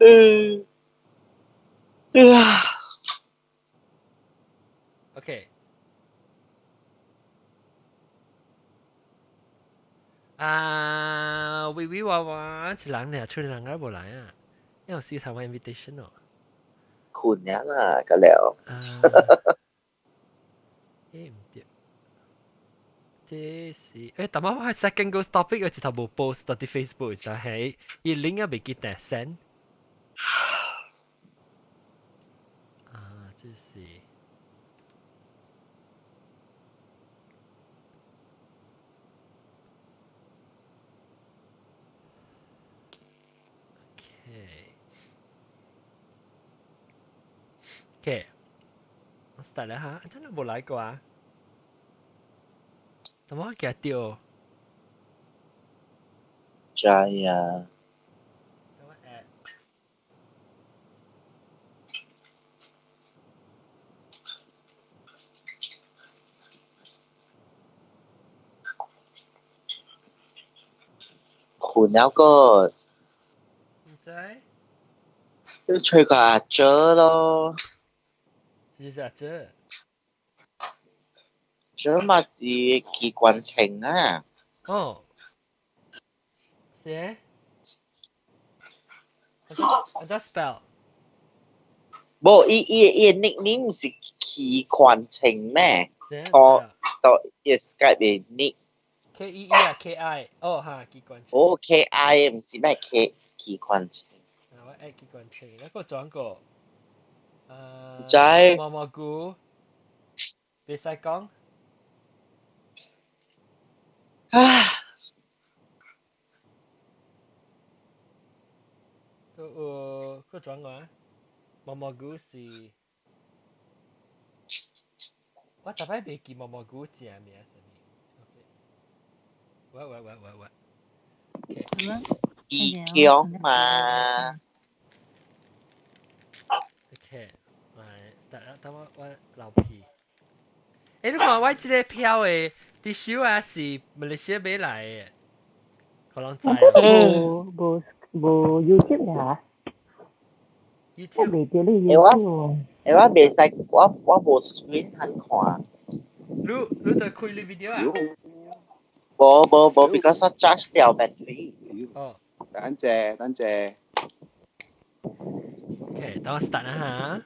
嗯。啊。 OK。啊，微微娃娃，一人呢，出人個無來啊，因為試探我 invitation 哦。困了啦，個了。啊。欸，毋對。這是但我係 second ghost topic 有一頭無 post 到啲 Facebook 上係，伊 link 也未記得 send。啊，這是。OK。我 start 啦嚇，真係冇來過啊！但我記掉。知啊。等我 add。困了個。唔知。你吹個阿姐咯。是阿姐。這嘛是機關槍啊！哦，是？我在 spell。無，伊伊伊 nickname 是機關槍咩？哦，到伊 Skype 的 nick。 K E E 啊，K I，哦哈，機關槍。哦，K I 毋是咩 K 機關槍。啊，我愛機關槍，那個轉過。知。毛毛菇，別使講。唉。個有個轉過啊？毛毛菇是，我逐擺袂記毛毛菇正名啥物。喂喂喂喂喂。機強嘛。 OK，來，等等我我流鼻。欸，你看我這個票的啲手啊是馬來西亞買來的，可能知。無無無 YouTube 呀？YouTube 我袂記你 YouTube。欸，我袂使，我無 screen 通看。你你在開你 video 啊？無無無，because 我 charge 掉 battery。哦。等陣，等陣。 OK，等我 start 啦嚇。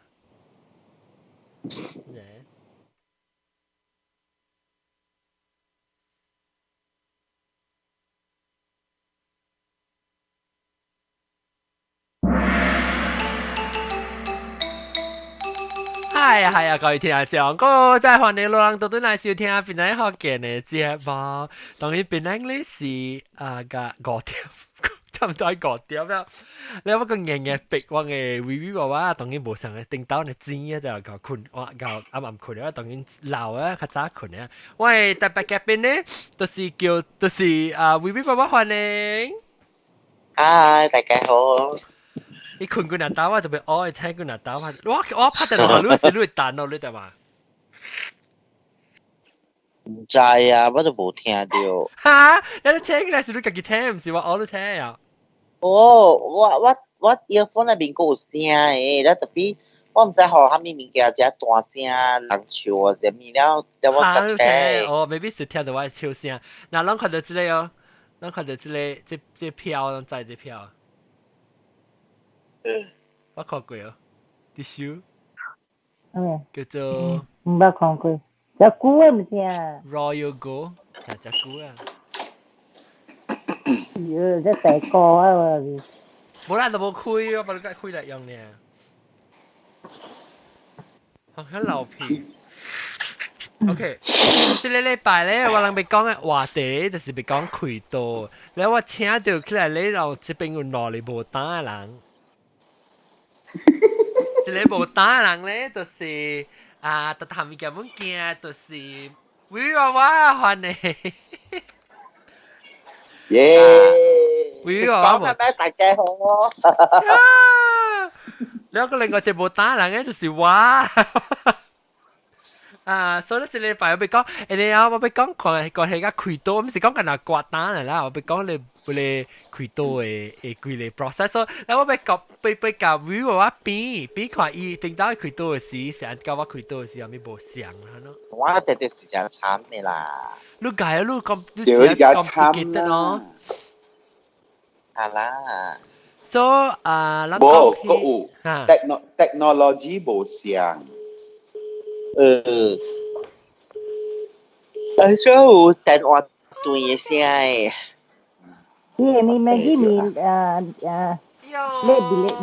係啊係啊，各位聽眾，哥真係歡迎老人多多來收聽檳榔福建的節目。當然檳榔咧是啊個5點，差唔多5點啦。你我個硬硬逼我嘅微微娃娃，當然無上嘅頂到嘅錢啊，就夠困，我夠暗暗困啊，當然老啊，較早困啊。喂，特別嘉賓呢，就是叫，就是啊微微娃娃歡迎。嗨，大家好。你困過若打我特別愛請過若打我，我我拍電話你是你會等咯，你得嘛？毋知啊，我都無聽著。哈！你請過來是你家己請，毋是我學你請啊？哦，我我我 earphone 內面閣有聲的，了特別我毋知予啥物物件遮大聲，人笑啊啥物了，了我甲請。哦，maybe 是聽著我的笑聲。那攏看著這個哦，攏看著這個這這票，攏知這票。我看過哦，啲書，叫做毋捌看過，遮久的毋是啊？Royal Go，係遮久啊。喲，這大個啊！無啦，都無開，我把你開來用呢。好像老皮。OK，這個禮拜咧，我人欲講的話題就是欲講開刀。แล้ว我請到起來咧，就這邊有兩個無膽的人。一個無膽的人咧，就是啊，特談物件物件，就是微娃娃歡迎。耶！微娃娃，講咩？大家好哦。兩個另外一個無膽的人咧，就是我。啊，所以這禮拜我欲講，你啊，我欲講看講係個開刀，毋是講干焦割膽嚟啦，我欲講你你開刀的規个 process。所以我欲講，欲欲共 view 我比比看伊頂到開刀的時，是按佮我開刀的時有啥無相啦喏。我直直是真慘的啦。你解你講，你對，真較 complicated 慘咯。啊啦。 So 啊，咱無，講閣有哈 technology 無相。所以有電話斷的聲的。伊個咪 Maggi 麵你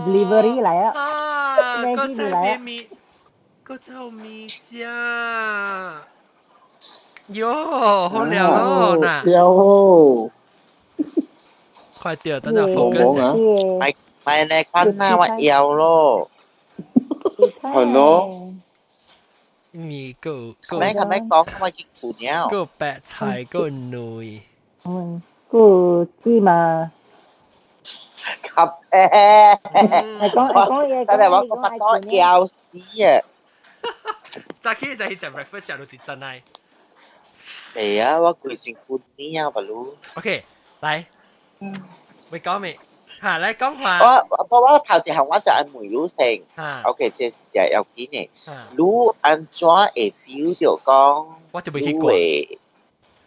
delivery 來啊。啊， Maggi 閣再來啊。麵，閣再有麵食。喲，好料咯，嗱，了。快點，等下 focus 啊。咪咪你看啦，我要咯。係咯。麵閣閣咩咁咩講，我去苦了。閣白菜閣卵。嗯，閣芝麻。咖啡。係講係講嘢，但係我個腹肚枵死啊！早起就去食 breakfast 食到佇真係。係啊，我規身軀呢啊，不如。 OK，來，欲講咩？嚇，來講話。我頭一項我就愛問你先。OK，這是真要緊的。你按怎會 feel 到講？我就未去過。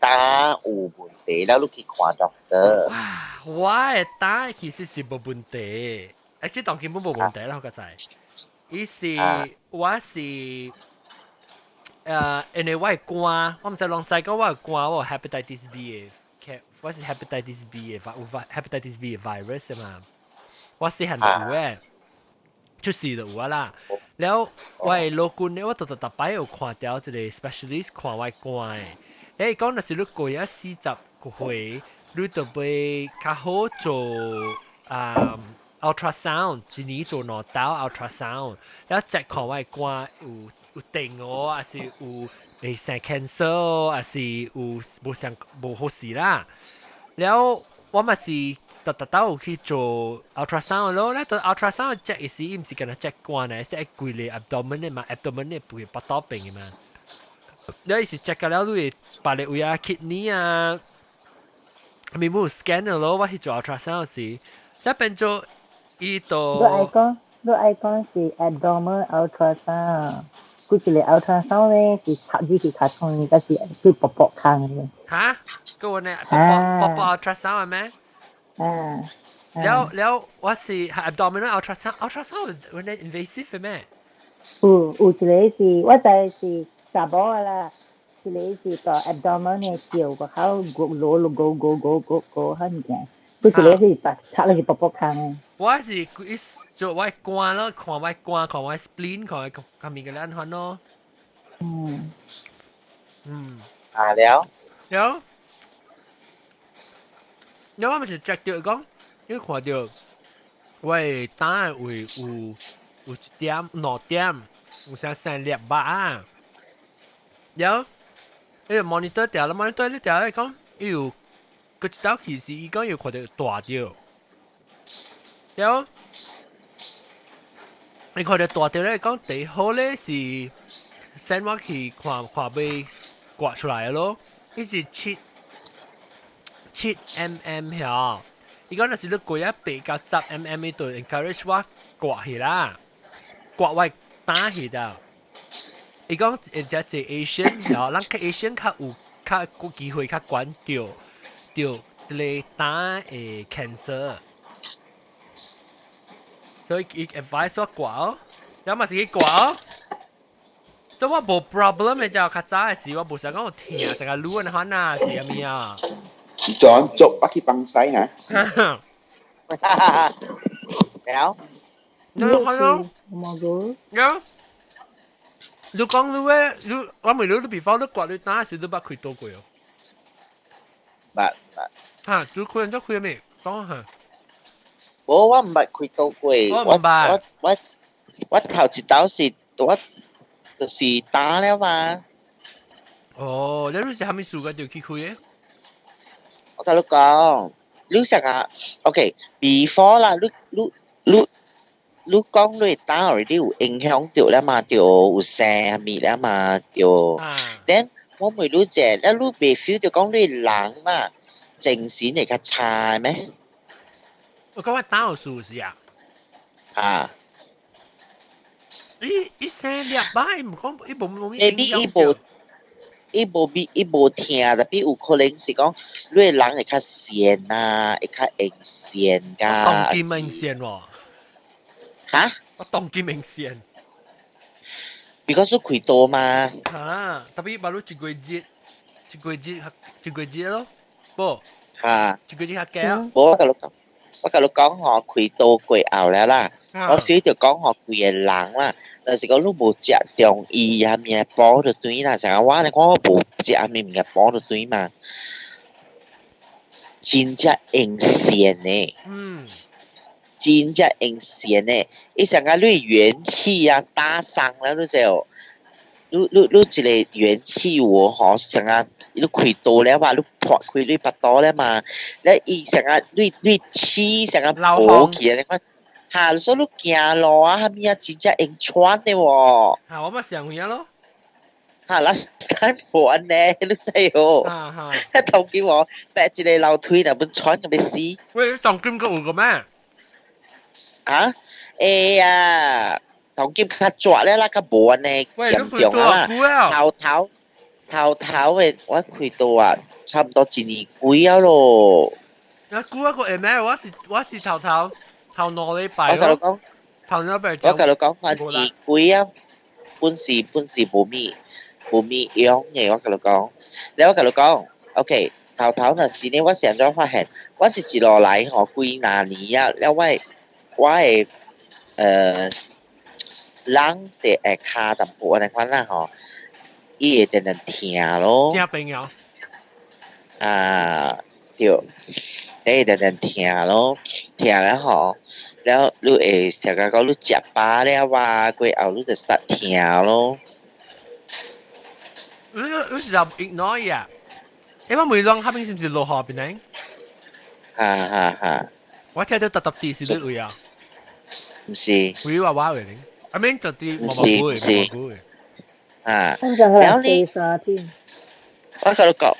膽有問題，了你去看 doctor。我的膽其實是無問題，這當根本無問題啦，我個知。伊是我是因為我的肝，我毋知攏知講我的肝我有 hepatitis B 的，我是 hepatitis B 的，有 hepatitis B 的 virus 嘛。我細漢就有的，出世就有啊啦。了我的老君咧，我逐逐逐擺有看著一个 specialist 看我的肝的。伊講若是你過咗40歲，你就欲較好做啊 ultrasound，一年做兩道 ultrasound，了 check 看我的肝有定哦，還是有會生 cancer，還是有無上無好勢啦。了我嘛是逐逐道有去做 ultrasound 咯，咧到 ultrasound check 的時，伊毋是干焦 check 肝呢，是愛規个 abdomen 的嘛，abdomen 的不會腹肚病的嘛。了伊是 check 了你會別个位啊，kidney 啊，咪冇 scan 咯，我去做 ultrasound 時，一變做伊就你愛講，你愛講是 abdomen ultrasound，佢一個 ultrasound 咧是插入去較長，但是對薄薄空的。嚇？個呢？薄薄薄薄 ultrasound 係咩？啊。了了，我是 abdominal ultrasound，ultrasound 有呢 invasive 嘅咩？有一個是，我知是查某的啦，一個是個 abdomen 的照個口攞攞go go go go go 彼物件，佢一個是白插落去薄薄空的。我是伊做我肝咯，看我肝，看我 spleen，看我看物個安怎咯。啊了。了。了我咪是 check 到講，因為看到我的膽位有一點兩點，有啥生粒肉啊。了，伊個 monitor 掉了，monitor 你掉來講，伊有閣一道其實伊講有看到大著。了，你看到大著咧，講第好咧是 send 我去看看欲割出來咯，伊是7 7 mm 遐，伊講若是你過啊8到10 mm，伊就 encourage 我割去啦，割我膽去的。伊講會遮濟 Asian 遐，咱較 Asian 較有較有機會較懸著著這个膽的 cancer，所以伊 advise 我割哦，了嘛是去割哦。所以我無 problem 的，就較早的時我無想講有疼，成個擼安怎啊，是啥物啊？轉做北去幫西嚇。了，你看咯，冇個。了，你講你嘅，你我問你，你 before 你割你膽時，你捌開刀過哦？捌捌。嚇，你開咗開未？講下。無，我毋捌開刀過。我毋捌。我頭一刀是我就是膽了嘛。哦，你是啥物事個就去開的？我共你講，你想啊，OK，before 啦，你你你你講你膽 already 有影響到啦嘛，就有聲物啦嘛，就。Then 我問你者，你袂 feel 到講你人啦，精神會較差咩？我講我膽有事是啊。啊。伊伊生兩擺，毋講伊無無影響。伊無伊無比伊無疼，特別有可能是講你人會較閒啊，會較會閒㗎。當今明閒喎。嚇？我當今明閒。 Because 你開刀嘛。啊，特別把你一個月，一個月，一個月咯，無。嚇。一個月較濟啊。無，我共你講，我共你講吼，開刀過後了啦，我主要講吼，規个人啦，但是講你無食中醫啊，物補就對啦，像我呢，我無食啥物物件補就對嘛，真正用線的。真正用線的，伊上個你元氣啊打傷了，你就，你你你一個元氣有吼，上個你開刀了嘛，你破開你腹肚了嘛，你伊上個你你氣上個無去啊，你看，哈，所以你行路啊，啥物啊，真正用喘的喎。哈，我嘛想有咯。哈，last time 無按呢，你知哦。哈哈。當今我爬一個樓梯若欲喘就欲死。喂，你當今閣有個咩？啊？會啊，當今較熱了啦，較無按呢嚴重啊啦。頭頭頭頭的我開刀啊，差不多一年幾啊咯。啊，久啊個會咩？我是我是頭頭頭兩禮拜我共你講，頭兩禮拜。我共你講，我一年幾啊，本是本是無物無物用的，我共你講。了我共你講，OK，頭頭若是呢，我是按怎發現？我是一路來吼幾若年啊，了我的我的人是會跤淡薄按呢款啦吼，伊會定定疼咯。正朋友。啊，對，會定定疼咯，疼了吼，了你會想講你食飽了啊，過後你就 start 疼咯。你你是就 ignore 伊啊？因為每兩下邊是毋是落雨邊呢？哈哈哈！我聽到特特啲是你位啊？毋是。位話話嚟，I mean 就啲毋是毋是。啊，了你，我共你講，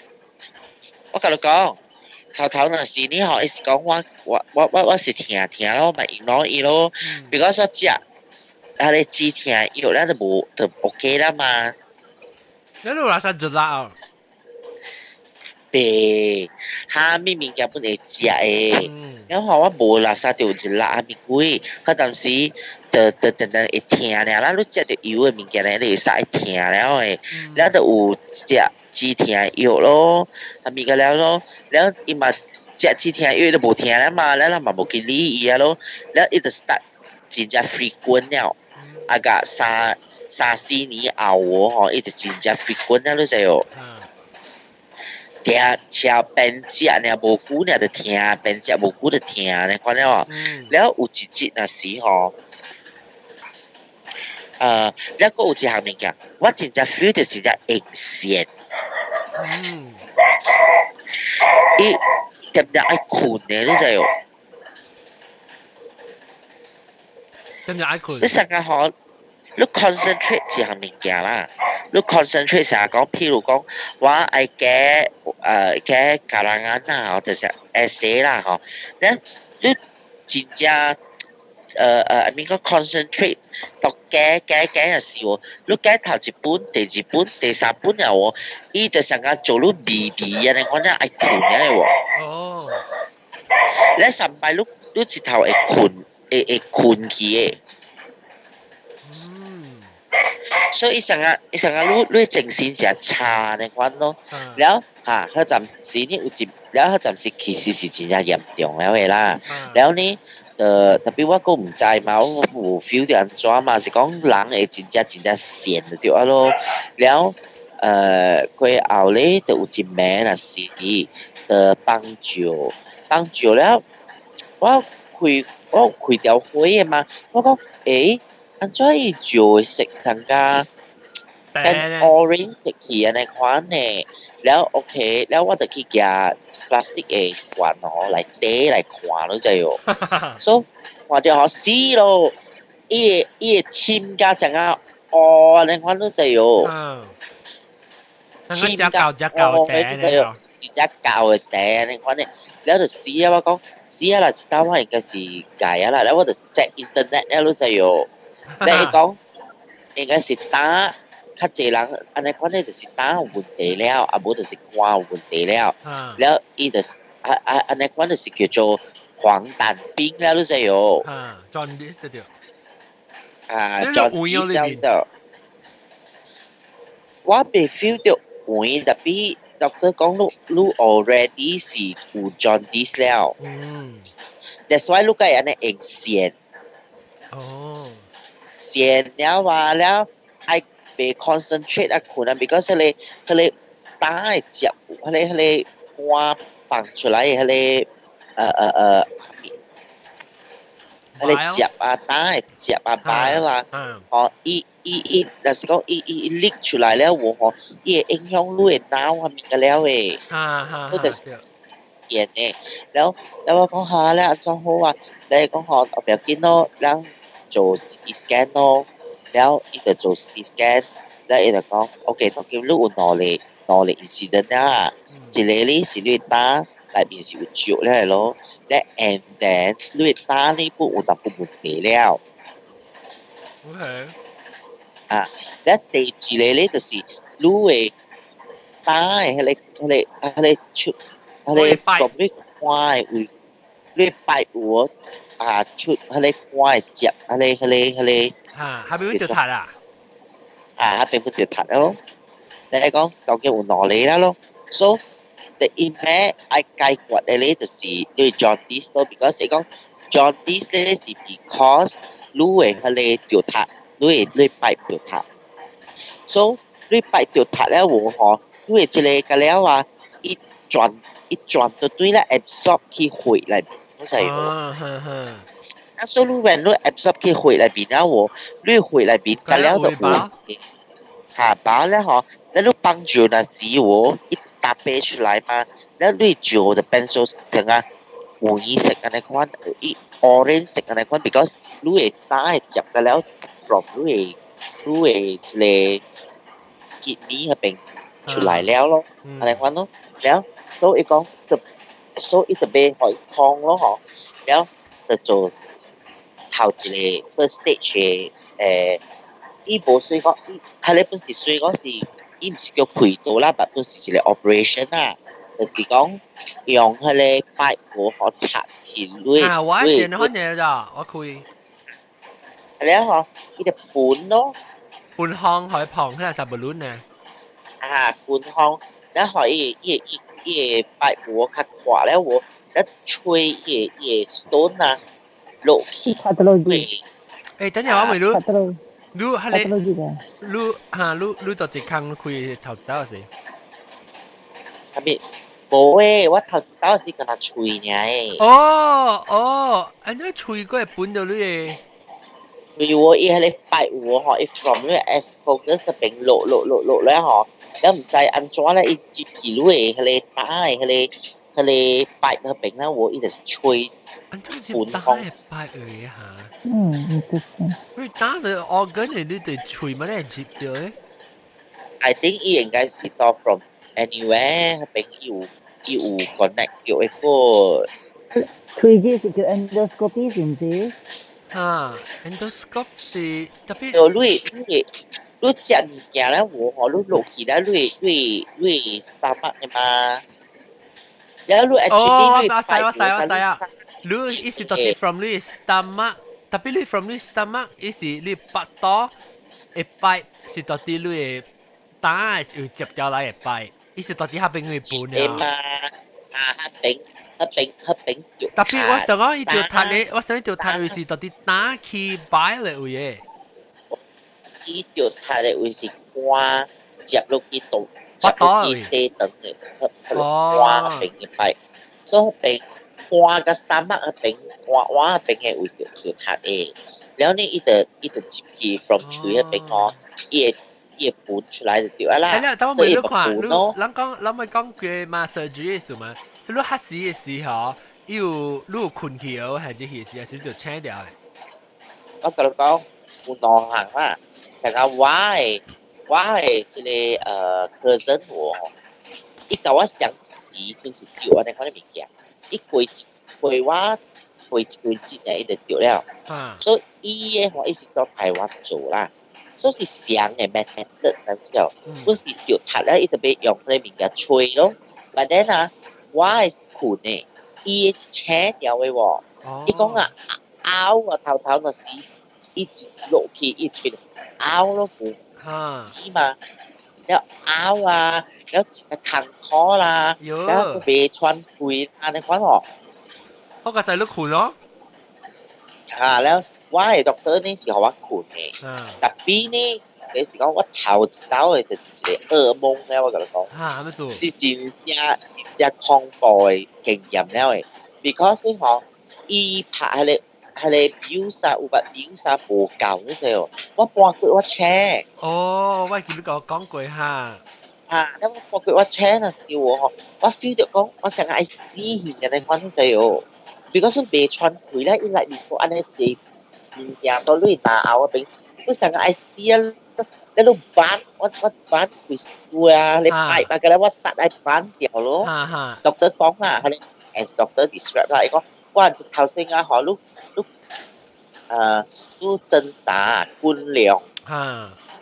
我共你講，頭頭若是你吼，伊是講我我我我我是疼疼咯，嘛 ignore 伊咯，because 我食，啊你止疼藥了就無就 OK 啦嘛。你有垃圾熱辣啊？對，蝦米物件本會食的，然後我無垃圾就有一辣蝦米鬼，彼當時就就定定會疼爾啦，你食著油的物件咧，你會使會疼了的，了就有食止疼藥咯，蝦米個了咯，了伊嘛食止疼藥都無疼了嘛，了咱嘛無去理伊啊咯，了伊就 start 真正 frequent 了，啊個三三四年後哦吼，伊就真正 frequent 了，你知無？聽車邊食爾無久爾就疼，邊食無久就疼，你看了無？了有一日若是吼，了閣有一項物件，我真正 feel 到真正用線。伊定定愛睏的，你知無？定定愛睏。你成日吼，你 concentrate 一項物件啦。你 concentrate 成日講，譬如講，我愛加加 karangan 啊，或者是 essay 啦吼，你你真正I mean 講 concentrate 讀加加加嘅時候，你加頭一本、第二本、第三本了喎，伊就成日做你微微啊，你講愛睏嘅喎。哦。你上擺你你一頭會睏，會會睏去的。所以成日成日你你精神誠差呢款咯，了哈，彼陣時呢有一，了彼陣時其實是真正嚴重了的啦。了呢，特別我閣毋知嘛，我無 feel 著按怎嘛，是講人會真正真正閒就對啊咯。了，過後咧，就有一暝若是，就放照，放照了，我開我開條火的嘛，我講，欸，按怎伊照的色上加變 orange 色去按呢款呢？了 OK，了我就去舉 plastic 的罐哦來底來看，你知無？所以看著予死咯，伊會深甲成啊，哦，你看你知喲。深甲食夠茶咧，食夠的茶，你看呢，了就死啊！我講死啊啦，一道我應該是改啊啦，了我就 check internet 了，你知喲。你講應該是膽較濟人，按呢款呢就是膽有問題了，啊無就是肝有問題了。了伊就是啊啊按呢款就是叫做黃疸病了，你知喲。啊，jaundice 對。啊，jaundice 了。我未 feel 到黃，tapi doctor 講你你 already 是有 jaundice 了。That's why 你該按呢用線。線了話了，愛袂 concentrate 啊睏啊，because 彼個膽會接，彼個肝放出來的彼個汁啊，膽的汁啊，bile 啦，吼，伊伊伊，若是講伊伊伊瀝出來了有吼，伊會影響你的腦啊物個了的，你就是電的，了了我講哈，了按怎好啊？你講吼，後壁緊咯，咱做 CT scan 咯，了伊就做 CT scan，了伊就講，OK，當今你有兩個 incident 啊，一個咧是你膽內面是有石了咯，了 and then 你膽呢本有淡薄問題了。 啊，了第二個咧就是你的膽的彼個出，彼個從你肝的位，你擺有啊出彼個肝的汁，彼個。嚇，下邊會就塌啊？啊，下邊會就塌咯。你講究竟有兩個啦咯，所以第一咩愛解決的咧就是你 jaundice 咯，because 你講 jaundice 咧是 because 你的彼個就塌，你的 pipe 就塌，所以你 pipe 就塌了無吼，你的這個個了啊，一轉一轉就對啦，absorb 去血內面，我知無？啊，所以你when 你 absorb 去血內面啊，無，你血內面個了就有，嚇飽了吼，你你放尿那時無，一搭白出來嘛，了你尿就變做成啊黃色按呢款，伊 orange 色按呢款，because 你的膽會接個了 from 你的這個 kidney 彼邊出來了咯，按呢款咯，了所以伊講就，所以伊就欲予伊通咯吼，了就做頭一個 first stage 的伊無說講，伊彼個本是說講是，伊毋是叫開刀啦，但本是一個 operation 啦，就是講用彼個 pipe 無好插去你。啊，我先看嘢咋，我開。了吼，伊就盤咯。盤項可以旁，佢係十不輪呢。啊，盤項，然後伊個 pipe 無較闊了無，一吹伊個 stone 啊，落去。欸，等陣我問你。你係你，你嚇你你到一空開頭一道時？啥物？無誒，我頭一道是敢若喙爾誒。哦哦，按呢喙閣會分到你的。喙我伊彼個 pipe 有吼，伊 from 你 esophagus 邊落落落落咧吼，你毋知按怎咧，伊入去你的彼個膽的彼個 pipe 彼邊咧，我伊就是吹。按怎是膽的 pipe 的嚇？嗯，唔知。你膽的 organ 的你得喙嘛咧入著的？ I think 伊應該是到 from anywhere 彼邊伊有 connect 叫一個。開機是叫 endoscopy 是毋是？啊，endoscope 是特別。你你食物件咧，無吼，你落去咧，你 stomach 的嘛。然後你哦，我知我知我知啊。你伊是到底 from 你 stomach，特別你 from 你 stomach，伊是你腹肚的 pipe 是到底你的膽有接掉來的 pipe，伊是到底彼邊去分啊。嘛，啊，彼邊彼邊彼邊。特別我想講伊條塔的，我想伊條塔位是到底膽去擺的位的。伊條塔的位是肝接落去肚，接落去細腸的，彼個肝彼邊的擺，所以彼肝佮 stomach 彼邊肝碗彼邊的位就條塔的，了呢伊就伊就入去 from 喙彼邊吼，伊會分出來就對啊啦。係啦，等我問你看，你咱講咱咪講過嘛 surgery 的時嘛，所以你黑死的時候，伊有你有睏去哦，還是彼時還是就請掉的？我共你講有兩項啦，但係我的這個cousin 我，伊共我上一時就是著按呢款的物件，伊過一過我過一幾節呢，伊就著了。所以伊的吼，伊是到台灣做啦，所以是相的 method，知影？本是著讀了，伊就欲用彼个物件吹咯。But then 啊，我的是睏的，伊的是醒著的喎。伊講啊，拗啊頭頭若是伊一落去伊吹拗咯無伊嘛，了拗啊，了一個艱苦啦，了袂喘氣按呢款吼。我個仔你睏咯。嚇了，我的 doctor 呢是予我睏的，特別呢，就是講我頭一道的就是一個噩夢了，我共你講。嚇，啥物事？是真正真正恐怖的經驗了的，because 吼，伊拍彼個表啥有捌表啥無夠你知無？我半過我醒。哦，我記得我講過哈。啊，了我半過我醒的時候吼，我 feel 著講我成個愛死去按呢款你知無？because 袂喘氣咧，伊內面閣按呢濟物件都你拿後邊，我成個愛死啊！你都扳我扳開書啊，你擺把個咧我 start 來扳掉咯。doctor 講啦，佢 as doctor describe 啦，伊講我一頭先啊，吼，你掙扎訓練，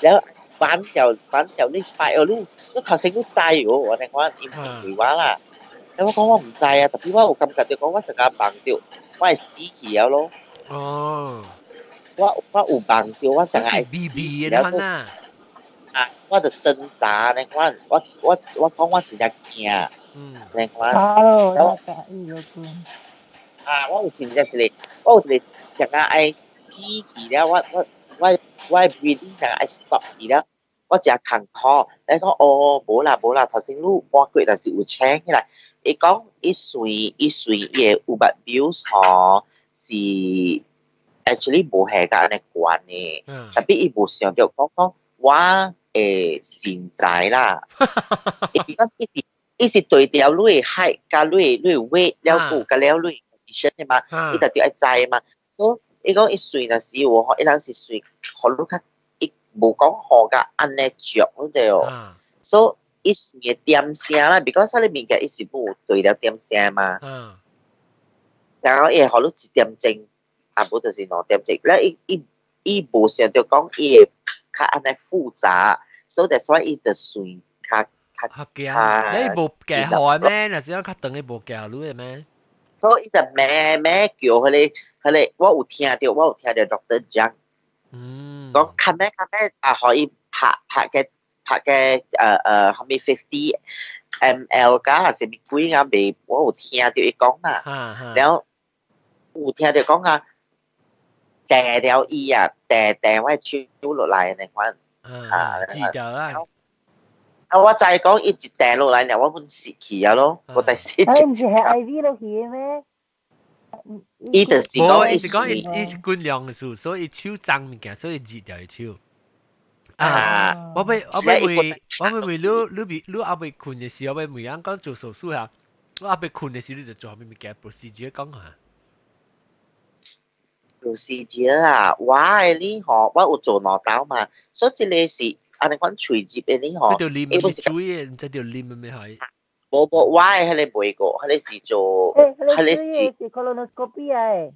了扳掉扳掉你擺哦，你頭先你知哦，我聽講伊問我啦，了我講我毋知啊，特別我有感覺著講我成個夢著，我會死去了咯。我有夢著，我成個愛 B B 的啦。啊！我就掙扎呢款，我講我真正驚，呢款。咯，啊！我有真正一個，我有一個成個愛死去了，我 breathing 成個愛 stop 去了，我誠艱苦。伊講哦，無啦無啦，頭先你半過但是有醒起來。伊講伊算伊算伊的有捌表吼是 actually 無係甲按呢懸的，特別伊無想著講講我的身材啦，伊講伊是對調你的 height 佮你的 weight 了有佮了你 condition 的嘛，伊就著愛知嘛。所以伊講伊算若是有吼，伊人是算予你較，伊無講予甲按呢足，你知無？所以伊算的點聲啦，because 彼個物件伊是無對了點聲嘛。然後伊會予你一點鐘，啊無就是2點鐘，了伊無想著講伊會較按呢複雜。所以 that's why 伊就算較較較驚，你無計好的咩？若是講較長的無計予你的咩？所以伊就咩咩叫彼個，我有聽著 doctor 講，講較尾較尾啊，予伊拍拍個拍個啥物 50 ml 加還是物鬼啊？未，我有聽著伊講啦，了有聽著講啊，掟了伊啊，掟掟我手落來那款。啊，知道啦。啊，我知講伊一掟落來，我本死去啊咯，我知死。啊，毋是係 IV 落去的咩？伊就是講，伊是講伊是軍量的事，所以手髒物件，所以熱掉伊手。啊！我欲問你，你猶未睏的時候，我欲問人講做手術啊，我猶未睏的時，你就做啥物物件？procedure 講下。 procedure 啊，我的呢吼，我有做兩道嘛，所以這個是按呢款垂直的呢吼，伊著啉物水的，毋知著啉咩係？無無，我的彼個袂過，彼個是做，彼個是是 colonoscopy 啊。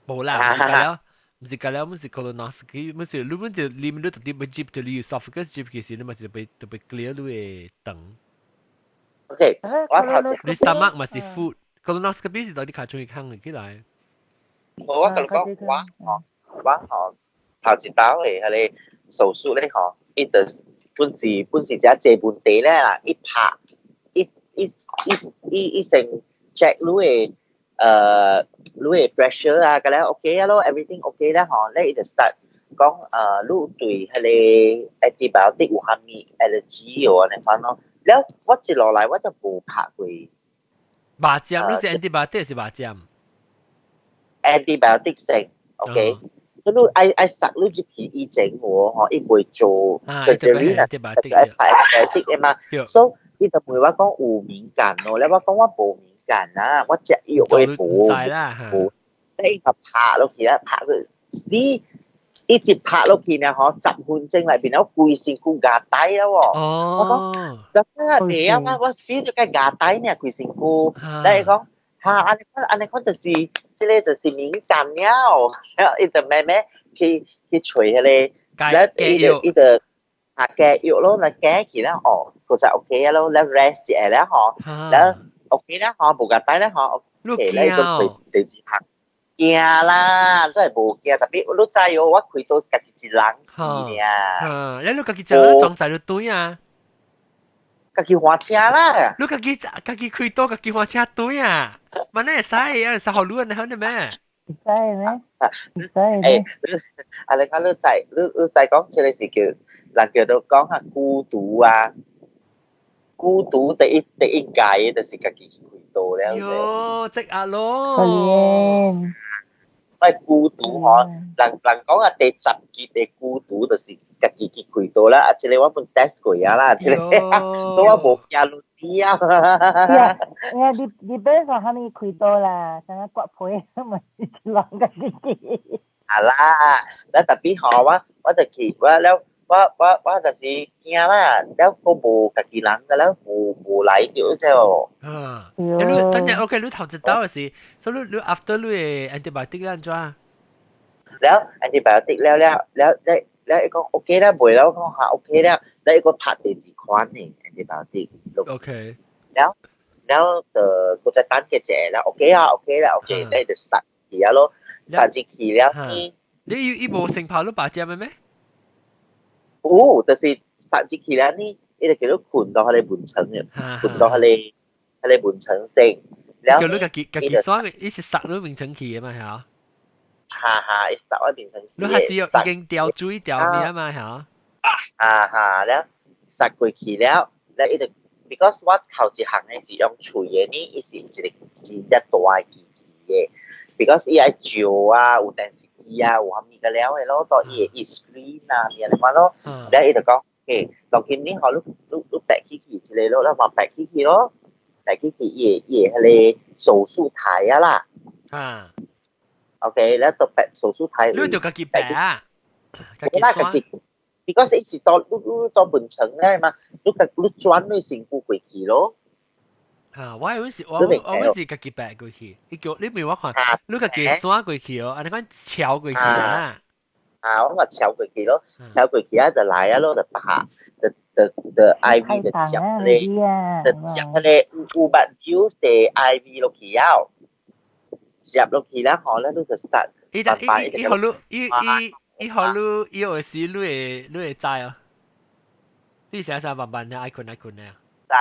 無啦，毋是個了，毋是個了，毋是 colonoscopy，毋是你本就啉你特別欲入著你 esophagus 入其實你嘛是欲特別 clear 你的腸。 OK，我頭你 stomach 嘛是 food，colonoscopy 是到底卡出去坑起來。無，我共你講，我吼，我吼頭一道的彼個手術咧吼，伊就本是這濟問題咧啦，伊拍伊伊伊伊伊先 check 你的 pressure 啊，個咧 OK 啊咯，everything OK 啦吼，咧伊就 start 講你對彼個 antibiotic 有啥物 allergy 哦，按呢款咯。了我一落來我就無拍過。肉針，你是 antibiotic 是肉針？antibiotic 先，OK。所以你愛塞你入去以前喎，吼，伊袂做 surgery 啦，就愛拍 antibiotic 的嘛。所以伊就問我講有敏感咯，了我講我無敏感啊，我食藥會無無，你伊就拍落去啦，拍去死，一直拍落去呢，嗬，10分鐘內邊我規身軀牙帶啦喎。我講，咁啊，未啊，我 feel 到個牙帶呢，規身軀。你講，嚇，按呢款按呢款就是，這个就是敏感了，然後伊就慢慢去揣彼个，然後伊就伊就啊加藥咯，那加起來吼，佢就 OK 啊咯，แล้ว rest 一下了吼，แล้ว OK 啦吼，無牙帶啦吼，OK 咧，伊個揣第二項。驚啦，真係無驚，特別你知哦，我開刀家己一人去爾。你家己一人裝在你對啊？家己換車啦。你家己開刀，家己換車對啊？萬會使啊？使予你按呢款的咩？會使咩？會使咩？啊，你看你知，你知講，這个是叫人叫做講下孤獨啊，孤獨第一屆就是家己去開刀了。喲，積壓咯。喂，孤獨嗬，人講啊，第十級的孤獨就是家己去開刀啦，啊，這个我本 test 過啊啦，這个，所以我無驚你知啊。呀，你別說蝦米開刀啦，像個割皮，咪人家己去。啊啦，แล้ว特別嗬，我就去，我了我就是驚啦，了閣無家己人个了，無來著這哦。啊，你等陣 OK，你頭一刀的時，所以你 after 你的 antibiotic 按怎？了 antibiotic 了了了了了，伊講 OK 啦，袂了，我講嚇 OK 了，了伊閣拍第二款的 antibiotic。 OK。了了就閣再等一下了，OK 啊，OK 啦，OK，你就 start 去啊咯，start 入去了。你伊無先拍你白針的咩？有，就是 start 入去了呢，伊就叫你睏到彼个眠床嘅，睏到彼个眠床頂。叫你家己刷，伊是塞你眠床去的嘛，係啊？哈哈，伊塞我眠床。你還是已經掉水掉咩嘛，係啊？哈哈，了塞過去了，了伊就，because 我頭一項的是用喙的呢，伊是一個真正大的機器的，because 伊愛照啊，有電視機啊，有啥物個了的咯，到伊會 screen 啊，物仔款咯，了伊就講，嘿，當今你吼，你白起去一个咯，咱嘛白起去咯，白起去伊會伊會彼个手術台啊啦。OK，了就白手術台。你就家己白啊？家己，because 伊是到你到眠床咧嘛，你家你轉你身軀過去咯。啊！我以為是我是家己白過去，你叫你明我看，你家己刷過去哦，按呢款敲過去啊。啊，我嘛敲過去咯，敲過去啊就來啊咯，就拍，就就就 IV 就接咧，就接彼个500 dose 的 IV 落去啊，接落去了後咧，你就 start。伊伊伊予你伊伊伊予你伊有時你會知哦。你成日慢慢咧愛睏愛睏咧。知。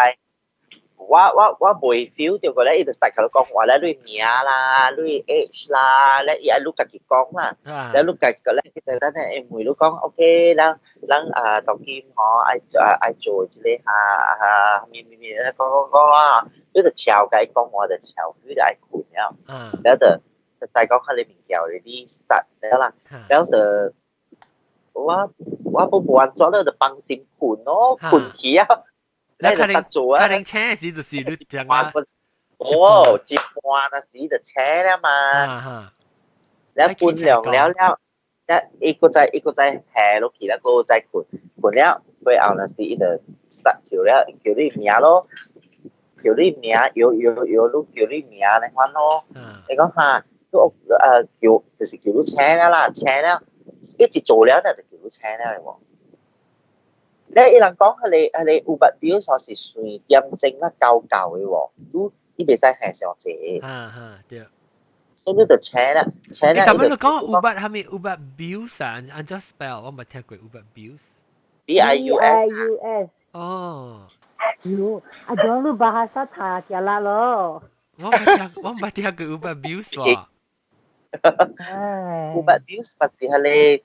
我袂 feel 到個咧，伊就 start 共你講話咧，你名啦，你 age 啦，咧伊愛你家己講啦，咧你家個咧，其實咱會問你講，OK，咱咱啊當今吼愛啊愛做這個啊啊咩咩咩，講講講啊，你就悄共伊講話就悄，你就愛睏了，了就就再講彼个物件你 start 了啦，了就我不無安怎了，就放心睏咯，睏去啊。你可能可能請時就是你講啊，哦，一半那時就請了嘛，了半涼了了，一閣再下落去了，閣再睏睏了，過後那時伊就 start 叫了，叫你名咯，叫你名，搖搖搖，你叫你名按呢款咯，你講哈，你叫就是叫你請了啦，請了，一直做了就叫你請了喎。咧，伊人講彼个有目表說是算點鐘啦，夠夠的喎，都伊袂使還上濟。哈哈，對。所以你就請啦，請啦。你頭先你講 ubat 係咪 ubat bius 啊？按怎 spell 我冇聽過 ubat bius。 B I U S。哦。喲，阿john你bahasa 讀起來咯。我冇聽過 ubat bius 喎。 ubat bius 不是彼个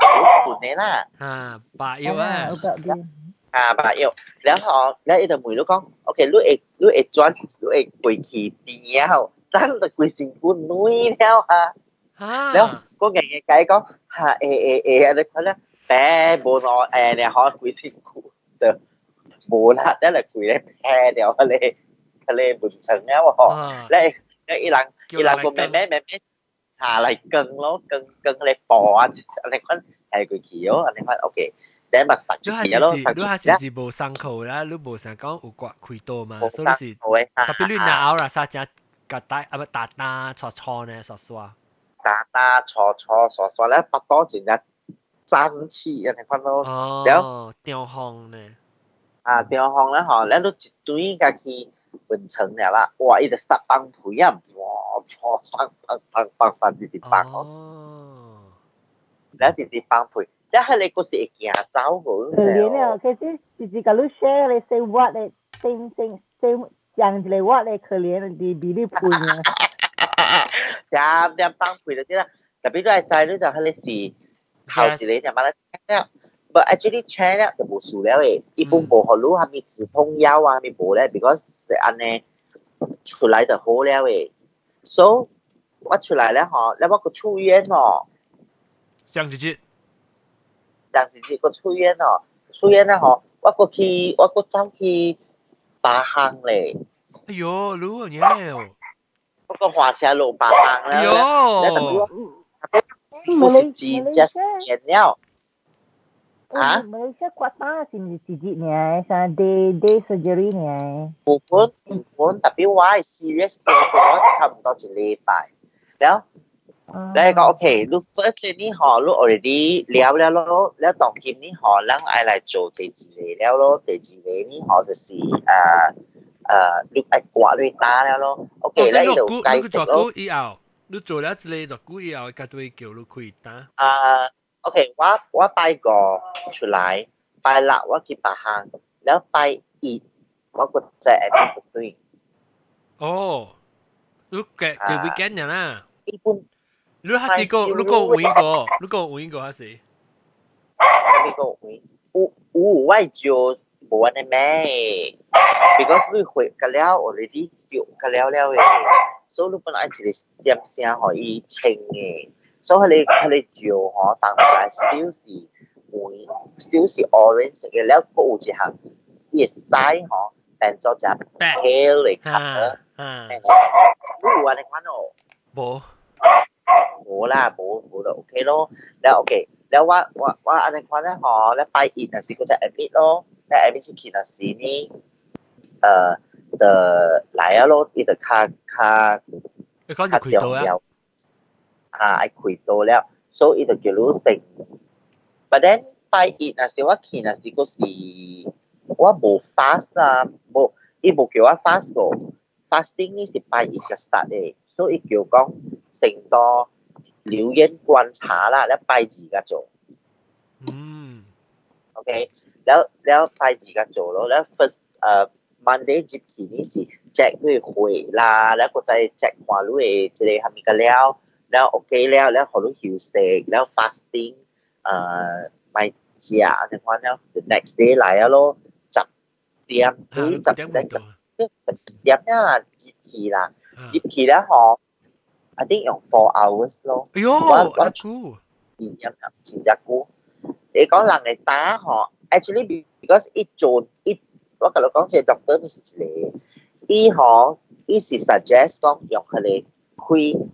好盤的啦。啊，白藥啊。啊，白藥，然後咧伊就問你講，OK，你會轉，你會過去邊啊？咱就規身軀軟了啊。了，我硬硬共伊講，哈，會會會，按呢款咧，白無腦會咧，吼，規身軀就無力，咧就規咧平了，彼个眠床了吼。咧咧伊人伊人個妹妹妹妹，下嚟更咯，更更你播啊，你看係佢去咯，你看 OK，你咪實你出去咯，係是你係是無傷口啦，你無想講有割開刀嘛，所以是特別你鬧啦，啥只個大啊不打打錯錯呢，刷刷。打打錯錯刷刷咧，腹肚真正脹氣啊，你看咯，哦，吊風呢？啊，吊風咧吼，咱都一堆家去溫床了啦，哇！伊就殺放屁啊，哇！放放放放放，直直放哦，了直直放屁，了彼個閣是會行走無？可憐了，其實直直共你 share 咧，say what 咧，same same same 講一個我咧可憐，你比你噴啊！點點放屁就對啦，特別你會知你就彼個是頭一個就把它請了。But actually 請了就無事了的，伊本無予你啥物止痛藥啊，啥物無咧，because 是按呢出來就好了的。So 我出來了吼，了我閣出院哦。上一日，上一日閣出院哦，出院了吼，我閣去，我閣走去巴行咧。哎喲，你啊娘！我閣換車落巴行了。哎喲，不是真正變了。啊？馬來西亞割膽是毋是一日爾？啥 day surgery 爾？無本無本，特別我係 serious 嘅，我差唔多一禮拜。了，你講 OK，你 first 你吼，你 already 了了咯，了當今你吼，咱愛來做第二個了咯，第二個你吼就是你愛割你膽了咯。OK，你就解釋咯。以後，你做了一個偌久以後，家對叫你開膽。啊。OK，我拜五出來，拜六我去別行，了拜一我閣再 admit 對。哦，你嘅就 weekend 啦。一般。你還是個你個有一個，你個有一個還是？你個有有有我就無按呢咩，because 你回個了 already 叫個了了的，所以你本來一個點聲予伊清的。所以彼個照吼，當出來 still 是黃，still 是 orange 嘅，了閣有一項，伊個屎吼變做隻 pale 的 colour。你有按呢款哦？無。無啦，無無就 OK 咯。了 OK，了我按呢款咧吼，了拜一若是閣再 admit 咯，了 admit 出去若是呢，就來啊咯，伊就較較較重要。啊，愛開刀了，所以伊就叫你先。But then 拜一若是我去，若是閣是我無 fast 啊，無伊無叫我 fast 個，fasting 呢是拜一個 start 的，所以叫講先到留院觀察啦，了拜二個做。OK，了了拜二個做咯，了 first Monday 入去呢是 check 你血啦，了閣再 check 看你的這個啥物個了。了 OK 了，了予你休息，了 fasting，莫食，按呢款了，the next day 來啊咯，10點，10點啦，入去啦，入去了吼，I think 用 4 hours 咯。哎喲，我我久，真正真正久。你講人會膽吼，actually because 伊做伊，我共你講這個 doctor 毋是一個，伊吼，伊是 suggest 講用彼個開。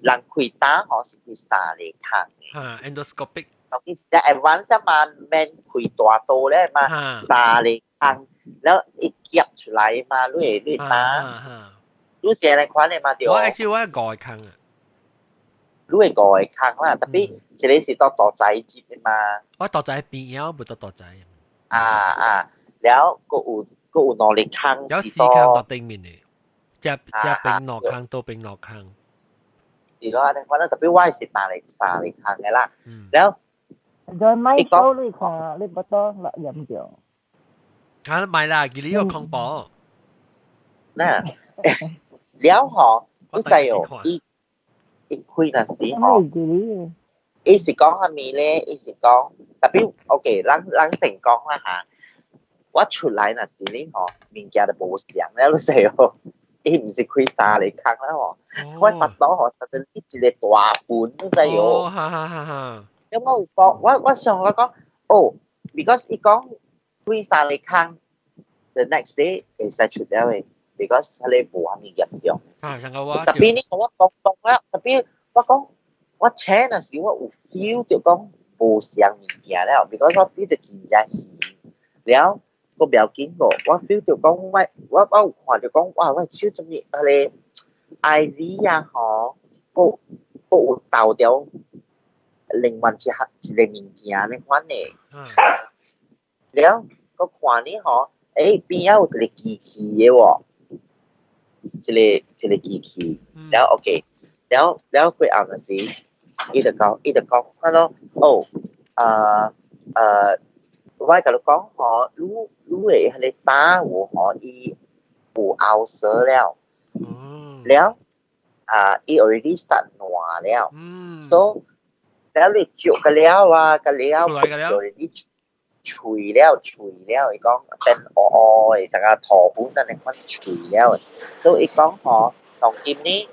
人開膽吼是開三個孔的。哈，endoscopic。當伊是 advance 嘛，免開大刀咧嘛，三個孔，了伊夾出來嘛，你會你膽，你是按呢款的嘛對？我 actually 我五個孔啊。你會五個孔啦，特別一個是到肚臍接的嘛。我肚臍邊腰，無到肚臍。啊啊，了閣有閣有兩個孔。有四孔到頂面的，這這邊兩孔，倒邊兩孔。是咯，按呢款咯，特別我是三個孔的啦。了，再買手你看，你不多落嚴重。啊，買啦，佢呢個恐怖。嗱，了吼，你知哦，伊伊開那時吼，伊是講啥物咧？伊是講特別 OK，咱咱先講啦嚇。我出來那時咧吼，物件就無相了，你知哦。伊毋是開三個孔啦吼，我腹肚吼，實在一個大盤，你知哦。哈哈哈哈。因我有講，我想我講，哦，because 伊講開三個孔，the next day 會使出了的，because 彼個無啥物嚴重。啊，上個我特別你我講講了，特別我我講我請嗰時我有 feel 就講無相物件了，because 我 feel 到真正虛，了個不要緊個，我 feel 到講我有看到講哇，我手做咩彼個 IV 啊吼，閣有豆掉另外一項一個物件呢款的，了閣看呢吼，邊仔有一個機器的喎，一個一個機器，了 OK，了了過後就是伊就講，看咯，哦，啊我共你講吼，你的彼個膽有吼，伊有 ulcer 了，了啊，伊 already start 爛了，so 了你照個了啊，個了 already 脆了脆了，伊講變烏烏的，成個塗粉按呢款脆了，所以伊講吼，當今呢，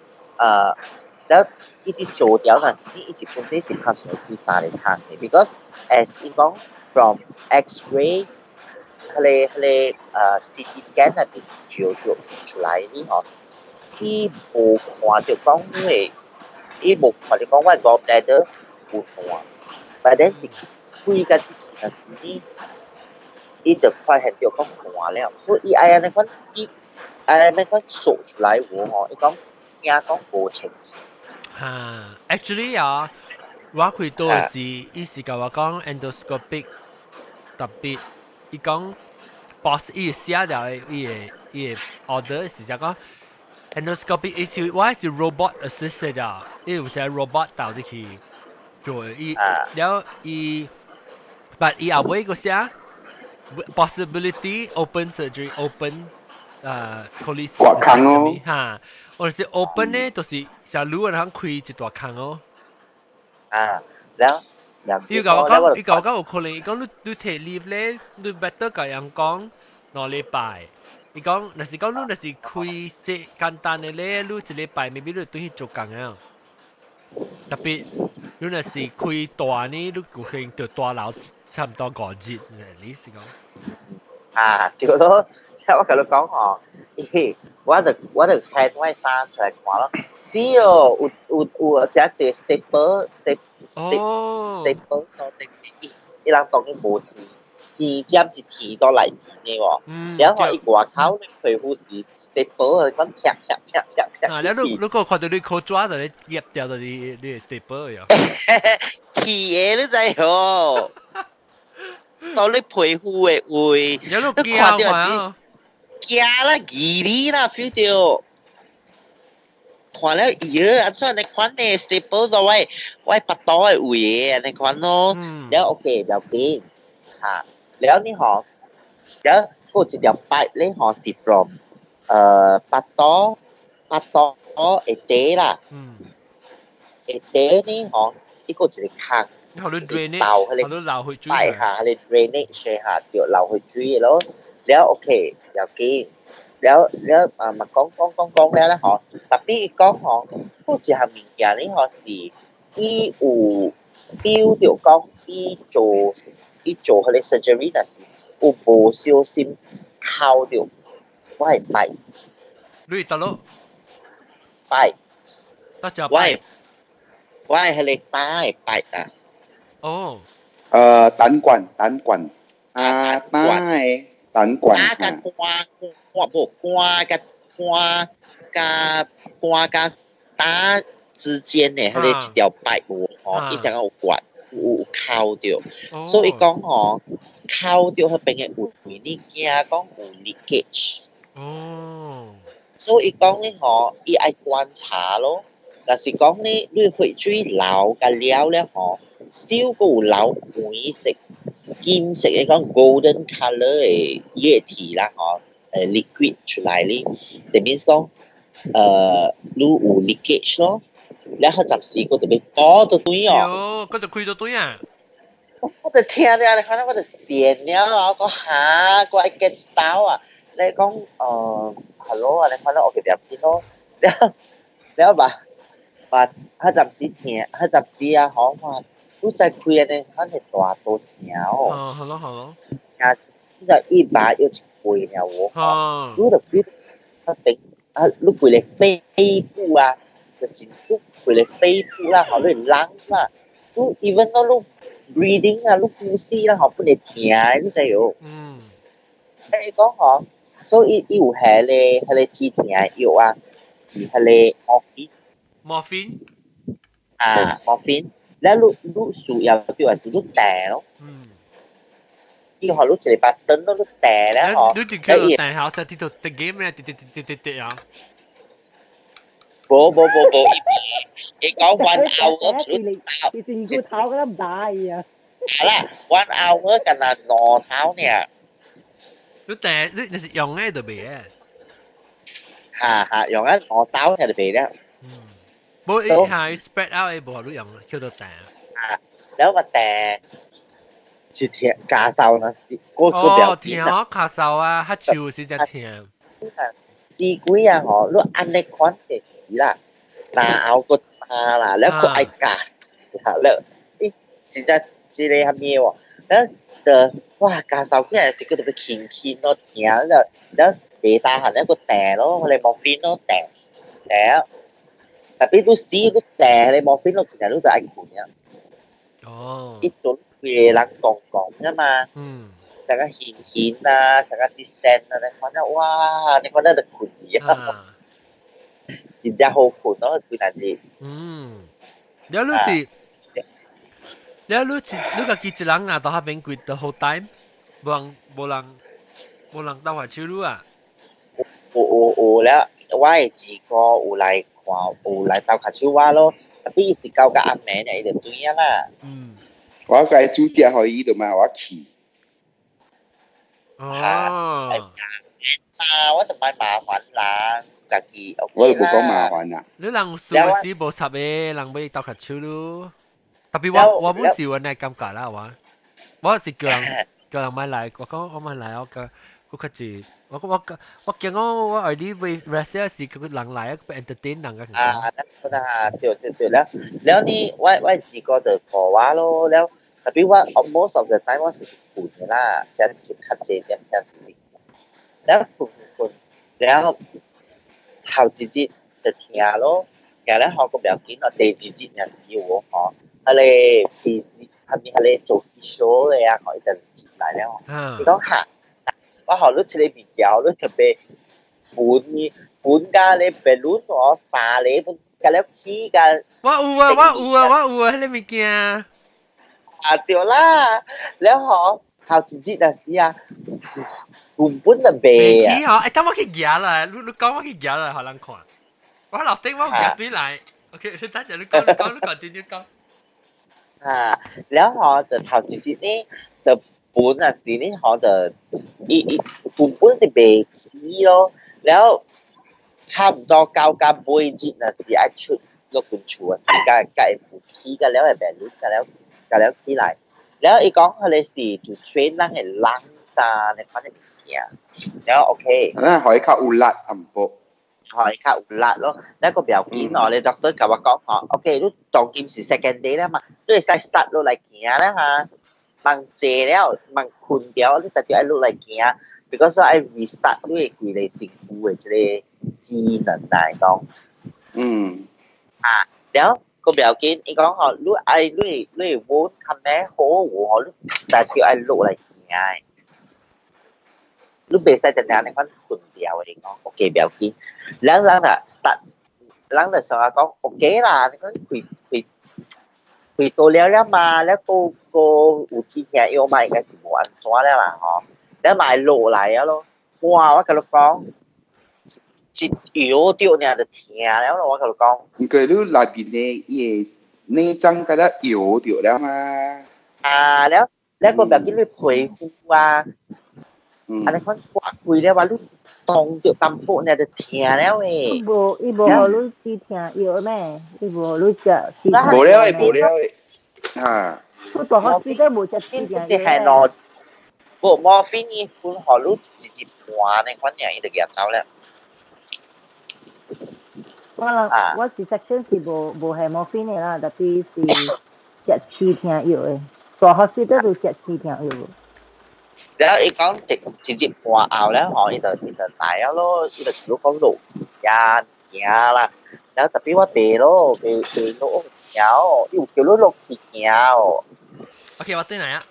了一直做掉，但是伊是本身是較需開三个空的，because as 伊講 from X-ray 彼個 CT scan 內面照照出來呢吼，伊無看著講你的，伊無看著講我 gallbladder 有爛，but then 是開甲入去那時，伊就發現著講爛了，所以伊愛按呢款，伊愛按呢款掃出來有吼，伊講驚講無清氣。哈，actually 啊，我開刀的時，伊是共我講 endoscopic 特別，伊講 boss 伊寫了伊的 order 是講 endoscopic，伊是我是 robot assisted 咋，伊有一個 robot 導入去做伊，了伊，but 伊後尾個寫 possibility open surgery open cholecystectomy 割空哦，哈。我是 open 呢，就是像滷人開一大空哦。啊，了，伊共我講，伊共我講有可能，伊講你提 leave 咧，你 better 共人講2禮拜。伊講，若是講你若是開這簡單的咧，你一禮拜 maybe 你對去做工啊。特別你若是開大呢，你有可能就大留差唔多5日，你是講？啊，對咯，聽我共你講吼，咦，我就開我衫出來看咯，是哦，有有一個 staple staple 到頂，伊人當然無天，天針是天到內面的喎，然後伊外口咧皮膚是 staple，講拆拆拆拆拆。啊，你如果看到你口抓就你醃掉到你 staple 呀。鐵的你知哦，到你皮膚的位，有你驚嘛？驚啦，疑你啦，feel 到。看了咦，按怎按呢款呢？staple 到我腹肚的位按呢款咯，了 OK 不要緊，哈，了你吼，了閣有一條 pipe 咧吼是 from 腹肚下底啦，下底呢吼，伊閣有一個空，好你 drainage，流彼個好你流血水，擺下彼個 drainage 下，著流血水咯，了 OK 不要緊。了了啊，嘛講講講講了咧吼，特別伊講吼，閣一項物件咧吼是，伊有 feel 著講，伊做彼個 surgery 若是有無小心摳著我的 pipe。你得咯？ pipe。得隻我的彼個膽的 pipe 啊。哦。膽管膽管啊，膽的膽管。膽佮肝肝無肝佮肝佮肝佮膽之間的彼個一條 pipe 有吼，伊成個有割有摳著，所以講吼，摳著彼邊的位，你驚講有 leakage。所以講呢吼，伊愛觀察咯。若是講呢，你血水流甲了了吼，少閣有流黃色、金色的講 golden colour 的液體啦吼，liquid 出來咧，就 means 講，你有 leakage 咯，了後暫時閣特別補到對哦。喲，閣就開到對啊！我就聽了，你看我就跣了，我講哈，我愛 get 到啊！你講hello 啊，你看到我嘅表現咯，了了吧，吧，彼陣時聽，彼陣時啊，吼話，你再開按呢，反正大都聽哦。哦，好咯好咯。啊，呢個一百又一倍了喎，你就 feel 啊，你規個肺部啊，就真規个肺部啦，吼，你 lung 啦，你 even 到你 breathing 啊，你呼吸啦，吼，本會疼，你知無？嗯。伊講吼，所以伊有彼個止疼藥啊，是彼個 morphine。 morphine。啊，morphine，了你需要對還是你訂咯？伊予你一個 button 咯，你訂咧吼。你就叫訂好，實啲度滴 game 咧，滴滴滴滴滴滴啊！無無無無，伊講 one hour 你你成個頭咁大啊！係啦，one hour 干焦兩頭爾。你訂你是用咧就袂嘅。哈哈，用啊兩頭爾就袂了。嗯，無伊係 spread out 的無你用叫做訂。啊，了個訂是疼咳嗽那是，個個哦，疼哦，咳嗽啊，較手是才疼。死鬼啊！吼，你按呢款就是啦，然後個打啦，了閣愛咳，了，咦，真正這个啥物喎？了就哇，咳嗽起來是閣特別輕輕咯，疼了，了袂大漢了閣訂咯，彼個 morphine 咯訂，訂，特別你死你訂彼個 morphine 咯，其實你就愛睏了。哦。伊陣規个人講講啊嘛。大家輕輕啊，大家 distance 啊，你看到哇，你看到就睏去啊，真正好睏咯，佢但是。嗯，了你是，了你是你家己一人啊，到彼邊規 the whole time，無人無人無人鬥下手你啊？有有有了，我的姊哥有來看，有來鬥跤手我咯，特別伊是到甲暗暝呢，伊就轉啊啦。我共煮食予伊就嘛，我去。哦。啊，我就莫麻煩人，家己 OK。我就無講麻煩啦。你人有事時無插的，人欲鬥跤手你。特別我本是有按呢感覺啦，我是叫人莫來，我講我莫來，我講我較濟，我我我驚我我愛你欲 rest 時，個人來欲 entertain 人個。啊，那啊，對對對，了了呢，我自個就顧我咯，了特別我 most of the time 我是睏的啦，才較濟點才是。了睏睏，了頭一日就疼咯，疼了後個不要緊咯，第二日若是有吼，彼個醫啥物彼個做 show 的啊，伊就進來了。伊講哈，我予你這個物件，你特別盤盤佮咧白輪哦，三個盤佮了起佮。我有啊，我有啊，我有啊，彼个物件。啊對啦，了後頭一日若是啊，根本就袂啊。起吼，欸，等我去舉來，你講我去舉來，予人看。我樓頂我有舉對來，OK，你等陣你講你講你講點點講。啊，了後就頭一日呢，就本啊是呢，吼就伊伊根本是袂起咯，了差唔多到甲尾日若是愛出落間厝啊，時間甲會起甲了會袂落，甲了甲了起來。了伊講彼個是就 train 人的 lung 啥，你款的物件，了 OK。啊，予伊較有力淡薄。予伊較有力咯，了個不要緊哦，你 doctor 共我講吼，OK，你當今是 second day 啦嘛，你會使 start 落來行啦哈，茫坐了，茫睏著，你直接愛落來行，because 愛 restart 你的規个身軀的這个機能來講。啊，了個不要緊，伊講吼，你愛你你會較咩好喎，你直接愛落來行的。你袂使定定按呢款睏著的，伊講 OK 不要緊。了人啊 start，人就想講 OK 啦，你講開開開多了了嘛，了閣閣有止疼藥嘛，應該是無按怎了啦吼。了嘛會落來啊咯，哇！我共你講，一搖著爾就疼了咯，我共你講。因為你內邊的伊的內臟共它搖著了嘛。啊，了了閣不要緊，你皮膚啊，按呢款刮開了話，你動著淡薄爾就疼了誒。無，伊無予你止疼藥咩？伊無予你食止疼無了的，無了的，啊。佢大學時都無食止疼藥。係咯，無 morphine 伊分予你一日半呢，款爾伊就舉走了。我人我是 section 是無係 morphine 的啦，特別是食止疼藥的。大學時都就食止疼藥。然後伊講一一日半後咧，吼，伊就來了咯，伊就如講落行行啦，然後特別我白咯，白白落橋，又叫你落去橋。 OK，我對來啊。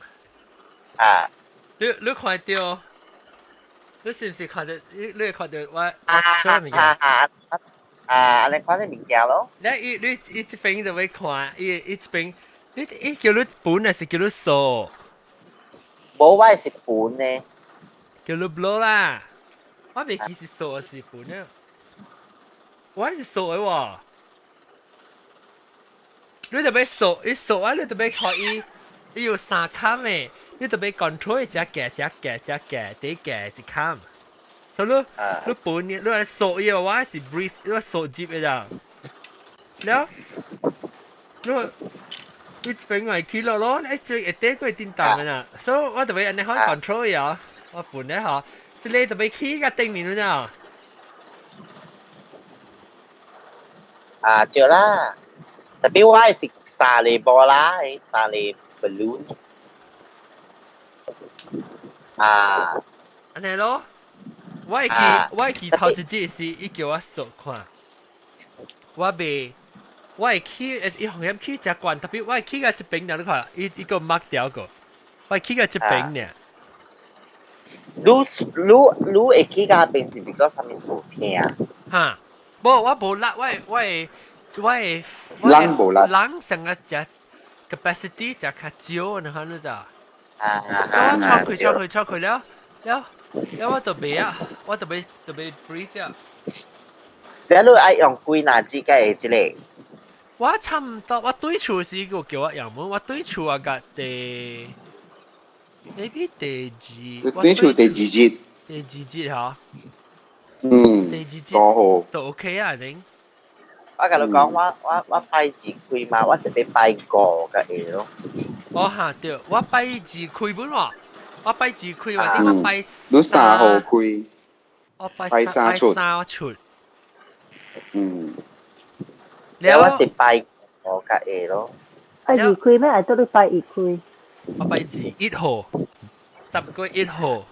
啊。你看到？你是唔是看到？你看到我出物件？啊啊！你看啲物件咯。你伊你伊這邊就會看，伊這邊，你伊叫你盤還是叫你掃？無，我是盤呢。叫你 blow 啦。我未記是掃還是盤呢？我是掃的喎。你特別掃，伊掃啊！你特別看伊，伊有三坎的，你特別 control 一隻夾隻夾隻夾，第夾一坎。所以你你盤你來掃伊，我是 breathe，你掃接的咋？了，你你這邊來起落咯，你最一底過叮當的啦，所以我特別按呢可以 control 伊啊，我盤咧嗬，這個特別起個頂面了。啊，對啦。特別我係三個波啦，三個 balloon 啊，按呢咯，我會記頭一節是伊叫我數看，我未，我會起伊紅險起誠懸，特別我會起到這邊爾，你看，伊伊個 mark 掉個，我會起到這邊爾。你會起到邊是比較啥物事聽？哈，無我無力，我會人無力，人成個只 capacity 只較少，你看你知？啊所以我喘氣喘氣喘氣了了了，我就袂啊，我就袂就袂 breathe 啊。你你愛用幾若支個這個？我差唔多，我對厝時個叫我用門，我對厝啊個第，maybe 第二，對厝第二節，第二節嗬。嗯，第二節剛好都 OK 啊，你。我共你講，我拜二開嘛，我特別拜五個會咯。哦哈對，我拜二開本喎，我拜二開，或者我拜你三號開，我拜拜三出，三出。嗯。了我是拜五個會咯。拜二開咩？係都你拜二開。我拜二一號，10月1號。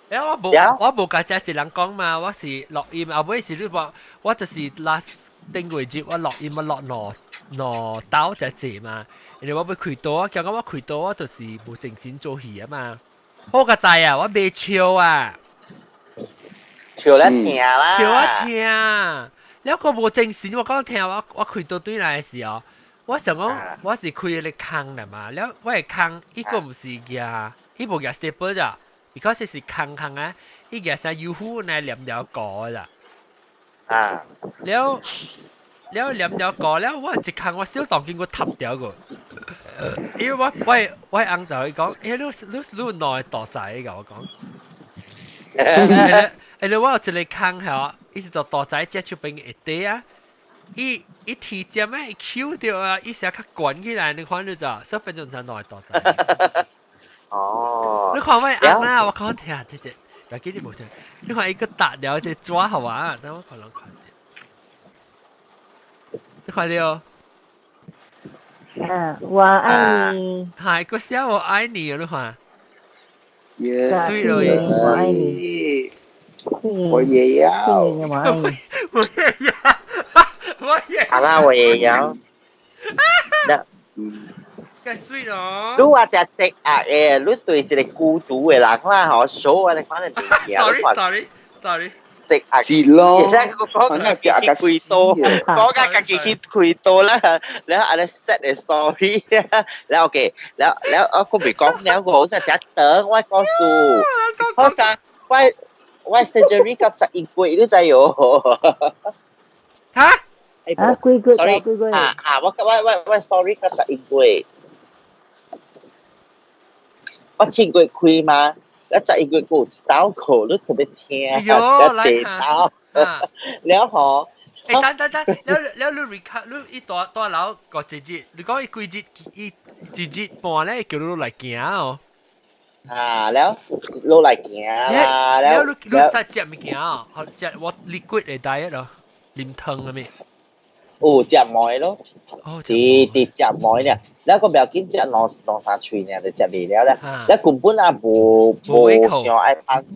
誒我無我無共遮一人講嘛，我是錄音，後尾是你話，我就是 last 頂個月我錄音我錄兩兩刀才濟嘛，因為我欲開刀，我驚講我開刀我就是無精神做戲啊嘛。好佳哉啊，我袂笑啊，笑咧聽啦，笑啊聽，了個無精神，我講聽我我開刀對來的時候，我想講我是開彼個空的嘛，了我的空伊個毋是舉，伊無舉 staple 咋。because 是空空啊，伊舉啥油糊來黏條膏咋。啊。了了黏條膏了，我一空我小當見我塌掉個。因為我翁就會講，欸，你你兩個大仔個我講。欸，我有一個空嚇，伊是做大仔接觸邊一塊啊，伊伊鐵尖啊，伊 Q 掉啊，伊成較懸起來，你看你知，所以變做成兩個大仔。哦，你看我翁啦，我講聽這這，別記你無聽。你看伊個搭了這紙好啊，等我可能看到。你看到？啊，我愛你。係個寫我愛你啊！你看。耶，水咯，我愛你。我也要。我愛你。我也要，我也。好啦，我也要。嗯。水咯！你話只隻啊誒，你對一個孤獨的人啦，嗬，數啊，你看你物件。 Sorry sorry sorry。隻啊，是咯。而且我講家己去開刀，講家己去開刀啦，然後按呢 set 的 story，然後 OK，然後然後我未講了，我好似只等我告訴，好似我 surgery 到11月，你知喲？嚇？啊，幾個月？ Sorry，幾個月？啊啊，我 sorry 到11月。我7月開嘛，一11月有一道課，你特別聽，這道，了後，欸，等等等，了了你 recall，你伊大大樓個一日，你講伊幾日，伊一日半咧，叫你來行哦。啊，了落來行啦，了你你使食物件哦，好食我 liquid 的 diet 咯，啉湯啥物？有食糜咯，佇佇食糜爾，了個不要緊，食兩兩三喙爾就食袂了咧。了根本也無無想愛放屎，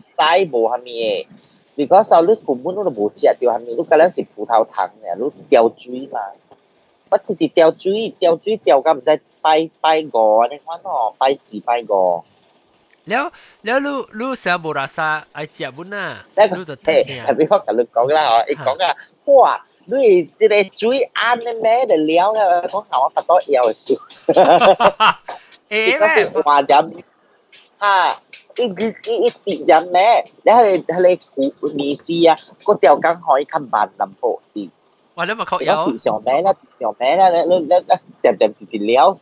無啥物的。，because 你根本都無食著，係咪？你嗰陣是葡萄糖嘅，你掉水嘛。我直直掉水，掉水掉到毋知拜拜五按呢款哦，拜四拜五。了了，你成無垃圾愛食本啊？你就聽。特別我共你講啦，吼，伊講啊，哇！你這个水按的咩就了了，講下我發到腰的事。會咩？話點啊？伊伊伊伊滴點咩？你係係你苦麵絲啊，個條工可以較慢淡薄啲。哇！你咪確有。上咩啦？上咩啦？你你你點點直直了。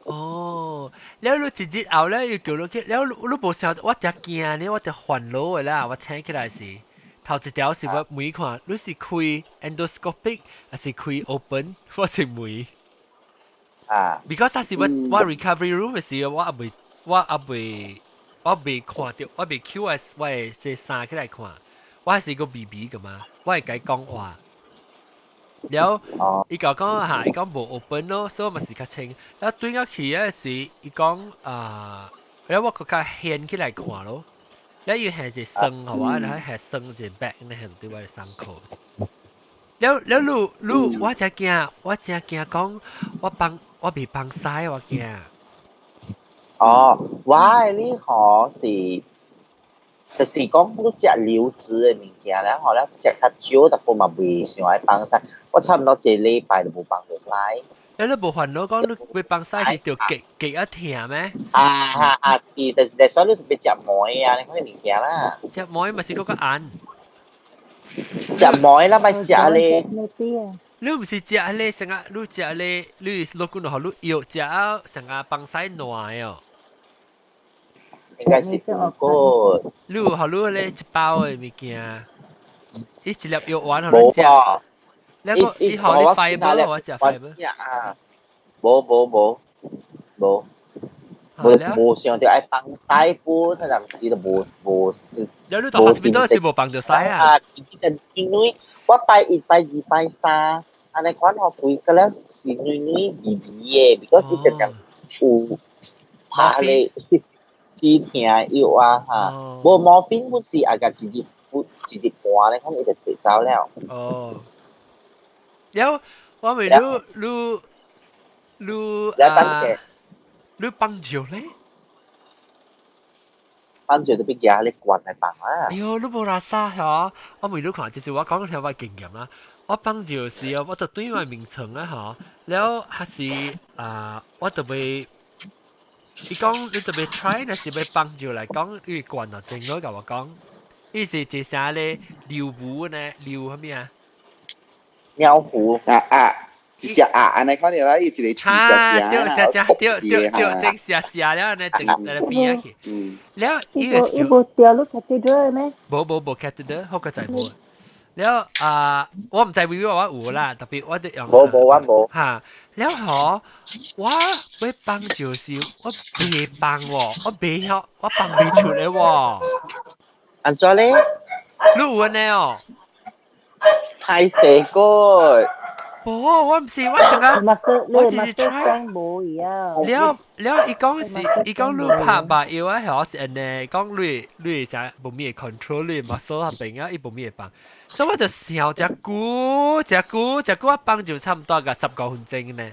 哦，了你一日後咧，又叫你去，了你無想，我真驚呢，我就煩惱的啦，我醒起來時，頭一條是我問看，你是開 endoscopic 還是開 open？我是問。啊。 Because 是我 recovery room 的時候，我猶未看著，我未 QS 我的這衫起來看，我還是個 BB 噶嘛，我會共伊講話。了，伊就講嚇，伊講無 open 咯，所以嘛是較清。了對我去嗰時，伊講啊，了我閣較掀起來看咯。了伊係一個霜，予我，然後係霜一個 bag，呢係對我的傷口。了了，你你我真驚，我真驚講，我放我未放屎，我驚。哦，我的你吼是，就是講你食流質的物件咧，吼咧食較少，淡薄嘛袂想愛放屎。我差毋多一個禮拜都無放著屎。欸，你無煩惱講你欲放屎是著極極啊疼咩？啊啊啊！是，但是所以你特別食糜啊，你款物件啦。食糜嘛是閣較硬。食糜啦，咪食咧。你毋是食咧，成個你食咧，你落骨落你藥食啊，成個放屎爛哦。應該是個。你有予你咧一包的物件，伊一粒藥丸予你食。你個伊予你 fiber，我食 fiber。啊，無無無無無無想著愛放屎本，暫時都無無。有你到 hospital 是無放著屎啊？啊，其實因為我拜一、拜二、拜三，按呢款吼規個了是軟軟微微的，because 伊常常有拍咧止疼藥啊哈，無 morphine 不是啊個一日敷一日半咧，可能伊就提走了。哦。了，我問你，你你啊，你放尿咧？放尿就變夾你管來放啊！哎喲，你無垃圾嗬！我問你看，就是我講聽我經驗啦。我放尿時哦，我就對我眠床啊嗬，了還是啊，我特別，伊講你特別 try，若是欲放尿來講，伊管就正咯，共我講，伊是一啥咧尿壺呢？尿啥物啊？尿壺啊啊！一隻鴨按呢款啦，伊一個喙食對，食食對對對，正食食了按呢轉來邊仔去。了，伊個伊無掉落 catheter 咩？無無無 catheter，好個在無。了啊，我毋知微微我有啦，特別我得用。無無我無。哈，了吼，我欲放就是我袂放喎，我袂曉，我放袂出來喎。按怎咧？你有按呢哦？太細個。無，我毋是，我成日我直直 try。了了，伊講是，伊講你拍目藥啊，係是按呢，講你你就無咩 control 你 muscle 那邊啊，伊無咩放，所以我就想誠久，誠久，誠久，我放就差毋多個15分鐘呢。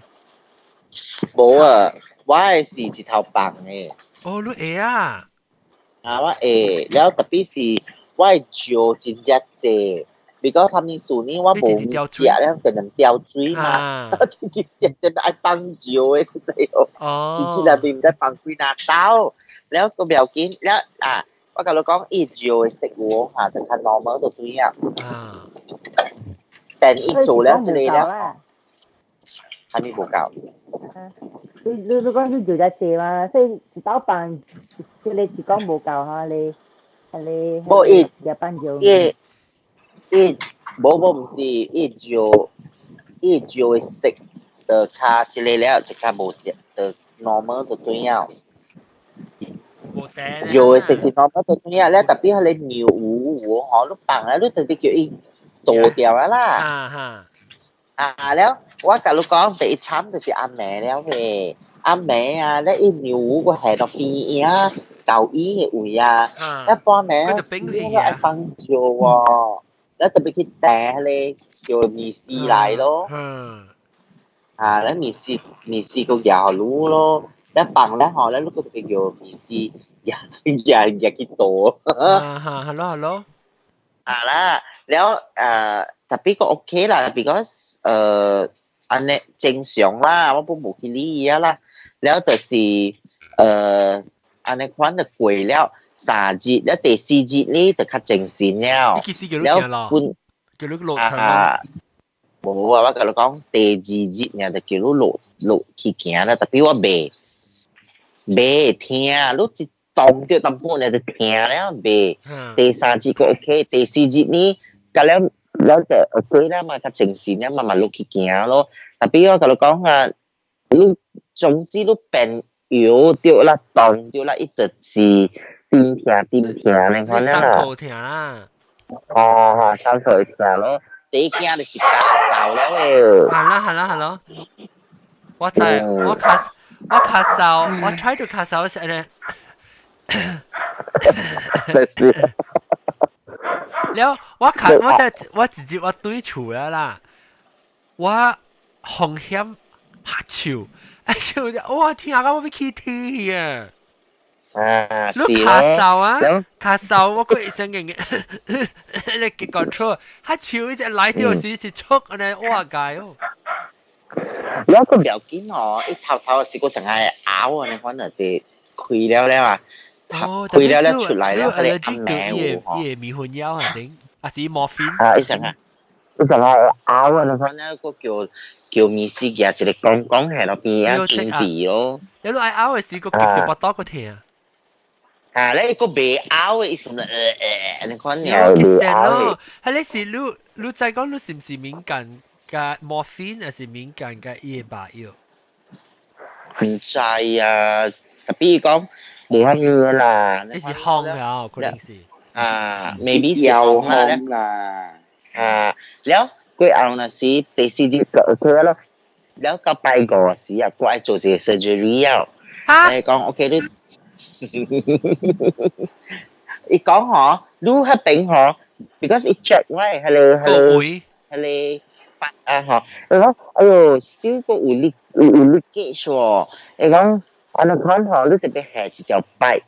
無啊，我的是一頭放的。哦，你會啊？啊，我會，了特別是我的尿真正濟。because 他們數呢，我無食咧，定定掉水嘛，定定愛放尿的，知哦。直接內面毋知放幾若兜，了個袂要緊，了啊，我共你講，伊尿的食物嚇，就較 normal 就對啊。但伊做了這個了，還沒無夠。你你你講你尿較濟嘛，所以一兜放，這個是講無夠哈你，係你。無伊，也放尿。伊伊無無毋是，伊尿伊尿的色就較這個了，就較無色，就 normal 就對了。尿的色是 normal 就對了，了特別彼个尿有有吼，你放了你直接叫伊倒掉啊啦。啊哈。啊了，我共你講，第一慘就是暗暝了嘅，暗暝啊，咧伊尿個下到邊啊，舊醫嘅位啊，一般暝死愛放尿喎，你特別去訂咧叫麵絲來咯。啊，你麵絲麵絲個牙滷咯，你放咧吼，你個特別叫麵絲牙牙牙去倒。啊哈，hello hello。啊啦，了特別個 OK 啦，because 按呢正常啦，我本無去理伊啊啦，了就是按呢款就過了3日，了第四日呢就較精神了。你幾時叫你行咯？叫你落床啊？無啊，我共你講，第二日爾就叫你落落去行啦，特別我袂袂疼，你一動著淡薄爾就疼了袂。第三日個 OK，第四日呢，甲了了就 OK 啦嘛，較精神了，慢慢落去行咯。特別我共你講啊，你總之你變搖著啦，動著啦，伊就是甜疼甜疼你看啦。傷口疼啦。哦，傷口會疼咯。第一驚就是咳嗽了誒。係啦係啦係咯。我知，我咳我咳嗽，我 try to 咳嗽時咧。了，我咳我在我直接我對厝了啦，我風險拍手，哎手就哇天啊，我欲起天啊！啊，你咳嗽啊？咳嗽我個醫生嘅，你結果錯，他手一隻來到時是出安呢，哇界哦！了個唔要緊哦，一頭頭是個成日拗啊，你可能就開了了啊，開了了出來了，佢哋暗暝有吼。伊個迷魂藥啊頂，還是 morphine？啊，醫生啊，醫生啊，拗啊，你看那個叫叫麵絲夾一個公公喺嗰邊啊，堅持咯。你愛拗嘅時，個極就巴肚個疼。啊，你個袂拗嘅意思，你看你袂拗咯。係你是你你再講你是毋是敏感佮 morphine，還是敏感佮伊個麻藥？毋知啊，特別講無啥物啦。你是烘了，可能是。啊，maybe 是烘啦。啊，了過後若是第四日就 OK 咯，了到拜五時啊，我愛做一個 surgery 了。你講 OK 你。伊講吼，你彼邊吼，because 伊 check 我彼个彼个彼个啊吼，伊講哎喲，小可有力有有 leakage 喎，伊講按呢款吼，你特別下一條 pipe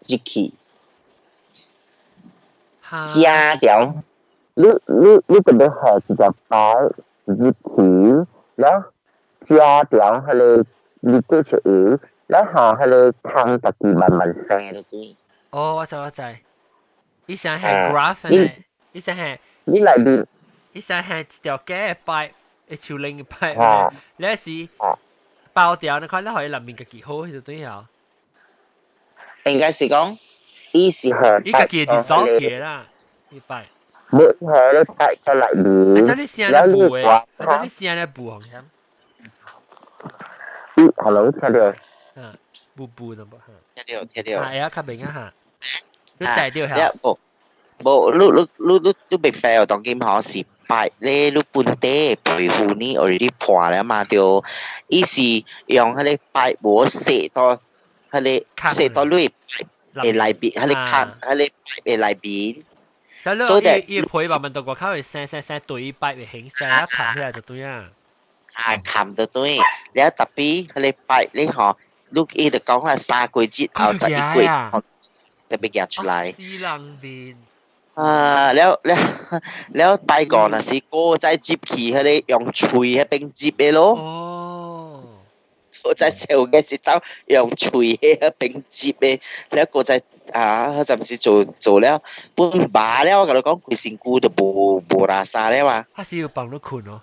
入去，加條，你你你特別下一條 pipe 入去，然後加條彼个 leakage 有。然後彼个湯家己慢慢生就對。哦，我知我知，伊想係 graph 呢，伊想係你內面，伊想係一條假的 pipe，一樹林的 pipe，你是包掉，你看你可以內面家己好就對了。應該是講，伊是學伊家己 dissolve 起啦，伊 pipe。冇學你 pipe 在內面。啊，這你聲咧補的，啊，這你聲咧補紅險。咦，hello，聽到。嗯，補補的無？聽到聽到。係啊，較明啊嚇。你帶掉下。無無，你你你你你明白哦？當今吼是 pipe 咧，你本地皮膚呢 already 破了嘛？對，伊是用彼个 pipe 無射到彼个射到你的內邊，彼个卡，彼個 pipe 的內邊。所以伊皮慢慢到外口會生生生對 pipe 會形成，一冚起來就對啊。啊，冚就對，了特別彼个 pipe 你吼。你伊就講啦，3個月後11個月特別夾出來。死人面。啊，了了了，拜個若是閣再接去，彼个用喙彼邊接的咯。哦。閣再照嘅是走用喙彼邊接的，了閣再啊，彼陣時做做了，本麻了，我共你講，規身軀都無無垃圾了啊。他是要幫你睏哦。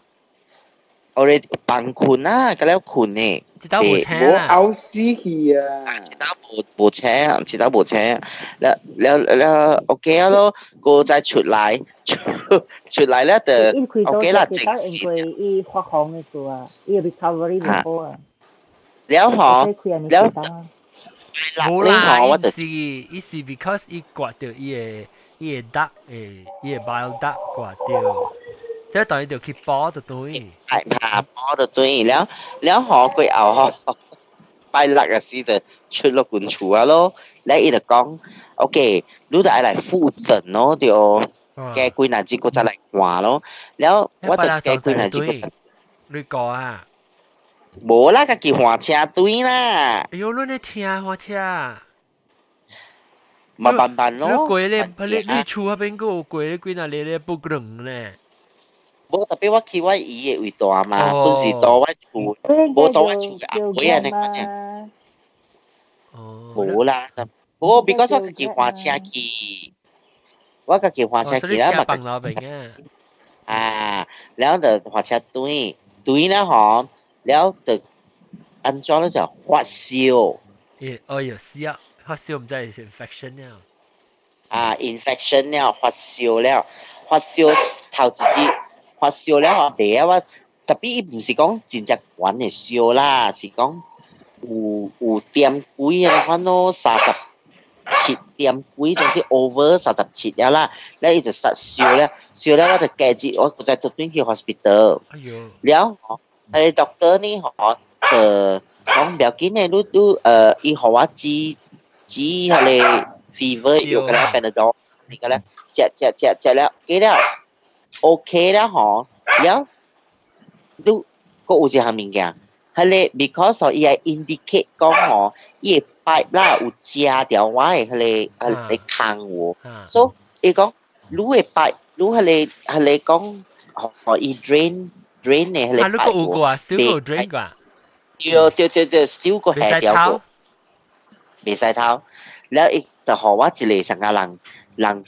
我哋幫睏啊，佮了睏呢。一道無請啦。無嘔死去啊！一道無無請，一道無請，了了了 OK 啊咯，閣再出來，出出來了就 OK 啦，正因為伊發紅的時啊，伊 recovery 無好啊。了吼，了。無啦，伊是伊是 because 伊割著伊的伊的 duct 誒，伊的 bile duct 割著。即係等於就去補就對。係怕補就對了，了吼過後吼，拜六嘅時就出落管厝啊咯。咧伊就講，OK，你就愛來復診咯，對。過幾若日閣再來看咯。了我就過幾若日閣。你講啊？無啦，家己換車隊啦。哎喲，你咧聽換車？嘛慢慢咯。你過咧，你厝嗰邊閣有過咧幾若日咧不轉咧？無特別我去我姨的位住嘛，本是住我厝，無住我厝嘅阿妹按呢款爾。哦。無啦，無，because 我家己換車去，我家己換車去啦嘛。放老邊啊。啊，了就換車轉，轉了吼，了就按怎咧就發燒。咦，哦喲，是啊，發燒毋知是 infection 了。啊，infection 了，發燒了，發燒頭一日發燒了後，第啊我特別伊毋是講真正懸的燒啦，是講有點幾啊款咯，37點幾，總是 over 37了啦。了伊就發燒了，燒了我就加日我再轉去 hospital。哎喲。了吼，彼个 doctor 呢吼，就講不要緊的，你伊予我治治彼个 fever 藥個了 Panadol，那個了，食食食食了，過了 OK 了吼，了你閣有一項物件，彼个 because 伊會 indicate 講吼，伊的 pipe 啦有遮掉我的彼个空有，所以伊講你的 pipe，你彼个講，吼伊 drain 的彼个啊，你閣有過啊？still 有 drain 過？對對對對，still 閣下掉過，袂使偷。了伊就予我一個啥個人人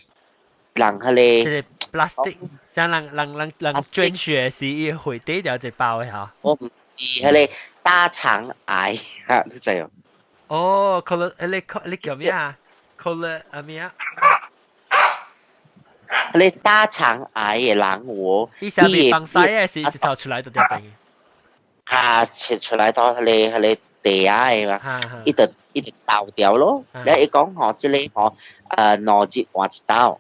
人彼個 plastic，像人捐血時，伊會底掉一包的嚇。我毋是彼個大腸癌哈，你知無？哦，可能你叫咩啊？可能啊咩啊？彼個大腸癌的人有，伊下面放屎的是是頭出來就掉病。哈，切出來到彼個地下的嘛，伊就倒掉咯。了伊講吼，這個吼，2日換一道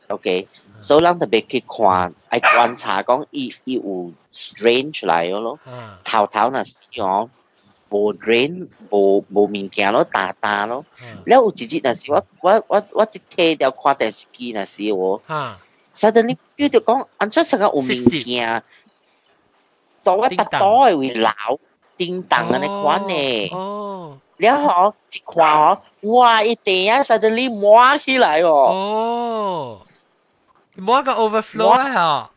，OK，所以咱特別去看，愛觀察講伊有 drain 出來咯。頭頭若是吼，無 drain 無物件咯，焦焦咯。了有一日若是我佇提掉看電視機若是我，suddenly 叫著講，按怎成個有物件，到我腹肚的位流，叮當按呢款呢。了吼，一看吼，哇！伊地啊，suddenly 滿起來哦。哦，滿個 overflow 啊！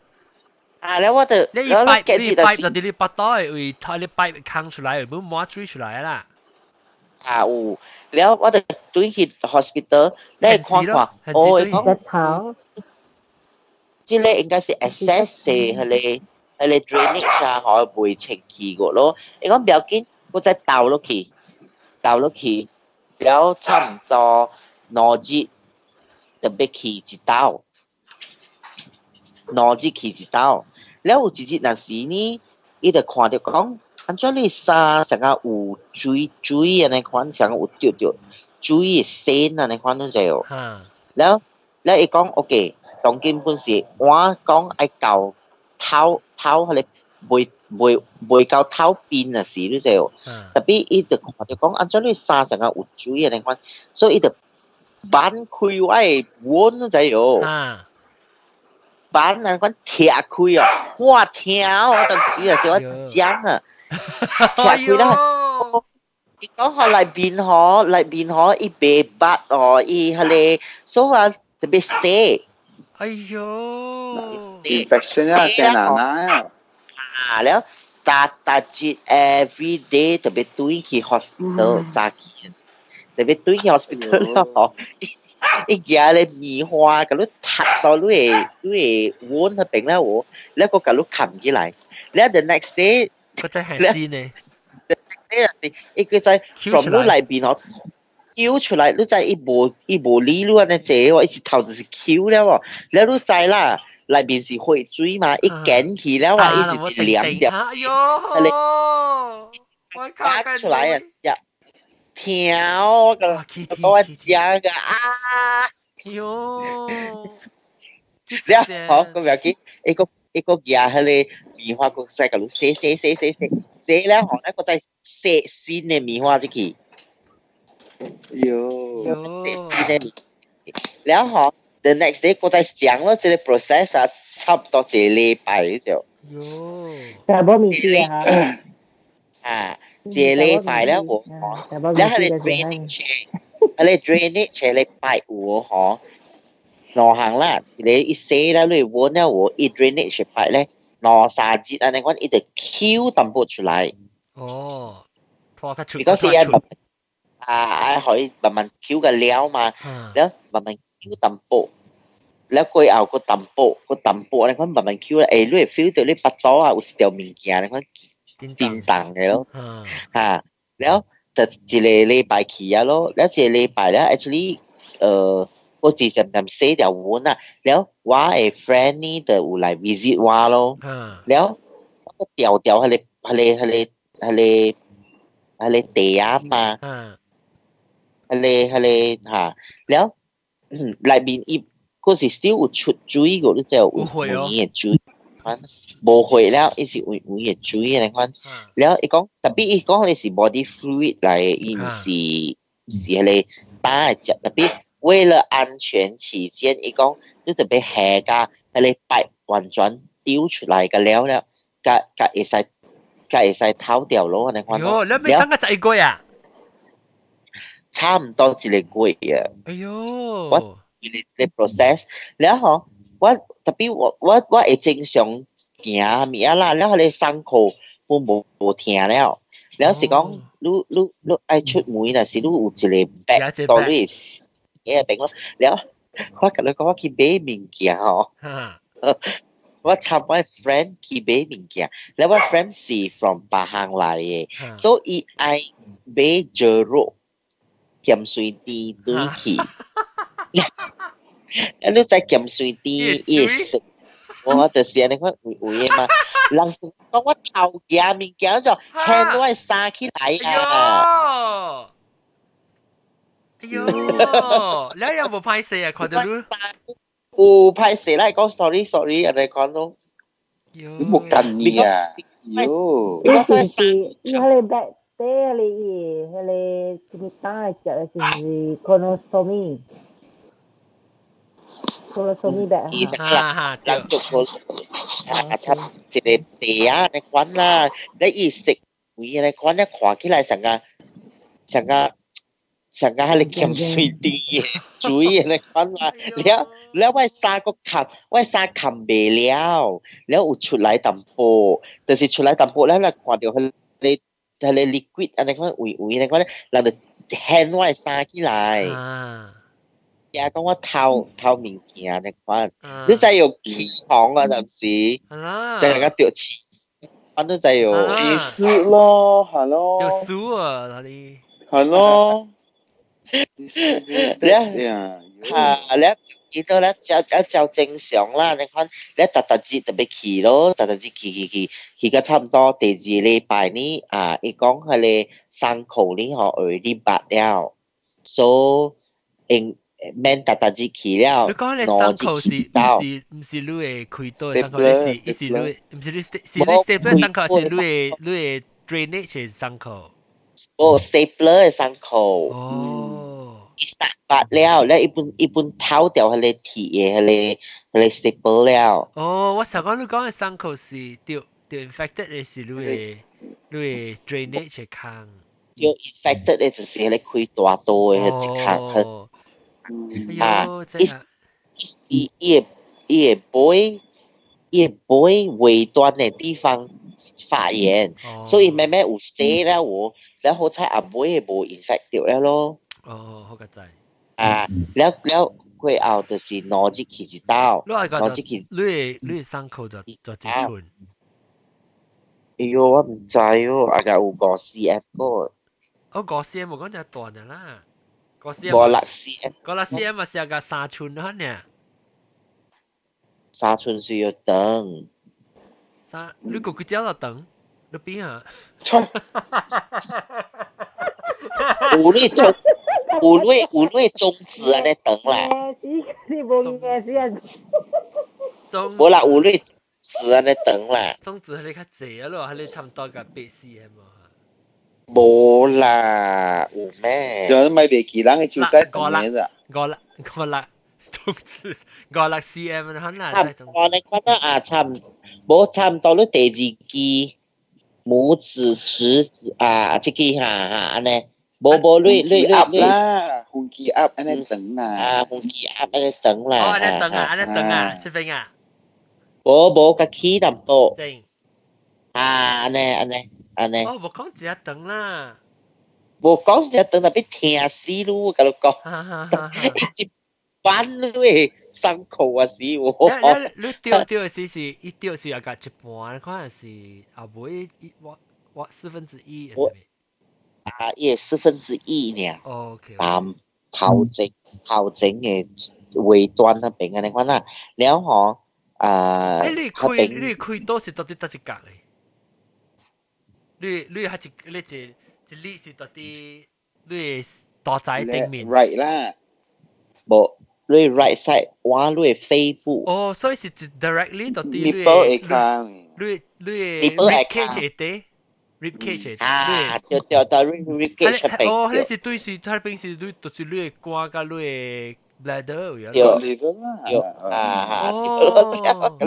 啊，了我就，你 pipe 你 pipe 就佇你腹肚的位，它你 pipe 空出來，會滿水出來啦。啊有，了我就轉去 hospital，你看看，哦，伊講，頭，這個應該是 excess 彼個 drainage 啊，吼袂清氣過咯。伊講不要緊，我再倒落去。倒落去，了差唔多2日就欲去一道，兩日去一道。了有一日若是呢，伊就看著講，按怎你衫成個有水水按呢款，成個有著著水的線按呢款，你知無？了了伊講 OK，當今本是我講愛到頭頭彼個袂到頭邊啊是，你知無？特別伊就看著講，按怎你衫成個有水按呢款，所以伊就扳開我的碗，你知無？扳按呢款拆開哦，哇疼！我當時就是我講啊，拆開啦。伊講吼內面吼，內面吼伊袂捌哦，伊彼個所以話特別洗。哎喲，infection 啊，生難啊。啊了，逐逐日 every day 特別轉去 hospital 早起，特別轉去 hospital 了吼，伊舉咧棉花，共你擦到你的碗彼邊了有，了閣共你冚起來，了 the next day，閣再係先呢？the next day 是伊閣再 from 你內面吼揪出來，你知伊無理你按呢坐哦，伊一頭就是揪了哦，了你知啦。內面是血水嘛，伊捲起了啊，伊是黏掉，哎喲，我打出來啊，呀，疼我個，我食個啊，喲，了好，閣不要緊，伊閣伊閣舉彼个棉花閣再共你洗洗洗洗洗洗了吼，咧閣再洗新的棉花入去。喲，洗新的棉，了吼，the next day 閣再上咯，這个 process 啊，差不多一个禮拜就。喲，查某物件啊，啊，一个禮拜了無吼，了彼个 drainage，彼个 drainage 咧擺有吼，兩項啦，一個伊洗了你聞了有，伊 drainage 擺咧兩三日按呢款，伊就抾淡薄出來。哦，拖較出， because 伊愛慢啊，愛予伊慢慢抾個了嘛，了慢慢抾淡薄，了過後閣淡薄，閣淡薄按呢款慢慢抾咧，欸，你會 feel 到你腹肚啊有一條物件按呢款叮當的咯，哈，了就一个禮拜去啊咯，了一个禮拜了，actually，我是漸漸洗掉碗啊，了我的 friend 呢就有來 visit 我咯，了我調調彼个彼个彼个彼个彼个地啊嘛，彼个彼个哈，了內面伊閣是 still 有出水個，你知有有的水，無血了，伊是有有的水按呢款，了伊講 tapi 伊講彼是 body fluid 來的，伊毋是毋是彼个膽的汁，tapi 為了安全起見，伊講你特別下甲彼个擺完全丟出來個了了，佮佮會使佮會使透掉咯，按呢款。喲，你欲等個一個月啊？差毋多一個月啊。哎喲，我這個 process，了吼，我 tapi 我會正常行物仔啦，了彼个傷口本無無疼了，了是講你愛出門若是你有一個 bag 到你會病咯，了我共你講我去買物件吼，我參我 friend 去買物件，了我 friend 是 from 別項來的，所以伊愛買豬肉鹹水甜轉去。啊！你知鹹水甜伊會食，我就是按呢款有有的嘛。人講我頭夾物件就掀我的衫起來啊！哎喲，你有無歹勢啊？看到你有歹勢啦，講 sorry sorry 按呢款咯。你無近你啊？喲，伊是是伊彼个 bag 底彼个伊彼个啥物膽的食的是毋是 colostomy？colostomy bag 啊？哈，人做個啊，插一個地啊，按呢款啦，你伊食味按呢款咧，看起來像個像個像個彼个鹹水甜的水按呢款啦，了了我衫閣冚，我衫冚袂了，了有出來淡薄，就是出來淡薄了，咱看著彼个彼个 liquid 按呢款味味按呢款咧，人就掀我的衫起來。也講我偷偷物件按呢款，你知有起哄啊，陣時，成個著黐，反正就有黐線咯，係咯，著輸啊，那裡，係咯，你啊，你見到咧照一照正常啦，你看你逐逐日特別去咯，逐逐日去去去去到差不多第二禮拜呢，啊，伊講彼個傷口呢吼 already 拔了，所以應免逐逐日去了。你講彼傷口是毋是毋是你的開刀的傷口？是伊是你的，毋是你是你 stapler 傷口，是你的 drainage 的傷口？哦，stapler 的傷口。哦。伊拔了，了伊本伊本偷掉彼個鐵的彼個彼個 staple 了。哦，我想講你講的傷口是著著 infected 的是你的 drainage 的空。著 infected 的就是彼個開大刀的彼一空。啊，伊是伊的尾伊的尾尾端的地方發炎，所以慢慢有洗了有，了好彩阿尾的無 infect 著了咯。哦，好個知。啊，了了過後就是兩日去一道，兩日去。你的傷口就就幾寸？哎喲，我毋知哦，啊個有5 cm 個。哦，5 cm 無講就大了啦。5 cm。5、6 cm。5、6 cm 嘛是個3寸哈呢。 3寸是要長。三，你個幾隻就長？你邊啊？有你中，有你有你中指按呢長啦。是無意思啊。無啦，有你指指按呢長啦。中指係你較濟啊咯，係你差唔多個8 cm 嘛。無啦，有咩？就咪袂記人嘅手仔長嘅咋。五六五六中指5、6 cm 可能。差唔多，你看到啊，差唔無差唔多你第二支拇指、食指啊，這支哈哈按呢，無無你你你鴨啦，紅旗鴨按呢長啦。啊，紅旗鴨按呢長啦。哦，按呢長啊，按呢長啊，這邊啊。無無較起淡薄。正。啊，按呢按呢按呢。哦，無講一隻長啦。無講一隻長，特別疼死你，我共你講。一般你會傷口啊死我。你掉掉的時是，一掉是啊個一半，可能是啊無一我我四分之一。我啊，伊四分之一呢。 OK。啊，頭前頭前的尾端那邊按呢款啦，了吼啊。你開刀是到底佗一角的？你你係一你一一粒是到底你大仔頂面？Right 啦。無，你 right side 我你肺部。哦，所以是 directly 到底你你你 rib cage 會底，rib cage 會底。啊，對對對，rib cage 邊。哦，彼是對是，彼邊是你就是你的肝佮你的 bladder 對對啊，哦。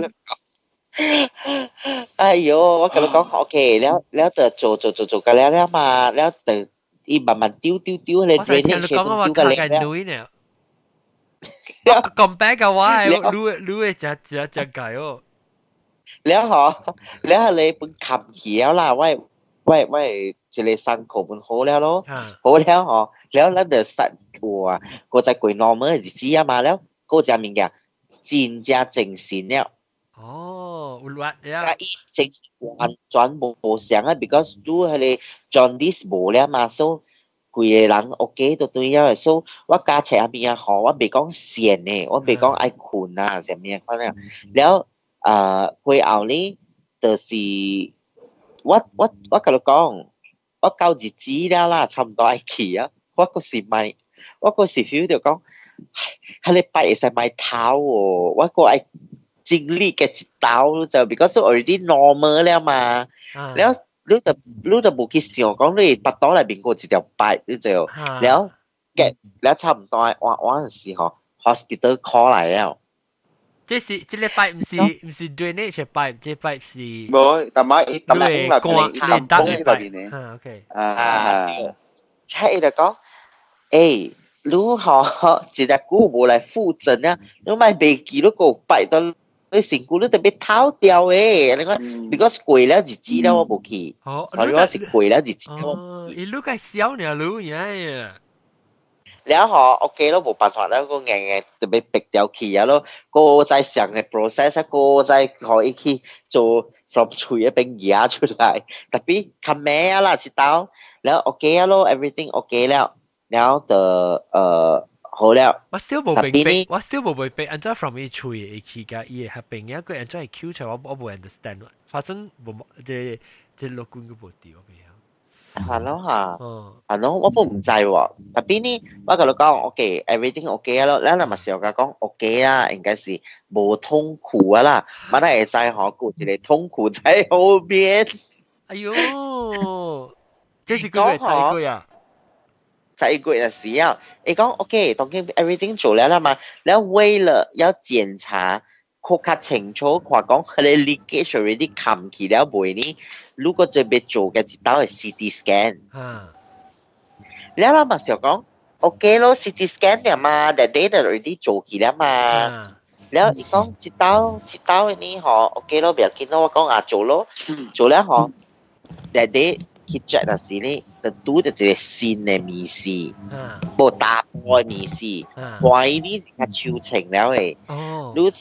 哎喲，我共你講，OK，了了就做做做做個了了嘛，了就伊慢慢丟丟丟，你 drainage 丟個了。了。咁白嘅話，你你會食食食解哦。了吼，了你本冚起了啦，我我我一個傷口本好了咯，好了吼，了咱就實有啊，閣再過 normal 日子啊嘛，了，閣食物件真正精神了。哦，有力了。伊精神完全無相啊，because 你彼個 jaundice 無了嘛，所以規個人 OK 就對了。所以我加冊下面吼，我袂講閒的，我袂講愛睏啊，啥物款了。了啊，過後呢，就是我我我共你講，我到日子了啦，差毋多愛去啊，我閣是莫，我閣是 feel 著講，彼個拜會使莫偷哦，我閣愛經歷嘅一刀就 because already normal 了嘛，了你就你就無去想講你腹肚內面閣有一條 pipe，你就了嘅了差毋多換換時吼，hospital call 來了。這是這個 pipe 毋是 drainage pipe，這 pipe 是無，但係伊但係你肝你膽嘅 pipe。啊，OK。啊，伊就講，欸，你吼一個久無來復診啊，你莫袂記你閣有 pipe 到你身軀你特別透掉的，你看，because 過了日子了我無去，所以我是過了日子我。伊你個小呢，你呀。了吼，OK 咯，無辦法了，個硬硬特別逼掉去啊咯，閣再上個 process，閣再予伊去做 from 喙彼邊壓出來，特別較咩啊啦，一刀，了 OK 啊咯，everything OK 了，了就好了。我 still 無明白，我 still 無明白，按怎 from 伊喙會去共伊會合併，一個按怎會 Q 出來，我無 understand。反正無這這落根個無對，我袂曉。係咯嚇，係咯，我都毋知喎。特別呢，我共你講，OK，everything OK 咯，咱若嘛想共講 OK 啦，應該是無痛苦啊啦，嘛咱會知吼，有一個痛苦在後面。哎喲，這是幾個月？11個月啊？11個月的時候，伊講 OK，當然 everything 做了啦嘛，然後為了要檢查，較較清楚，看講彼個 leakage already 冚起了未呢？如果這欲做嘅一道的 CT scan，了啦嘛想講 OK 咯，CT scan 了嘛，that day 就 already 做起了嘛。了伊講一道一道呢吼，OK 咯，不要緊咯，我講啊做咯，做了吼，that day 去 check 那時呢，就拄著一個新的物事，無大波的物事，懷疑你是較抽清了的。你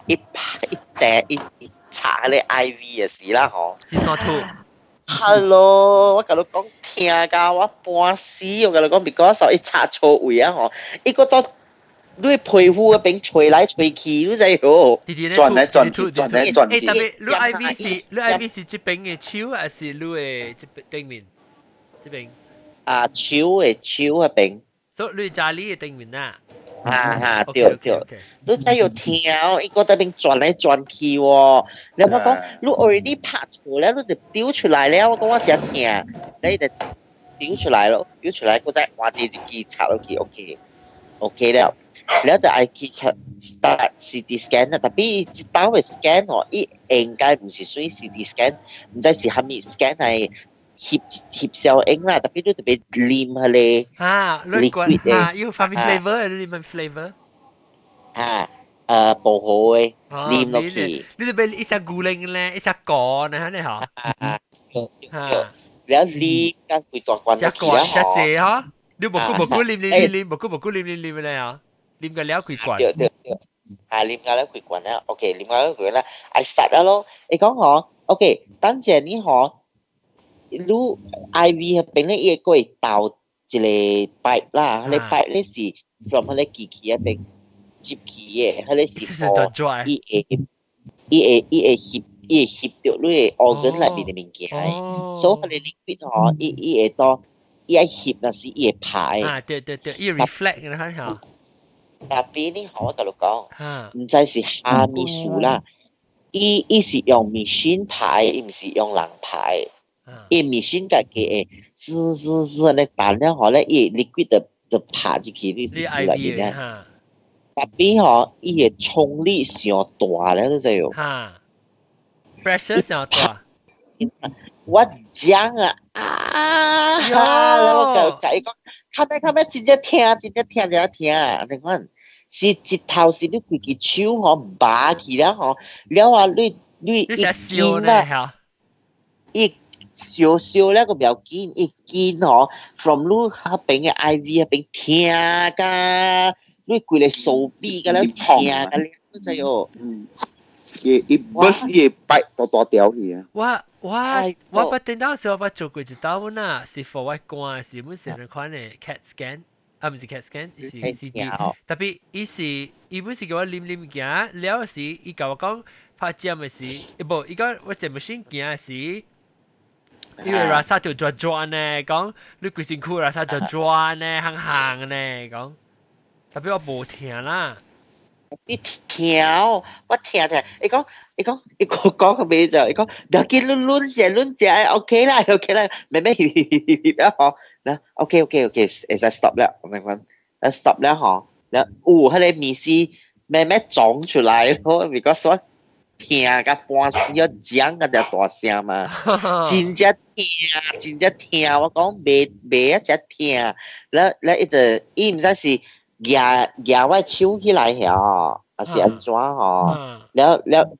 一拍一掟一一插彼個 IV 的時啦吼。是煞吐。 Hello，我共你講疼到我半死，我共你講，because 伊插錯位啊吼，伊閣到你皮膚彼邊吹來吹去，你知無？轉來轉去，轉來轉去。欸，特別你 IV 是你 IV 是這邊的手，還是你的這邊頂面？這邊。啊，手的手彼邊。所以你家裡的頂面啊？哈哈，對對，你真有聽，伊個在邊轉來轉去喎。你我講，你 already 拍錯了，你就丟出來了。我講我真疼，你就丟出來咯，丟出來，我再換第一支插落去，OK，OK 了。了就愛去測 start CT scan 啦，特別一道的 scan 哦，伊應該毋是算 CT scan，毋知是啥物 scan 係翕翕小影啦，特別你特別啉彼個啊， liquid 的，啊，有啥物 flavor，你問 flavor？啊，薄荷的，啉落去。你特別一隻牛奶咧，一隻果呢，你嗬？啊，了啉甲規大罐落去啊，隻濟嗬？你無久無久啉啉啉啉，無久無久啉啉啉咧啊？啉個了幾罐？對對對，啊，啉個了幾罐啦，OK，啉個了幾罐啦，愛 start 啦咯。伊講嗬，OK，等陣你嗬，你 IV 彼邊咧，伊會過導一個 pipe 啦，彼個 pipe 咧是 from 彼個機器彼邊接起的，彼個是 for 伊會翕著你的 organ 內面的物件，所以彼個 liquid 嗬，伊會當伊愛翕，若是伊會排。啊，對對對，伊 reflect 嘅嚇。特別你好，我共你講，毋知是蝦米事啦。伊是用 machine 排，伊毋是用人排。伊 machine 家己會滋滋滋按呢彈了後咧，伊 liquid 就拍入去你身軀內面咧。特別吼，伊的衝力傷大咧，你知無？哈，pressure 傷大。我講啊啊！我共伊講，較尾較尾真正疼，真正疼，真正疼，你看。是一頭是你規支手吼拔起了吼，了啊你一緊啊，伊燒燒了個不要緊，一緊吼，from 你彼邊的 IV 彼邊疼甲，你規個手臂甲了疼甲了，你知無？嗯，伊伊 burst 伊會擺大大條去啊！我捌聽到時我捌做過一道呐，是 for 我肝是本是兩款的 CAT scan。啊，毋是 CAT scan，是 CT。特別伊是伊本是叫我啉啉行，了時伊共我講拍針的時，無伊講我這 machine 行的時，因為垃圾就轉轉呢，講你規身軀垃圾就轉呢，行行呢，講特別我無聽啦。你聽，我聽聽，伊講伊講伊個講個咩就，伊講不要緊，攆攆者攆者，OK 啦，OK 啦，慢慢了吼，嗱，OK OK OK，會使 stop 了，我明講，stop 了吼，了有彼個物絲慢慢撞出來咯，because 我聽甲半死要講甲就大聲嘛，真正疼，真正疼，我講袂袂一隻疼，了了伊就伊毋知是舉舉我手起來遐，還是按怎吼？了了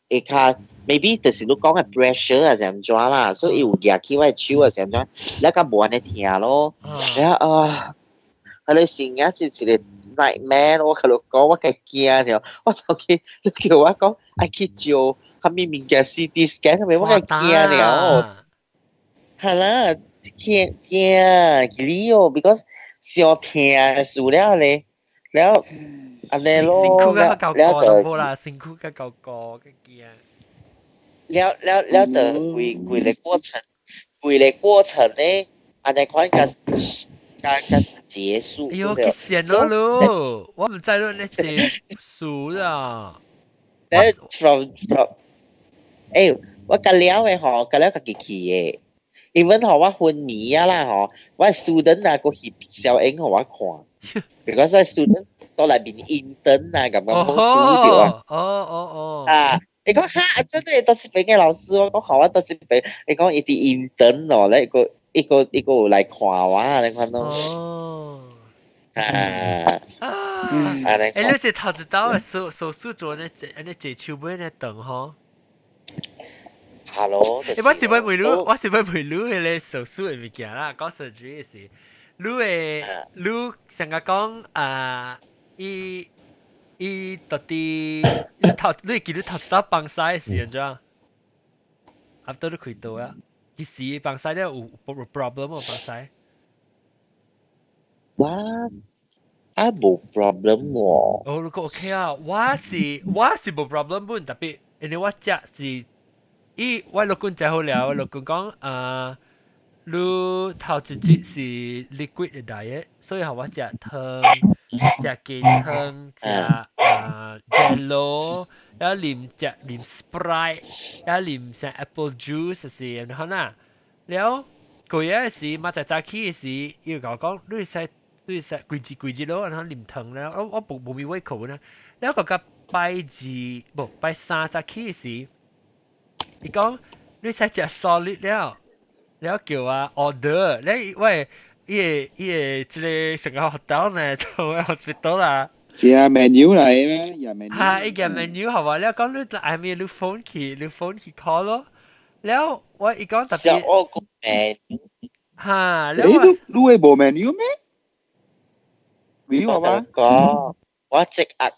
會較 maybe 就是你講的 pressure 還是按怎啦，所以有舉起我的手還是按怎，了較無按呢疼咯。了啊，彼個成也是一個 nightmare 我共你講，我較驚了，我頭去你叫我講愛去照啥物物件 CT scan 啥物，我較驚了。係啦，驚驚記哦，because 傷疼事了咧，了按呢咯，身軀較夠了個都無啦，身軀較夠個較驚。了了了，就規規個過程，規個過程咧，按呢款較較較結束。哎喲，幾險咯咯，我毋知你咧結束啦。咧 from，欸，我甲了的吼，甲了家己去的。因為吼我昏迷啊啦吼，我 student 啊個翕小影予我看，because 我 student 到內面 intern 啊，咁樣好拄著啊。哦哦哦。啊，伊講哈，真的到這邊的老師，我講好，我到這邊，伊講伊佇 intern 哦，咧個一個一個有來看我，你看咯。哦。啊。啊。欸，你這頭一道的手術做呢，按呢坐手尾呢長吼。 Hello，欸，我是欲問你，我是欲問你彼个手術的物件啦，講 surgery 的時，你會你上個講啊，伊伊到底你頭你會記得頭一道放屎的時按怎？after 你開刀啊，其實放屎了有 problem 無放屎？我啊無 problem 喎。哦，你講 OK 啊，我是無 problem 本，特別因為我食是。伊我老公食好了，我老公講啊，你頭一日是 liquid 的 diet，所以我食湯、食雞湯、食啊 Jello，然後啉食啉 Sprite，然後啉啥 apple juice 是，然後啦，了過夜時，嘛在早起時，伊就共我講，你會使規日規日咯，然後啉湯了，我無無胃口呢，了個個拜二無拜三早起時，伊講你使食 solid 了。了叫我 order，你喂，伊個這个成个 hotel 呢，做 hospital 啦。是啊，menu 嚟咩？有 menu。嚇，伊個 menu 係話，了講你愛咩？你 phone 去，你 phone 去 call 咯。了我伊講特別。我個 menu。嚇，你都你會無 menu 咩？沒有啊？講。我即壓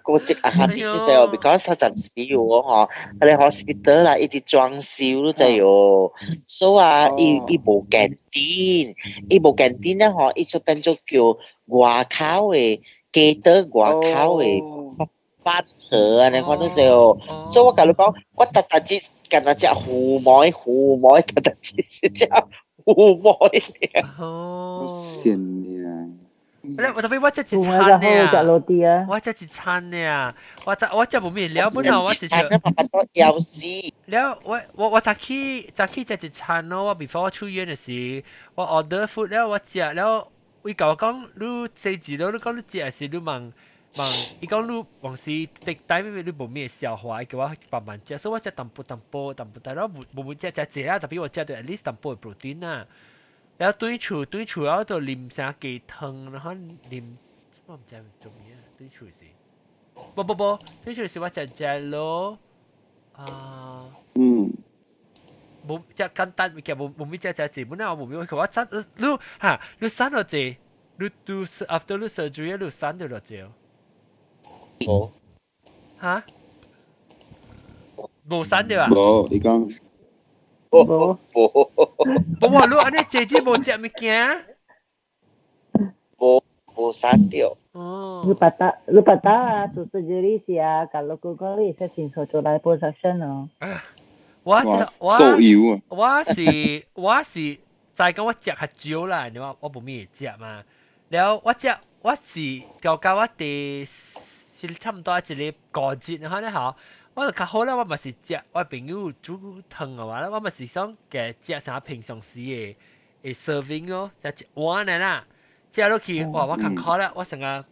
個積壓下邊就，because 他暫時有嗬，佢哋 hospital 啦，一直裝修都就有，所以啊，伊無 canteen，伊無 canteen 咧嗬，伊就變做叫外口的，記得外口的飯盒啊，你看到就，所以我共你講，我特特只近日食糊糜糊糜，特特只食糊糜。哦。善啊！我特別我食一餐呢，我食一餐呢，我食無咩了，本來我是食。爸爸都枵死。了我早起食一餐咯，我 before 我出院的時，我 order food 了，我食了，伊共我講你食一咯，你講你食時你問問，伊講你往時 take time 你無咩消化，伊叫我慢慢食，所以我食淡薄淡薄淡薄，但係我無無食食濟啊，特別我食到 at least 淡薄 protein 啊。然後對厝，我就啉啥雞湯，然後啉我毋知做咩啊？對厝是，無無無，對厝是我食 Jello 啊，無食簡單物件，無無咩食食濟，本來我無咩，我瘦你哈，你瘦偌濟，你都 after 你 surgery 你瘦著偌濟？無，哈？無瘦著啊？無，你講。無無無話你按呢濟濟無食物件？無無瘦著。哦。你 patah 你 patah 啊，做 surgery 時啊，kalau 講你會使先做做 liposuction 哦。我我我是我是就講我食較少啦，你話我無咩會食嘛。了我食我是到到我第是差唔多一個五日，然後咧吼。我就較好啦，我嘛是食我朋友煮湯嘅話咧，我嘛是想嘅食啥平常時的 serving 咯，食一碗的啦，食落去哇，我艱苦啦，我成個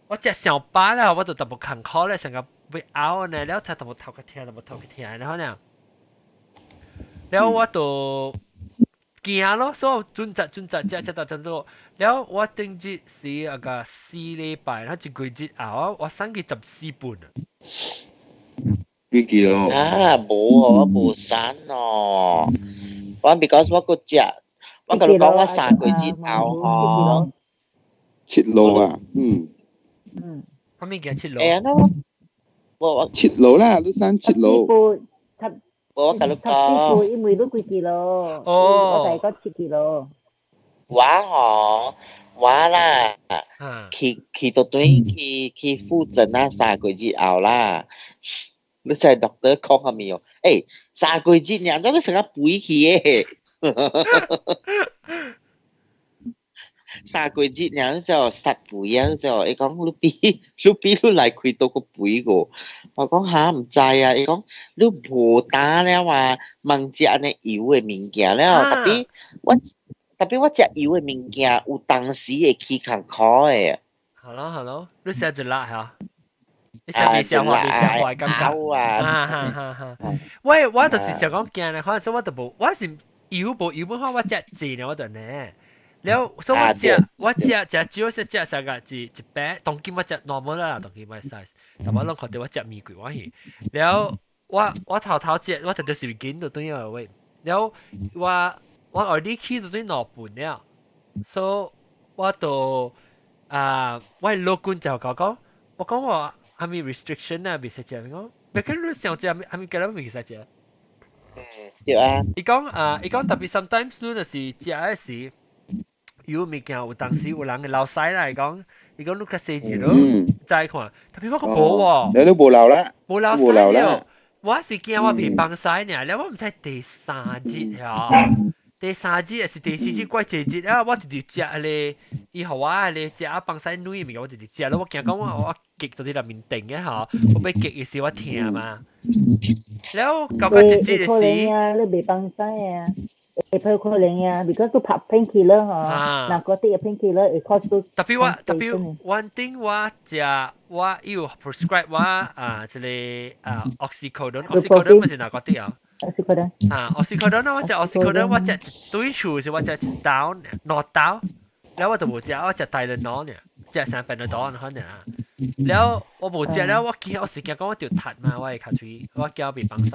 我食上飽啦，我就淡薄艱苦咧，成個欲嘔呢，了才淡薄頭殼疼，淡薄頭殼疼，然後呢，了我就驚咯，所以準則準則食食到真多，了我頂日是那個4禮拜，然後一個月後，我瘦去14磅啊。幾 kilo？啊，無哦，我無瘦哦。我 because 我閣食，我共你講我3個月後吼， 7路啊，嗯。嗯。啥物叫7路？欸，那我我七路啦，你瘦7路。我共你講，因為你幾 kilo？哦，我大概7 kilo。我吼，我啦，去到對去復診啊，3個月後啦。你知 doctor 講啥物哦？欸，三個月爾，怎個成個肥去的？三個月爾就殺肥啊！就伊講你比你比你來開刀閣肥個，我講哈毋知啊！伊講你無膽了啊，茫食按呢油的物件了，特別我食油的物件，有當時會起艱苦的。好咯好咯，你食一辣嚇？你食未消化未消化感覺？啊哈哈哈！喂，我就是想講驚咧，可能說我就無，我是油無油本話我食濟呢，我就呢。了，所以我食食少食食啥個一一百，當今我食 normal 啦，當今我 size，但我攏看著我食麵貴我去。了，我頭頭食，我特別是緊就對了喂。了，我 already 去到對2磅了，所以我就啊，我老公就講講，我講我係咪 restriction 啊，袂使食，講，別個你想食，係咪叫你袂使食？嗯，對啊。伊講啊，伊講特別 sometimes 你就是食的時。有物件有當時有人會流屎啦，伊講，伊講你較細緻咯，再看，特別我閣無喎，你都無流啦，無流屎了，我是驚我袂放屎爾，了我毋知第三日呀，第三日還是第四日怪濟日啊！我直直食咧，伊予我咧食啊放屎軟物件，我直直食咯。我驚講我結到佇內面定嘅吼，我欲結嘅時我疼嘛。了到到一日嘅時，啊，你袂放屎啊？會可能啊，because 都拍 painkiller 吼，narcotic 嘅 painkiller 會 cause 到。 Tapi 我 tapi one thing 我食我有 prescribe 我啊，這個啊 oxycodone，oxycodone 咪是 narcotic 啊？ Oxycodone。啊，oxycodone 我食 oxycodone 我食一對數是我食一刀兩刀，了我就無食，我食 Tylenol 呢，食三 Panadol 可能啊。了我無食了，我驚我是驚講我著窒嘛，我的跤喙，我驚袂放屎。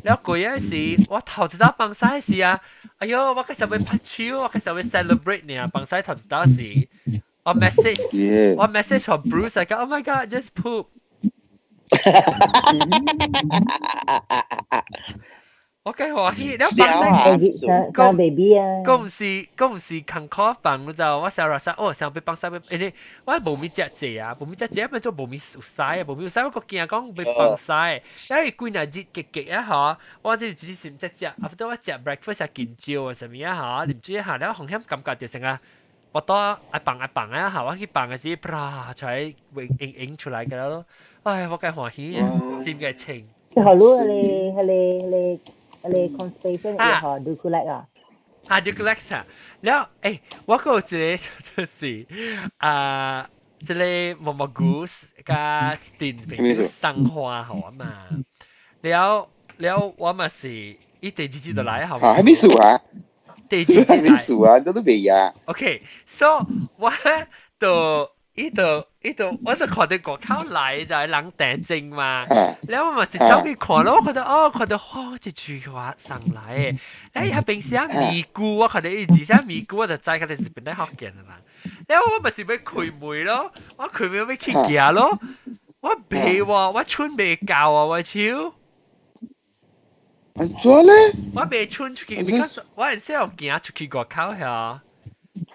了過日時，我頭一道放屎時啊，哎喲，我開始欲拍手，我開始欲 celebrate 呢，放屎頭一道時，我 message，我 message 予 Bruce 講，Oh my God，just poop。我計歡喜，了放屎，講 baby 啊，講毋是艱苦放，你知道？我小時候哦，想欲放屎欲，因為我無物食濟啊，無物食濟，變做無物有屎啊，無物有屎，我閣驚講欲放屎，因為幾若日結結啊吼，我就只是毋食食，after 我食 breakfast 啊緊少啊，啥物啊吼，啉水下了風險感覺就成啊，我倒愛放愛放啊，吼，我去放嘅時，啪出來影影出來個咯，唉，我計歡喜啊，心嘅清。好咯，你你你。你 constipation 會學 Dulcolax 啊？啊，Dulcolax 啊，了欸，我閣有一個就是啊，這個毛毛菇佮一陣朋友送花予我嘛，了了我嘛是伊第二日就來好。啊，還沒數啊？第二日還沒數啊？都都未啊？OK，so 我就。伊就伊就我就看到外口來就係人訂證嘛，然後我嘛一走去看咯，我覺得哦，看到哇，一束花送來的，欸，彼邊寫咪咕，我看到伊字寫咪咕，我就知佢哋是本來福建的人。然後我咪是欲開門咯，我開門欲去行咯，我袂喎，我伸袂到啊，我手。按怎咧？我袂伸出去，because 我陣時有行出去外口遐。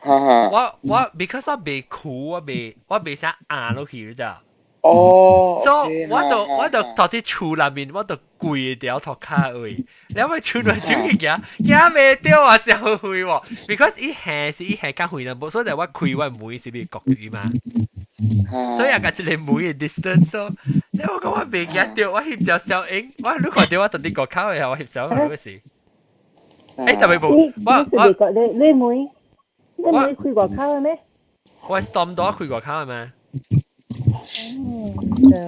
我我 because 我袂苦，我袂啥按落去咋。哦。所以我就到佇厝內面，我就跪條塗跤位，然後我伸來手去行，行袂著啊，傷遠喎。because 伊行是伊行較遠啦，無所以我開我門是欲擱著伊嘛。所以也共一个門的 distance 咯。然後我講我袂行著，我翕隻小影，我你看著我到佇外口的，我翕相嗰時。欸，特別無，我我你你門。你唔係開外口嘅咩？我 storm door 開外口嘅咩？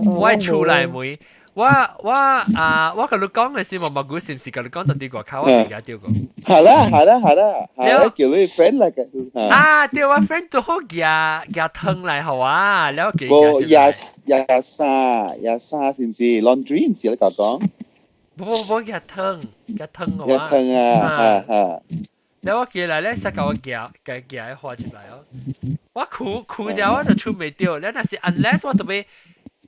我係厝內門，我我啊，我共你講嘅時，毛毛菇是毋是共你講到佇外口？我未記得過。係啦係啦係啦，係啦，叫你 friend 嚟嘅。啊，對，我 friend 拄好寄寄湯來予我，了寄。無廿廿三廿三是毋是？Laundry 毋是你講講？無無無寄湯寄湯予我。寄湯啊，哈哈。了我寄來咧，才共我寄寄寄花入來哦。我跍跍了我就出袂著，了若是 unless 我特別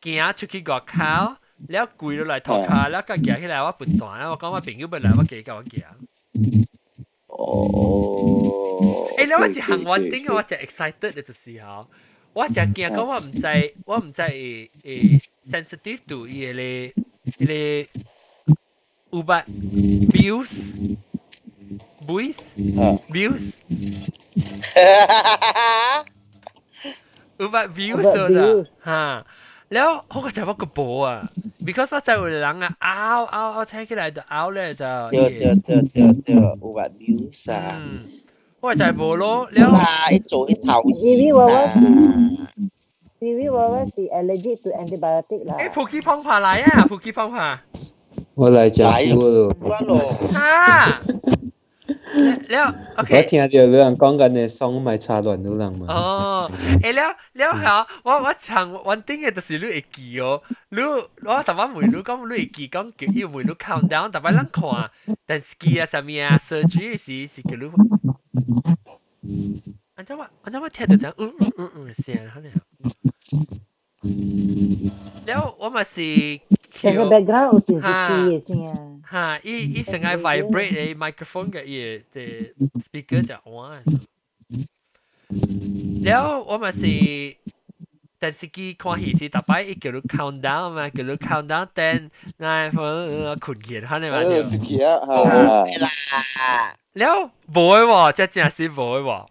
行出去外口，了跪落來塗跤，了佮行起來我笨蛋啦！我講我朋友欲來，我加共我行。哦。欸，了我一項我頂我真 excited 的就是吼，我真驚講我毋知，我毋知會會 sensitive to 伊个咧，彼個有捌 views。Voice views 有捌 views 啦，哈，了我個就我個無啊，because 我知有人啊拗拗拗請起來就拗咧就。對對對對對，有捌 views 啊。嗯，我就無咯，了。啦，一做一頭因為我我是，因為我我是 allergic to antibiotic 啦。欸，普吉方法來啊，普吉方法。我來食久咯。哈。了，OK。我聽著有人講緊的爽咪插亂女人嘛。哦，欸了了後，我我唱我頂的就是你會記哦。你我逐擺問你講，你會記講叫伊問你 count down，逐擺咱看電視機啊啥物啊，surgery 時是叫你。按怎我按怎我聽著這樣嗯嗯嗯嗯聲，可能。了我嘛是。成個 background 有電視機的聲。哈，伊伊成個 vibrate 的 microphone 嘅伊的 speaker 就換。了我嘛是電視機看戲時，逐擺伊叫你 count down 嘛，叫你 count down ten nine 睏去，可能嘛對。是啊，啦。了無的喎，這真是無的喎。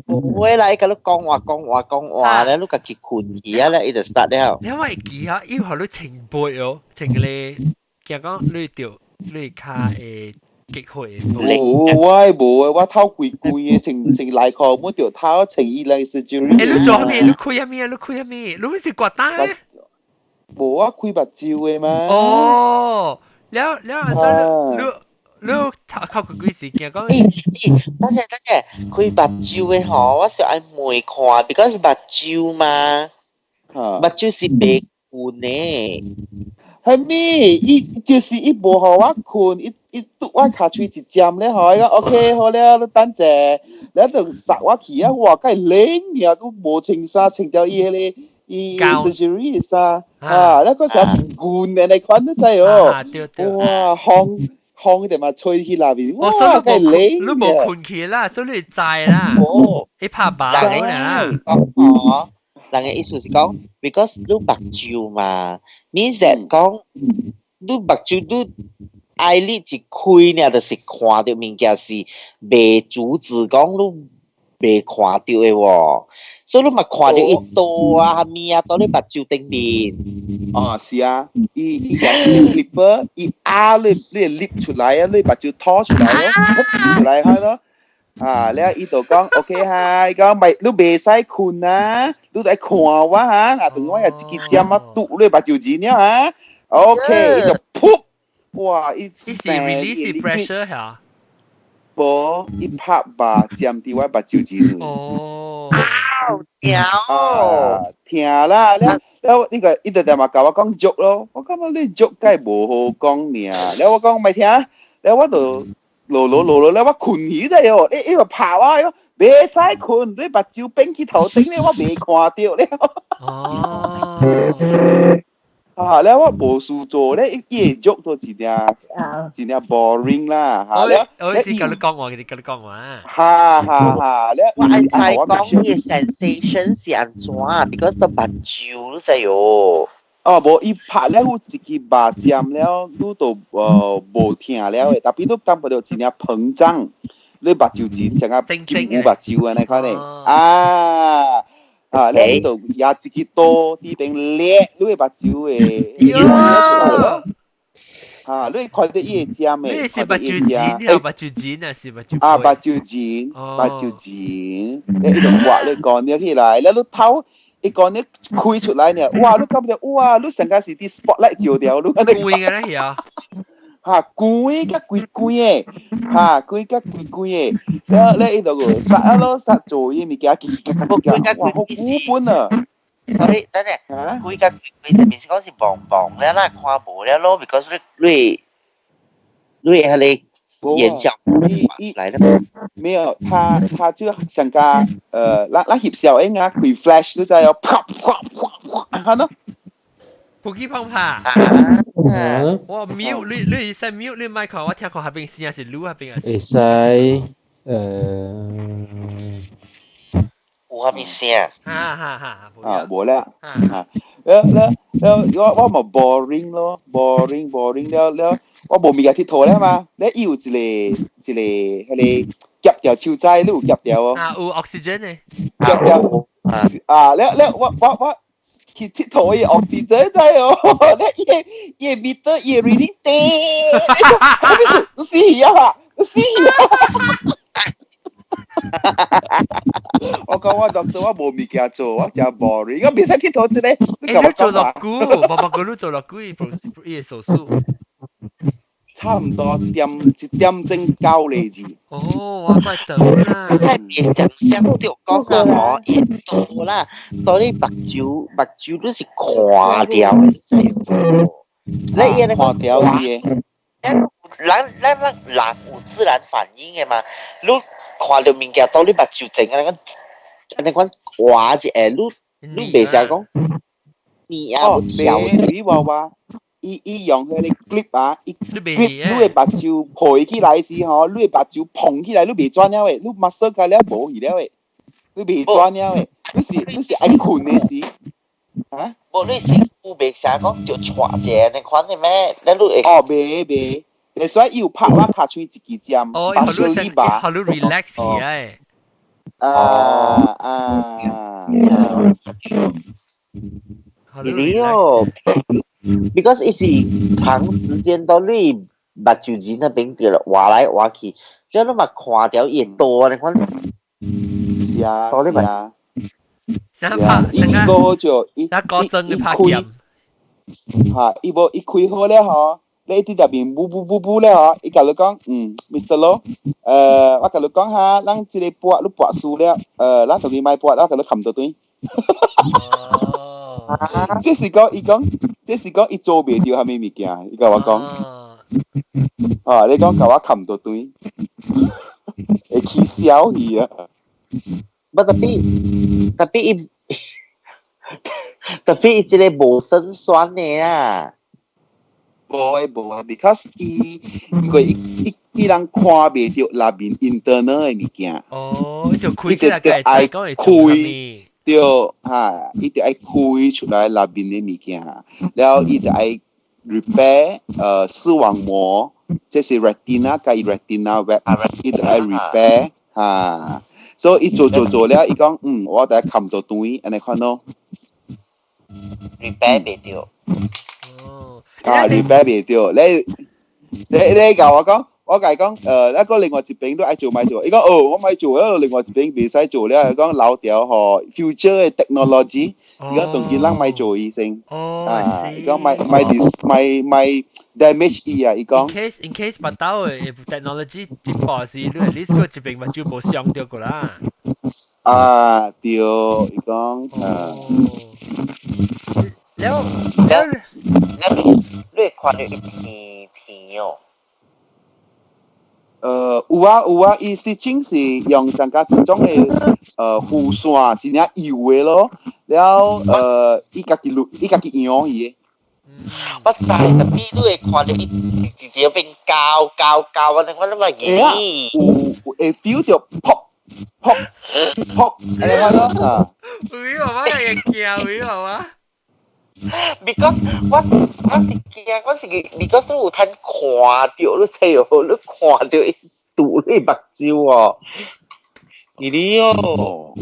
無會啦，伊共你講話講話講話咧，你家己睏去啊咧，伊就 start 了。你我會記啊，伊予你穿被哦，穿個驚講你著你跤會激血。無，我無啊，我頭規規的，穿穿內褲，我著頭穿伊來 surgery。欸，你做啥物？你開啥物？你開啥物？你是割膽？無，我開目睭的嘛。哦，了了，按怎你頭靠幾幾時間講？欸欸，等下等下，開目睭的吼，我是愛問看，because 目睭嘛，目睭是袂睏的。係咩？伊就是伊無予我睏，伊伊拄我跤喙一針咧，吼，伊講 OK 好了，你等者，了就殺我去啊！哇，該冷爾，閣無穿衫，穿著伊彼个伊 surgery 的衫，啊，了閣成穿軍的那款，你知哦？哇，風風就嘛吹去內面，哇，該冷！你無睏去啦，所以你知啦。伊拍靶啦。哦。人的意思是講，because 你目睭嘛，means that 講你目睭你 eyelid 一開爾，就是看著物件是袂阻止講你袂看著的喎，所以你嘛看著伊刀啊、物啊，佇你目睭頂面。哦，是啊，伊伊用 clipper，伊壓你你 lip 出來啊，你目睭拖出來咯，噗出來開咯。啊，了伊就講 OK 哈，伊講咪你袂使睏啊，你愛看我哈，啊，等我也一支針啊，篤你目睭前了啊，OK，伊就噗，哇，伊伊是 release pressure 嚇？無，伊拍肉針佇我目睭前。哦，疼啊，疼啦！了了，呢個伊就定嘛共我講足咯，我感覺你足梗係無好講爾，了我講莫聽，了我就。落落落落咧，我睏去啫喲！你伊個拍我，伊講袂使睏，你目睭變去頭頂咧，我袂看著咧。哦。啊，了我無事做咧，伊會喐都真正真正 boring 啦。嚇，了我一直共你講話，一直共你講話。哈哈哈！了我愛知講伊 sensation 是按怎，because 都目睭你知喲。哦，無伊拍了有一支肉針了，你就無疼了的，但是你感覺著真正膨脹，你目睭前成個金有目睭按呢款的，啊啊，了你就舉一支刀佇邊裂你的目睭的，啊，你看著伊會針的，你是目睭錢啊？目睭錢啊？是目睭？啊，目睭錢，目睭錢，你伊就刮你乾了起來，了你頭。伊講你開出來呢，哇！你感覺哇！你成個是佇 spotlight 照著你，規嘅咧係啊，哈，規甲規規的，哈，規甲規規的，了了伊就個殺啊咯，殺做伊物件，叽叽嘎嘎嘎，哇，好古本啊！Sorry，等陣，規甲規規，就是講是茫茫了啦，看無了咯，because 你你你係你眼角來了。沒有，他他就上個咱咱翕相應啊，開 flash 你知哦，啪啪啪啪，哈喏。不去碰拍。我 mute 你你使 mute 你麥看，我聽看下邊聲是擼下邊啊。會使有啥物聲？哈哈哈！啊，無啦，啊，了了了，我我嘛 boring 咯，boring boring 了了，我無物件𨑨迌了嘛，了伊有一個一個彼個夾掉手仔，你有夾掉哦？啊，有 oxygen 的。夾掉啊！了了，我我我去𨑨迌伊 oxygen 知哦，了伊個伊個 meter 伊個 reading 低，你死啊！你死啊！我講我 doctor 我無物件做，我真 boring，我袂使𨑨迌這個。欸，你做偌久？無無過你做偌久？伊伊個手術？差唔多點一點鐘九個字。哦，我怪等啦。太別想象著講啊，吼，伊多啦，到你目睭目睭都是看掉的，知無？你伊那看掉伊的。人咱咱人有自然反應的嘛，你看著物件到你目睭前啊，那按呢款畫一下，你你袂使講，你啊哦，袂，你話話，伊伊用彼个 clip 啊，伊 clip 你的目睭開起來時吼，你的目睭膨起來，你袂轉了的，你 muscle 開了無去了的，你袂轉了的，你是你是愛睏的時，啊？無你身軀袂使講著掣一下按呢款的咩？咱你會哦，袂袂。所以伊有拍我跤喙一支針，哦，把小尾巴，予你 relax 起來。啊啊！你哦，because 伊是長時間都你目睭仁那邊對了，畫來畫去，你攏嘛看著伊會多，你看。是啊，是啊。成拍，伊個就伊一個針嘅拍劍。嚇！伊無伊開好了吼，你佇入面補補補補了吼，伊共你講，Mr. Low，我共你講哈，咱這个搏你搏輸了，咱同伊莫搏，我共你冚到對。哦。這是講伊講，這是講伊做袂著啥物物件，伊共我講。啊，你講共我冚到對，會起痟去啊！不特別伊這个無勝算的啊。無的無的，because 伊因為伊伊人看袂著內面 internal 的物件。哦，伊就開起來，會知講會做啥物。對，哈，伊就愛開出來內面的物件，了後伊就愛 repair 視網膜，這是 retina 佮 retina web，伊就愛 repair 哈。所以伊做做做了，伊講我得冚到斷，按呢款咯。 repair 袂著。哦。啊，repair 袂著，你共我講，我共伊講，那個另外一邊都愛做莫做，伊講哦，我莫做，那個另外一邊袂使做了，伊講老掉吼，future 的 technology，伊講當今人莫做醫生，哦，伊講莫莫 dis 莫莫 damage 伊啊，伊講。 In case 腹肚的 technology 進步時，你 at least 個一邊目睭無傷著過啦。啊，對，伊講，啊。了了了，你會看著伊天天哦。有啊有啊，伊是真是用上較一種的弧線，真正幼的咯。了伊家己錄，伊家己養伊的。我知，tapi 你會看著伊直直變高高高啊！我諗話咦，有會 feel 著 pop pop pop，按呢款咯啊。有我會驚，有我。 Because 我是驚，我是 because 你有通看著，你知哦，你看著伊堵你目睭哦，你哦。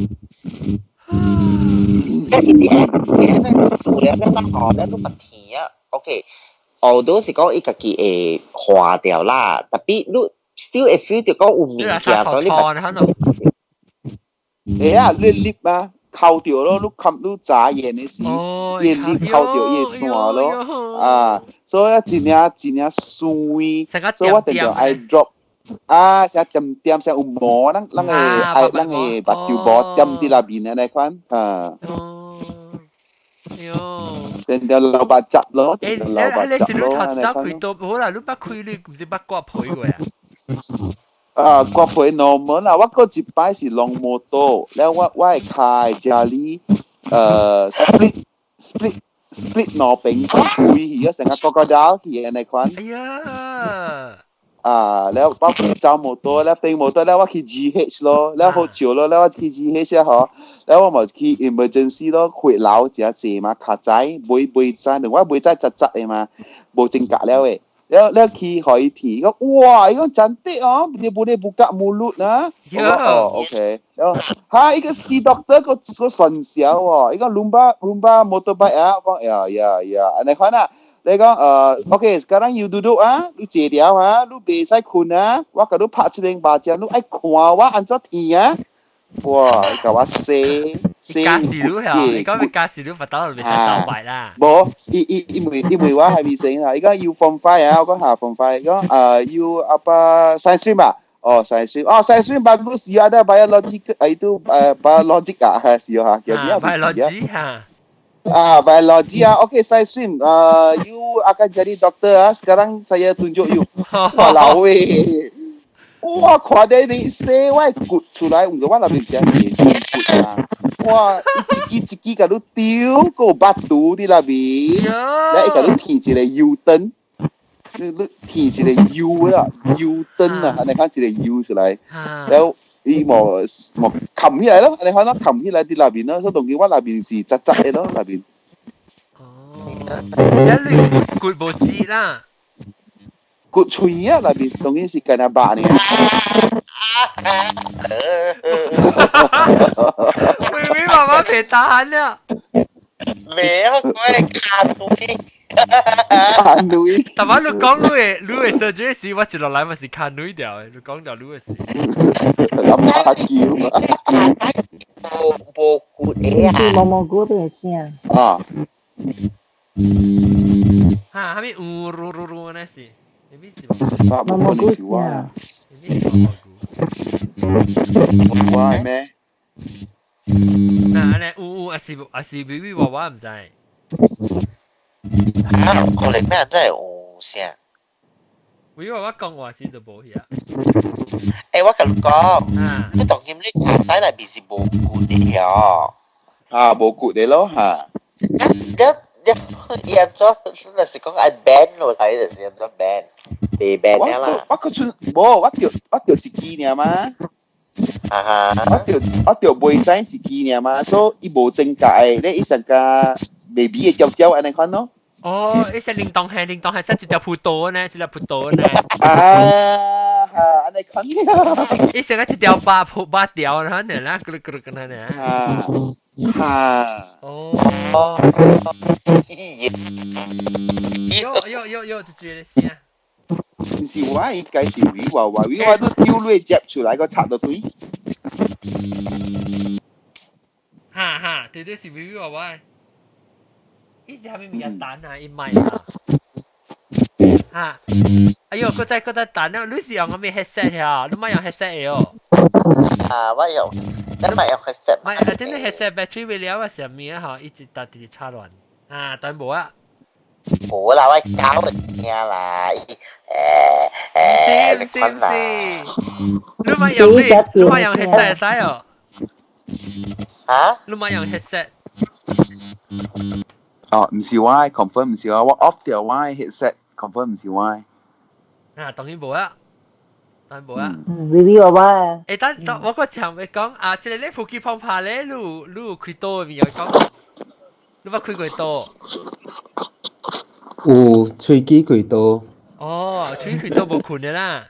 一啲啲做了，咱吼，咱都捌甜啊。OK，although 是講伊家己會化掉啦，tapi 你 still 會 feel 著講有物件佇你目。會啊，你入啊，摳著咯，你冚你眨眼的時，伊入摳著伊會線咯，啊，所以真正真正酸，所以我定定愛 drop。啊，成點點成有毛，咱咱的愛咱的目睭毛點佇內面按呢款，啊。哦，喲。定定流目汁咯，欸，流目你是你汁咯，頭一道開刀，好啦，你捌開你毋是捌割皮過啊？啊，割皮 normal 啦，我過一擺是弄摩托，了我的跤的這裡，split split split 兩邊開去啊，成個 crocodile 去按呢款。哎呀！啊，了我走摩托，了飛摩托，了我去 GH 咯，了好笑咯，了我去 GH 啊嗬，了我嘛去 emergency 咯，血流誠濟嘛，較早買買早，我買早窒窒的嘛，無真格了的。了了去予伊提，伊講哇，伊講 cantik 哦，dia boleh buka mulut 啊。我講哦，OK。了哈，伊個 see doctor 個個神笑哦，伊講 lumba lumba motorbike 啊，我講呀呀呀，按呢款啊。你講OK，sekarang you duduk 啊，你坐掉啊，你袂使睏啊，我共你拍一邊巴掌，你愛看我按怎疼啊？哇！伊共我洗洗加時你係，你講加時你腹肚就袂使走埋啦。無，伊伊伊問伊問我係咪先啊？伊講 you form five 啊，我講嚇 form five。伊講you apa science stream 啊？哦，science stream. Oh, science stream bagus. You ada biology itu biologic ah, 是哈，叫咩 Biology 哈。 Ah, biology ah. Okay, science stream. You akan jadi doktor ah. Sekarang saya tunjuk you. 哇喂！哇，看到你洗我骨出來，毋過我那邊真濟骨啊！哇，一支一支共你丟，閣有肉毒佇內面，了伊共你貼一個油燈，你貼一個油啦，油燈啊，按呢款一個油出來，了伊無無冚起來咯，按呢款咯，冚起來佇內面咯，所以當今我內面是窒窒的咯，內面。哦，一你骨無折啦。骨喙啊，內面當然是干那肉呢。微微媽媽別打了。沒有，我係卡女。卡女。但係你講你的 surgery 時，我一落來嘛是卡女掉的。你講掉你的事。阿媽叫。無無骨的啊。毛毛菇變聲。啊。哈，啥物有嚕嚕嚕那是？你咪是毛毛菇是我。你咪是毛毛菇。我係咩？嗱，按呢有有，還是還是微微娃娃毋知。啊，可能咩真係有聲。微娃娃講話時就無去啊。欸，我共你講，你當今你卡帶內面是無骨的哦。啊，無骨的咯嚇。你你伊按怎？若是講愛 band 落來，就是按怎 band，袂 band 了啦。我個陣無，我著一支爾嘛。啊哈！我著袂知一支爾嘛，所以伊無增加的，你伊上加未比的焦焦按呢款咯。哦，伊是靈當係靈當係塞一條葡萄呢，一條葡萄呢。啊哈，按呢款。伊成個一條八葡八條，然後呢啦，咕嚕咕嚕咁樣呢。啊哈。哦。喲喲喲喲，這句的聲。唔是我，應該是維娃娃，維娃都丟落接出來個插到對。哈哈，對對是維娃娃。伊是啥物物件彈啊？伊賣啊。哈！哎喲，閣再閣再彈了，你是用啥物 headset 呀？你莫用 headset 的哦。啊，我用，你莫用 headset。唔係，真係 headset battery 未了啊，啥物啊？吼，一直搭直直插亂。啊，但無啊。無啦，我搞就聽啦，誒唔是唔是，你莫用你，你莫用 headset 使哦。啊？你莫用 headset。哦，唔是我，confirm 唔是我，我 off 掉我 headset，confirm 唔是我。啊，當然無啊，當然無啊。嗯，微微娃娃。欸，等等，我閣搶欲講啊，這個咧普吉碰拍咧，你有你有開刀的物講，你捌開過刀？有喙齒開刀。哦，喙齒開刀無睏的啦。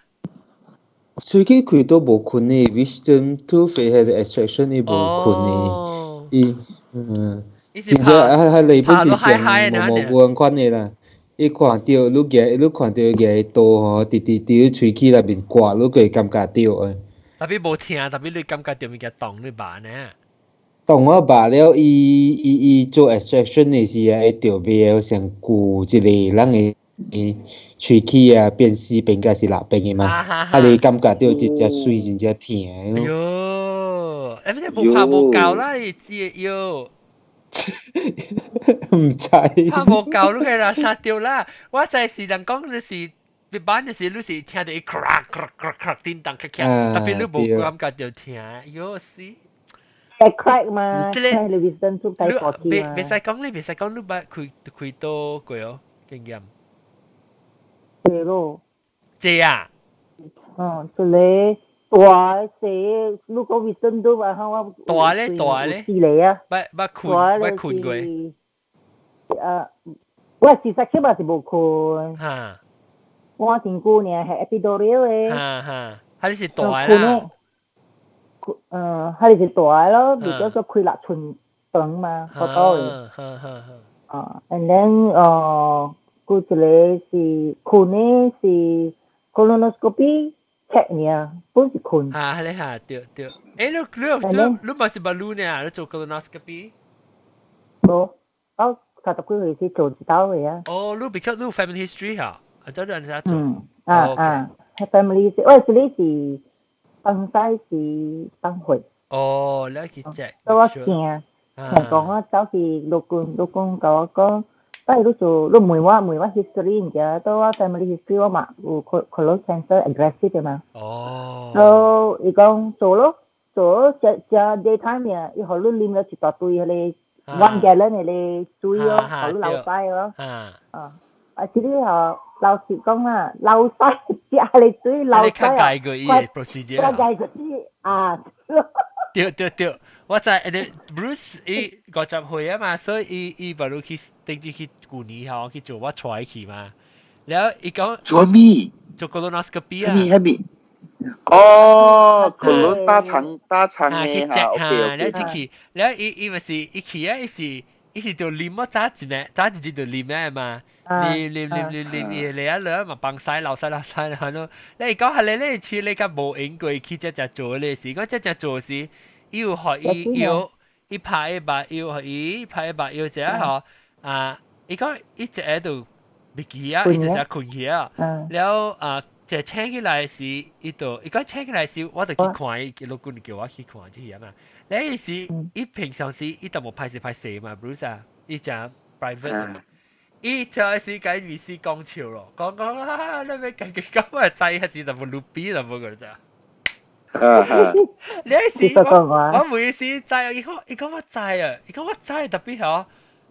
喙齒開刀無睏的，wisdom tooth 彼个 extraction 伊無睏的，伊嗯。真正啊，啊，你本是像毛毛菇款的啦。伊看著你舉，你看著舉刀吼，直直佇你喙齒內面割，你會感覺著的。 tapi 無疼，tapi 你感覺著物件動你肉呢？動我肉了，伊伊伊做 extraction 的時啊，會著袂上舊一个人的喙齒啊，變四邊抑是六邊的嘛？啊，你感覺著一隻嗉真正疼。哎喲，欸，你無拍無夠啦，伊知喲。毋知。拍無夠，你去啦殺掉啦！我知是人講你是一般就是你是聽著伊 crack crack crack crack 叮當咔咔，tapi 你無感覺著疼，喲死！會 crack 嘛？這個你 wisdom tooth 帶過去嘛？別使講你，別使講你捌開開刀過哦，經驗。對咯。這啊？嗯，這個。大細，如果 wisdom tooth 啊，我大咧大咧，四個啊，捌捌睏捌睏過。啊，我事實起碼是無睏。哈。我真久呢，係 epidural 的。哈哈，彼是大啦。嗯，彼是大咯，比較說開6寸長嘛，好多的。哈哈哈。啊，and then 哦，閣一个是睏的是 colonoscopy。check 爾，本是睏。啊，係咧嚇，對對。欸，你你你你嘛是捌擼呢？你做 colonoscopy？無，我30幾歲時做一道的啊。哦，你比較你有 family history 嚇？啊，這你按怎做？嗯，啊啊，family 我這裡是東西是放血。哦，你去 check。所以我驚，聽講我走去陸軍，陸軍共我講。但係你做，你問我問我 history 毋對，到我 family history 我嘛有 colon cancer aggressive 的嘛。哦。所以伊講做咯，做食食 daytime 啊，伊予你啉了一大堆彼个 1 gallon 彼个水咯，予你流屎咯。啊。啊，這個吼，老實講啦，流屎食彼个水流屎啊。你較解過伊个 procedure。較解過伊啊。對對對。我知，你 Bruce 伊50歲啊嘛，所以伊伊不如去頂次去舊年吼去做，我帶伊去嘛。了伊講做咩？做 colonoscopy 啊。係咪係咪？哦，colon 大腸大腸嘅嚇，OK OK。了入去，了伊伊咪是伊去啊，伊是伊是就啉我早一暝，早一日就啉嘅嘛。啉啉啉啉啉，伊嚟啊兩嘛放屎流屎流屎啦，咯。你講係你咧去你較無閒過去只只做咧事，講只只做時，伊有予伊藥，伊拍一把藥，予伊拍一把藥，只吼啊，伊講伊一下就袂記啊，伊就成睏去啊，了啊，就醒起來時，伊就伊講醒起來時，我就去看伊，老公叫我去看這樣嘛。你是伊平常時伊就無歹勢歹勢嘛，Bruce 啊，伊誠 private。伊就是甲伊咪講笑咯，講講啊，你欲家己講我知還是淡薄魯比淡薄個咋？你是我我每次知，伊講伊講我知啊，伊講我知 tapi 嗬，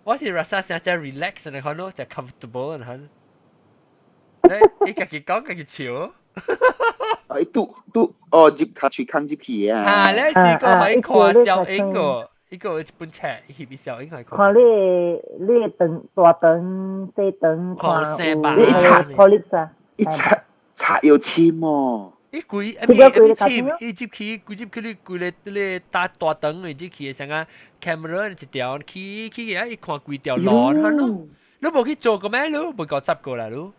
我是 rasa 成只 relax 你看咯，就 comfortable 你看。你伊家己講家己笑。啊！伊拄拄哦，入跤喙空入去啊！啊，你是個可以看小英個。伊個一本冊，翕小英係看你你腸大腸細腸，看你一插 polyps 啊，一插插有深哦。伊規啊咪啊咪深，伊入去規入去你規個你大大腸入去，像個 camera 一條去去啊，伊看規條路，你你無去做過咩？你無夠執過啦，你？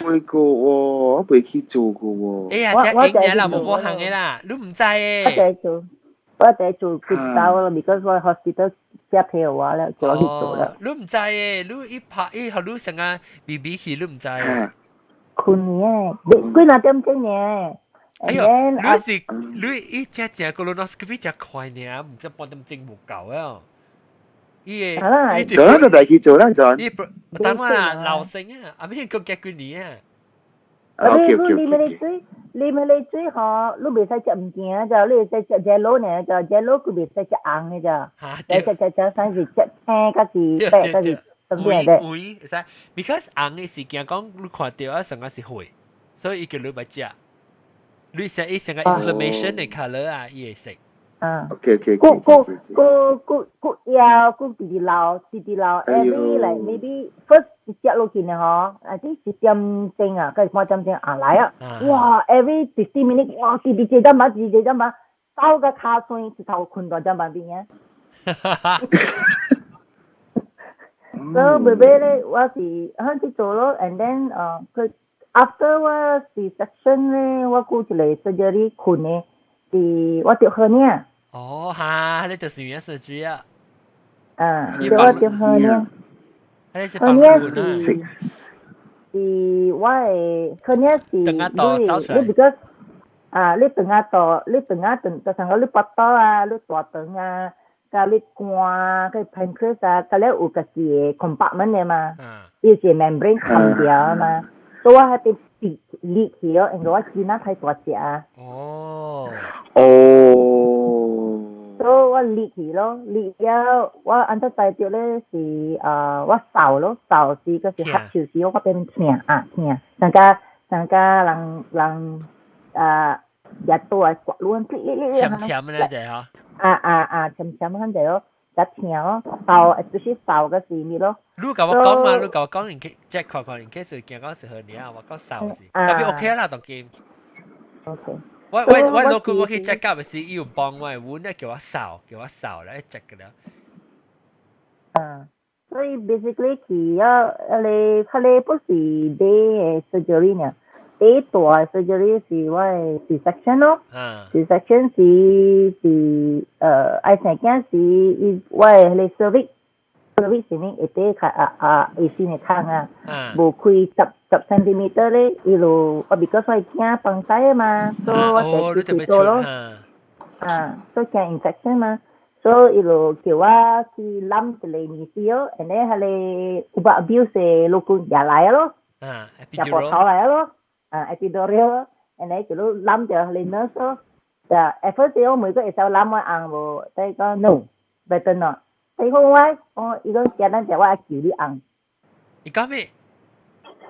未過喎，我未去做過喎。哎呀，這應啦，無無行嘅啦，你毋知誒。我在做。我在做幾刀咯，because 我 hospital 接配我了，就去做了。你毋知誒，你一拍伊予你成個 B B 去，你毋知。困嘅，你幾若點鐘呢？哎喲，你是你伊只只 colonoscopy 只快呢，毋知半點鐘無夠啊。伊個，做啦，就去做啦，就。伊等我啦，老生啊，阿咩個幾年啊？ OK 你 OK 你 OK。水，你咪你水吼，你袂使食物件，就你會使食這滷呢，就這滷佢袂使食紅的咋。食食食食，啥是食青，還是白，還是啥物的？會會使，because 紅的是驚講你看著啊，成個是血，所以伊叫你袂食。你食伊成個 inflammation 的 colour 啊，伊會食。啊。 OK OK 骨骨骨骨骨腰骨直直流，直直流，every like maybe first 一食落去呢嗬，I think 1點鐘啊，還是半點鐘啊來啊，哇，every 15 minutes，哇，直直一點嘛，直直一點嘛，走個跤酸，一頭睏在點旁邊啊。所以妹妹咧，我是響去做咯，and then 佢 after 我 C section 咧，我過一個 surgery 睏的，是我著 hernia。哦，哈，你就是咩 surgery 啊？啊，對我著 hernia。 hernia 是是我的 hernia 是你你 because 啊，你腸仔肚，你腸仔腸，就像講你腹肚啊，你大腸啊，佮你肝啊，佮 pancreas 啊，佮了有家己的 compartment 的嘛，伊是 membrane 冚掉啊嘛，所以我彼邊裂裂去咯，因為我囡仔太大隻啊。哦。哦。所以我裂去咯，裂了我按怎知著咧是啊，我掃咯，掃時嗰是合手時，我變疼啊疼，像個像個人人啊，日刀啊刮亂，裂裂裂裂。纖纖咧就嗬。啊啊啊，纖纖肯定咯，就疼咯，掃就是掃嗰時咪咯。你共我講嘛，你共我講，你 check 看看，in case 驚講是 hernia 啊，我講掃是，tapi OK 啦，當今。 OK。我我我老公我去 check up 時，伊有幫我，阮咧叫我掃，叫我掃來 check 個了。啊，所以 basically 去啊，彼個彼個不是第 surgery 呢，第大 surgery 是我的 C section 咯。C section 是是愛生囝是伊我的彼個 cervix。cervix 是呢，下底較啊啊醫生的孔啊，無開十十 centimeter 咧，伊就我 because 我驚放屎啊嘛，所以我就去做咯。啊，所以驚 infection 嘛，所以伊就叫我去攬一個物事咯，然後彼個有捌 abuse 的老公也來咯，也膊頭來咯，啊 epidural 咯，然後就攬著彼個 nurse 咯，啊，at first 我問佢會使攬我紅無，但伊講 no，better not。伊講我，我伊講驚咱只我愛求你紅。伊講咩？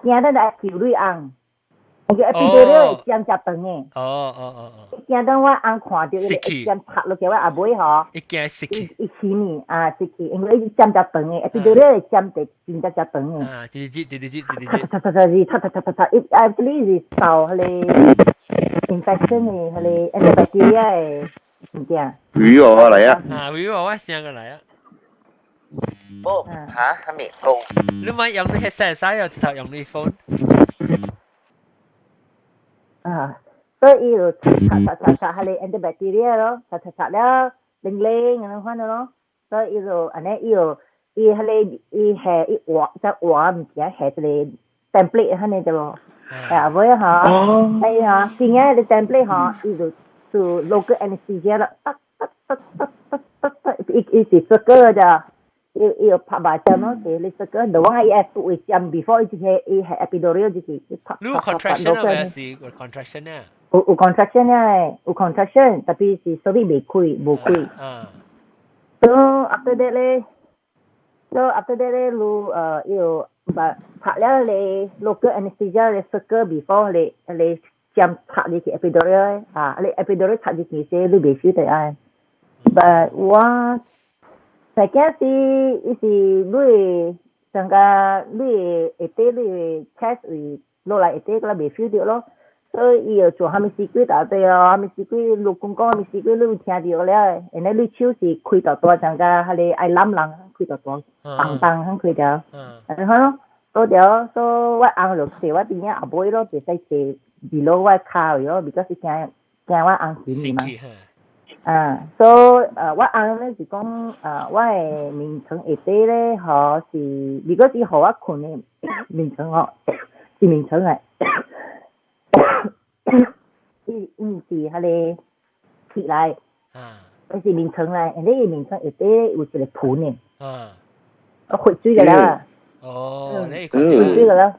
驚咱愛求你紅。個 epidural 會針遮長的。哦哦哦哦。驚當我翁看著伊會針插落去我阿尾吼。伊驚死去。伊死呢啊死去，因為伊針遮長的，epidural 會針得真正遮長的。啊，直直直直直直直。插插插插插插插插插，伊 actually 是受彼个 infection 的彼个 antibacteria 的物件。魚我嚟啊！啊，魚我聲過來啊。哦，嚇，係咪講？你咪用你 headset 使又直頭用你 phone。啊，所以伊就擦擦擦擦，彼个 antibacteria 咯，擦擦擦了，靈靈咁樣款咯。所以伊就按呢，伊就伊彼个伊下伊畫只畫物件下一個 template 按呢對無？啊，尾吼，係啊，真正個 template 吼，伊就做 local anesthesia 啦，得得得得得得得，伊伊是這個咋。伊伊有拍麻針咯，是你這個，就我伊會會針 before 伊這個伊係 epidural 就是拍你有 contraction 啊？咩是有 contraction 啊？有有 contraction 啊，有 contraction，特別是所以未開，無開。So after that 咧，so after that 咧，你要把拍了你 local anesthesia 咧 circle before 你你針插入去 epidural 啊，你 epidural 插入去時，你未 feel 到啊。But 我大件是伊是你會上個你會下底你會 chest 位落來下底，個未 feel 到咯。所以伊又做啥物事鬼大對哦，啥物事鬼老公講啥物事鬼，你有聽到了。然後你手是開大大，上個彼个愛攬人開大大，當當肯開條。然後咯，到了，所以我翁就坐我邊仔後尾咯，袂使坐 below 我跤位咯，because 驚驚我翁死嘛。啊，所以我翁咧是講，我的眠床下底咧，吼是，如果是予我睏的眠床吼，是眠床來，伊毋是彼个起來，伊是眠床來，and 伊眠床下底有一個盆的，啊，血水個了。哦，你血水個了，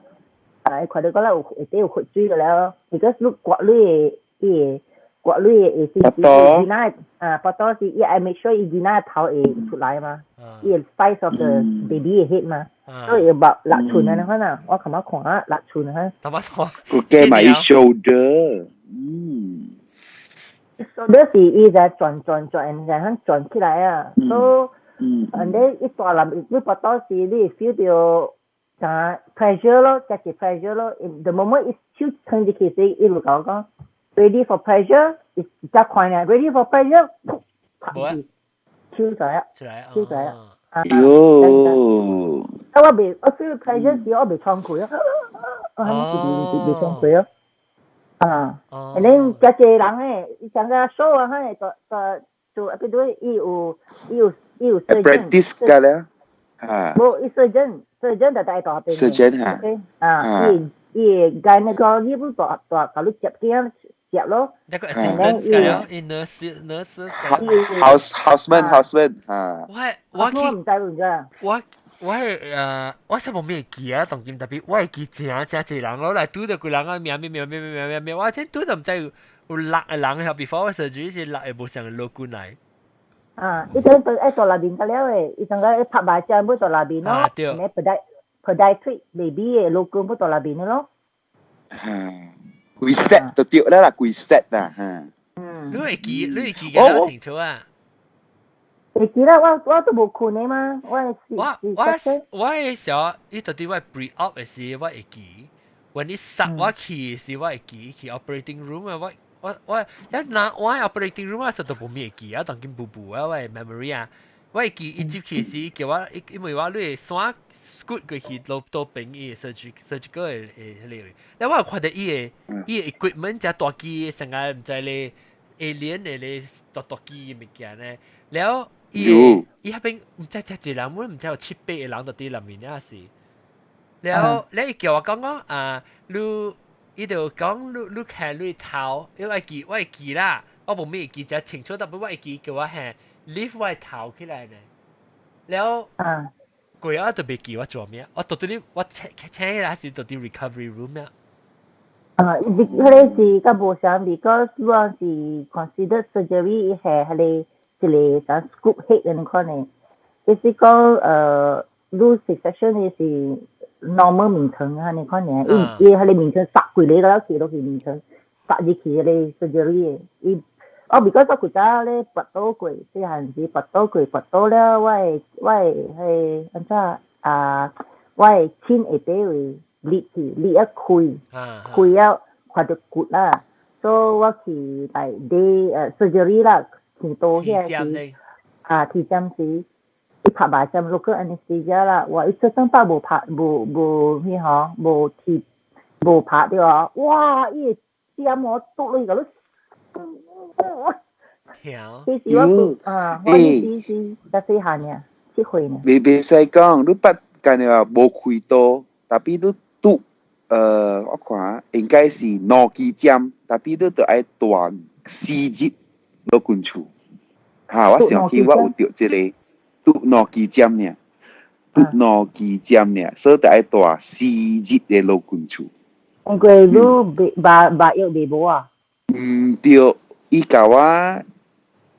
啊，伊看到講了有下底有血水個了，because 你割你的伊個。割你的會是囡仔啊，腹肚是伊愛 make sure 伊囡仔頭會出來嘛，伊個 size of the baby 的 head 嘛，所以要6寸啊，你看啊，我琴日看啊，六寸啊。頭先看。個計埋 shoulder，嗯。 shoulder 是伊在轉轉轉，然後轉起來啊，所以，and then 一大粒你腹肚是你會 feel 到啥 pressure 咯，就是 pressure 咯，the moment 伊手撐入去時，伊就共我講。Ready for pressure，一只快呢，ready for pressure，噗，拍去，手出來，手出來，啊，喲，啊我未，我 feel pressure 時我未創開啊，我係咪未創開啊？啊，and then 遮濟人咧，伊上個 show 啊，彼個個做，比如伊有伊有伊有 surgeon。 Apprentice 㗎咧，啊。無，伊 surgeon，surgeon 就帶大邊。 surgeon 嚇。啊，伊伊 gynecologist 不大大，共你接囝。接咯，一個 assistant 㗎，伊 nurse nurse。 house houseman houseman 啊。我我我毋知有咋。我我係我實無咩記啊，當今特別我會記誠誠濟人咯，來拄著幾人啊名名名名名名名，我先拄著毋知有有六個人係 before 我 surgery 是六個無相落過來。啊，伊等等愛到內面個了誒，伊上個拍麻將要到內面咯，對。你 podiatric baby 的老公要到內面咯。嗯。規 set 就對啦啦，規 set 啦，嚇。嗯。你會記，你會記得清楚啊？會記啦，我我都無睏的嘛，我我我我的時候，伊到底我 pre op 的時我會記，when 伊殺我去時我會記，去 operating room 啊，我我我一拿我 operating room 啊，實都無咩記啊，當今步步啊，我的 memory 啊。我會記伊入去時叫我，因為我你會線 scoot 過去落到邊伊 surgical 的的彼個，咧我有看著伊的伊的 equipment 遮大機，成個毋知咧 alien 的咧大大機的物件咧，了伊的伊彼邊毋知遮濟人，我毋知有七八個人佇佇內面也是，了了伊叫我講講啊，你伊就講你你看你頭，因為我會記我會記啦，我無咩會記遮清楚，但不我會記叫我下。lift 我頭起來呢，了，過後我都袂記我做咩，我到底我請請起來是到底 recovery room 啊。啊，彼個是較無相，because 你是 consider surgery 係彼個一個啥 scoop head 咁款的，就是講你 C section 的是 normal 眠床啊，你看呢，伊伊彼个眠床塞規个了去落去眠床，塞入去彼個 surgery 的，伊我 because 我古早咧拔刀過，細漢時拔刀過，拔刀了，我的彼按怎啊，我的親下底位裂去，裂一開，開了看著骨啦，所以我去來 day surgery 啦，去刀遐時，啊，鐵針時。伊拍麻針 local anesthesia 啦，哇！伊出生拍無拍無無彼吼，無鐵無拍著啊！哇！伊個針我篤落去個，疼。其實我啊，我是是較細漢爾，7歲呢。袂使講，你捌干話無開刀，tapi 你篤我看應該是兩支針，tapi 你著愛蹛4日落近厝。哈，我想起我有著這個。篤兩支針爾，篤兩支針爾，所以著愛蹛四日的老君厝。因為你袂麻麻藥袂無啊？毋對，伊共我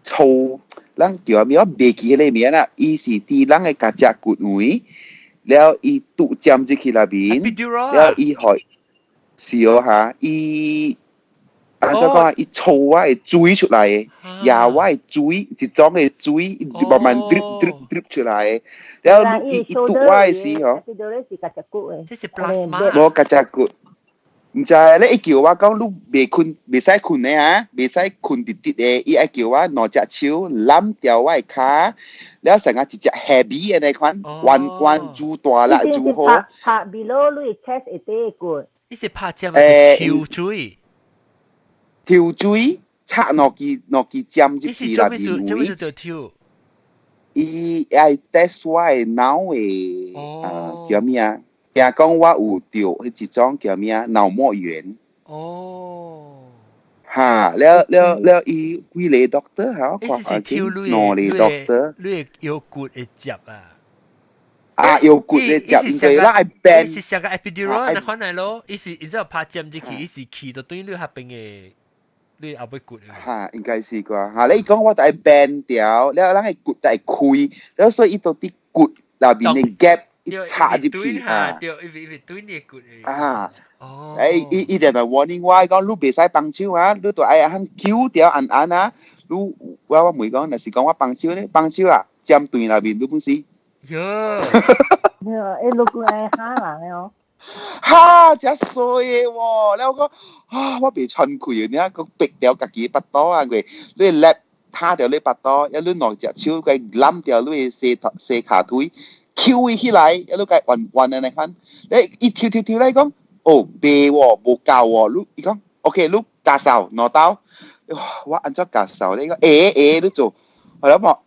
操，咱叫啥物？我袂記彼个名啦。伊是佇人的頰脊骨位，了伊篤針入去內面，了伊予是哦哈，伊按怎講啊？伊抽我的水出來的，壓我的水，一種的水，慢慢 drip drip drip 出來的。了伊伊篤我的時候，這是 plasma。無頰脊骨。毋知咧，伊叫我講你袂睏，袂使睏的啊，袂使睏直直的，伊愛叫我兩隻手攬牢我的跤，了成個一隻 heavy 的那款，彎彎煮大啦，煮好。拍 below 你 chest 下底骨。你是拍針還是抽水？抽水插兩支針入去內面。做咩事抽？伊愛 test 我的腦的啊叫咩啊？聽講我有著彼一種叫咩啊？腦膜炎。哈，了了了，伊幾个 doctor 哈，我看下兩个 doctor。你腰骨會接啊？啊，腰骨會接，因為咱愛 bend。是像個 epidural 那款來咯，伊是伊只拍針入去，伊是去到對你彼邊的，你後尾骨。哈，應該是啩。哈，你講我就愛 bend 掉，了咱的骨就愛開，了所以伊就佇骨內面的 gap。伊插入去啊！對，伊對你骨啊！哦，欸，伊伊定就 warning 我講，你袂使幫手啊，你著愛按揪掉按按啊。你我問講，若是講我幫手咧，幫手啊，針斷內面你本死。喲，欸，你講愛嚇人的哦。哈，真衰的喎！了我講啊，我袂喘氣，你啊，閣逼掉家己腹肚啊，佢你勒拍著你腹肚，一你兩隻手閣攬掉你的細頭細跤腿。翹伊起來，一路共彎彎按呢款，你伊抽抽抽來講，哦，袂喎，無夠喎，你伊講，OK，你加掃兩刀，哇，我按怎加掃咧？伊講，會會，你做，後來我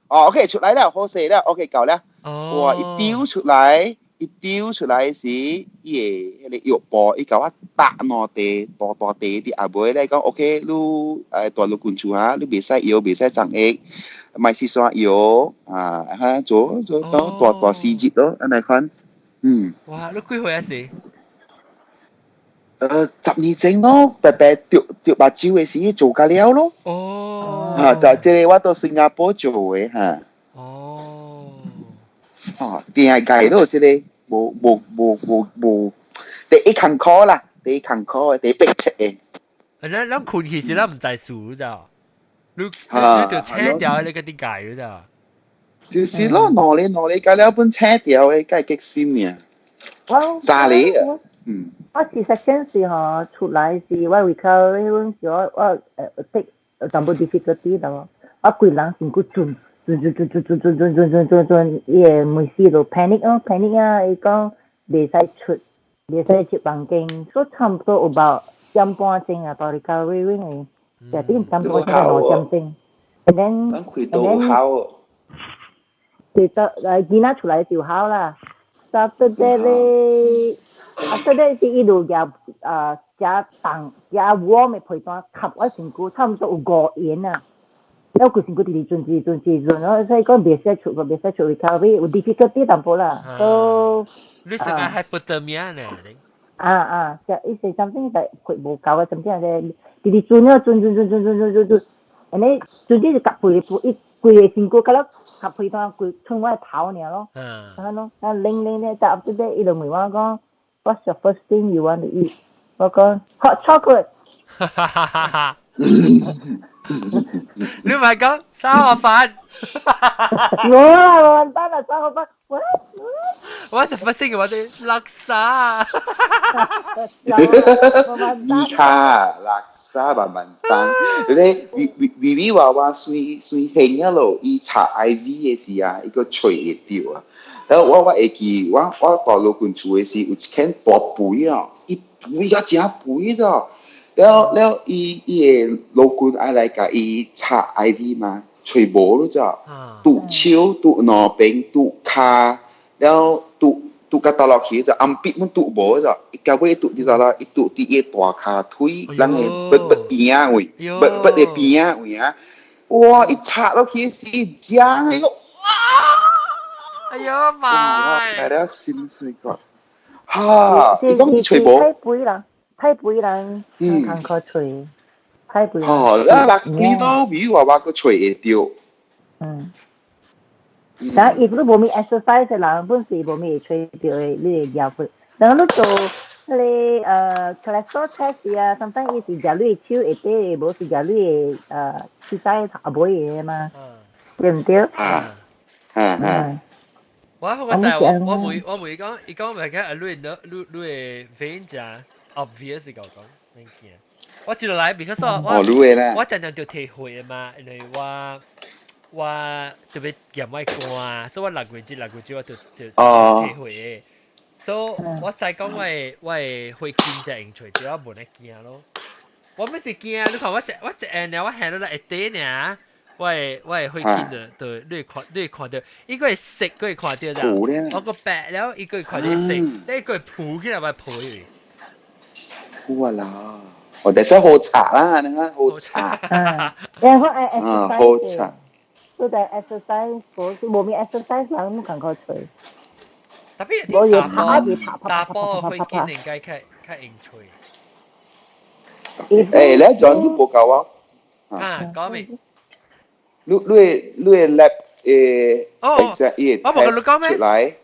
哦，OK，出來了，好勢了，OK，夠了，哇，伊丟出來，伊丟出來時，伊的彼個藥布，伊共我搭兩塊大大塊佇後尾咧講，OK，你蹛落近厝啊，你袂使搖，袂使送液。買四線藥啊，哈做做到蹛蹛4日咯，按呢款，嗯。哇！你幾歲啊時？10年前咯，白白著著目睭的時做甲了咯。哈，但這個我到新加坡做的哈。哦，定係計咯，這個無無無無無，第一艱苦啦，第一艱苦的，第一迫切的。咱咱睏其實咱毋知事咋。你你就請掉你嗰啲界咋？就是咯，兩年兩年計了本請掉的，計激心爾。我三年啊，嗯。我其實先是吼出來是我 recovery 嗰陣時，我take 淡薄 difficulty 啦，我規人身軀轉轉轉轉轉轉轉轉轉轉轉，伊會每時就 panic 哦 panic 啊，伊講袂使出，袂使出房間，所以差不多有about 1點半鐘啊，到 recovery 的。1點差不多2點鐘，and then 咱開刀好。其實囡仔出來就好啦。After that 咧，after that 是一路夾啊加凍加 warm 的被單冚我身軀，差不多有5言啊。了規身軀直直轉直轉直轉，所以講袂使出，袂使出 recovery 有 difficulty 淡薄啦。So 你是個 hypothermia 呢？啊啊，就伊是 something 就血無夠啊，something 咧，直直轉啊轉轉轉轉轉轉轉轉，安呢總之是夾被一規个身軀，甲了吸皮單規剩我頭爾咯。啊咯，啊冷冷咧，但 after that 伊就問我講，What's your first thing you want to eat？我講 hot chocolate。你唔係講三個飯？冇啦，冇單啦，三個飯。What？ What's the first thing you want to eat？叻沙。米卡叻沙慢慢等，你微微微微娃娃算算興啊咯，伊插 IV 的時啊，伊個喙會著啊。然後我會記，我大陸近厝的時有一間大肥啊，伊肥甲誠肥咗。了了，伊伊的老君愛來共伊插 IV 嘛，喙無咯咋，拄手拄兩邊拄跤，了拄拄甲倒落去就暗筆阮拄無咋，伊到尾拄佇倒啦，伊拄佇伊大跤腿，人的筆筆邊仔位，筆筆的邊仔位啊，哇！一插落去是漿，伊個哇！哎呀媽！來了心碎個，哈！伊講伊喙無。太肥啦，太肥人，艱苦喙，太肥。哦，啊，六幾多比娃娃個喙會著。但如果無咩 exercise 的人，本是無咩會吹著的，你會壓血。但你做彼个cholesterol test 啊，sometimes 伊是食你的手下底，無是食你的膝蓋頭尾的嘛，對毋對？啊，啊。我知我袂講，伊講袂講啊，你你你的 vein 誠 obvious 講講，免驚。我一落來，because 我我常常就體會嘛，因為我特別驗我肝，所以我6月至6月我就體會的。所以我知講我的血筋才用揣著，我無咧驚咯。我毋是驚，你看我一按了，我行落來會短爾。我的血筋就你會看著，伊個會色，閣會看著咋？我個白了，伊個會看著色，你個會浮起來，我皮。哇啦！我哋真好查啦，你看好查。嗯，然後愛 exercise。好查。都在 exercise，無咩 exercise 人毋艱苦揣。特別啲查埔血筋應該較較用揣。誒，你轉你報告啊？啊，講未？你你的 lab 誒，哦，我無共你講咩？出來，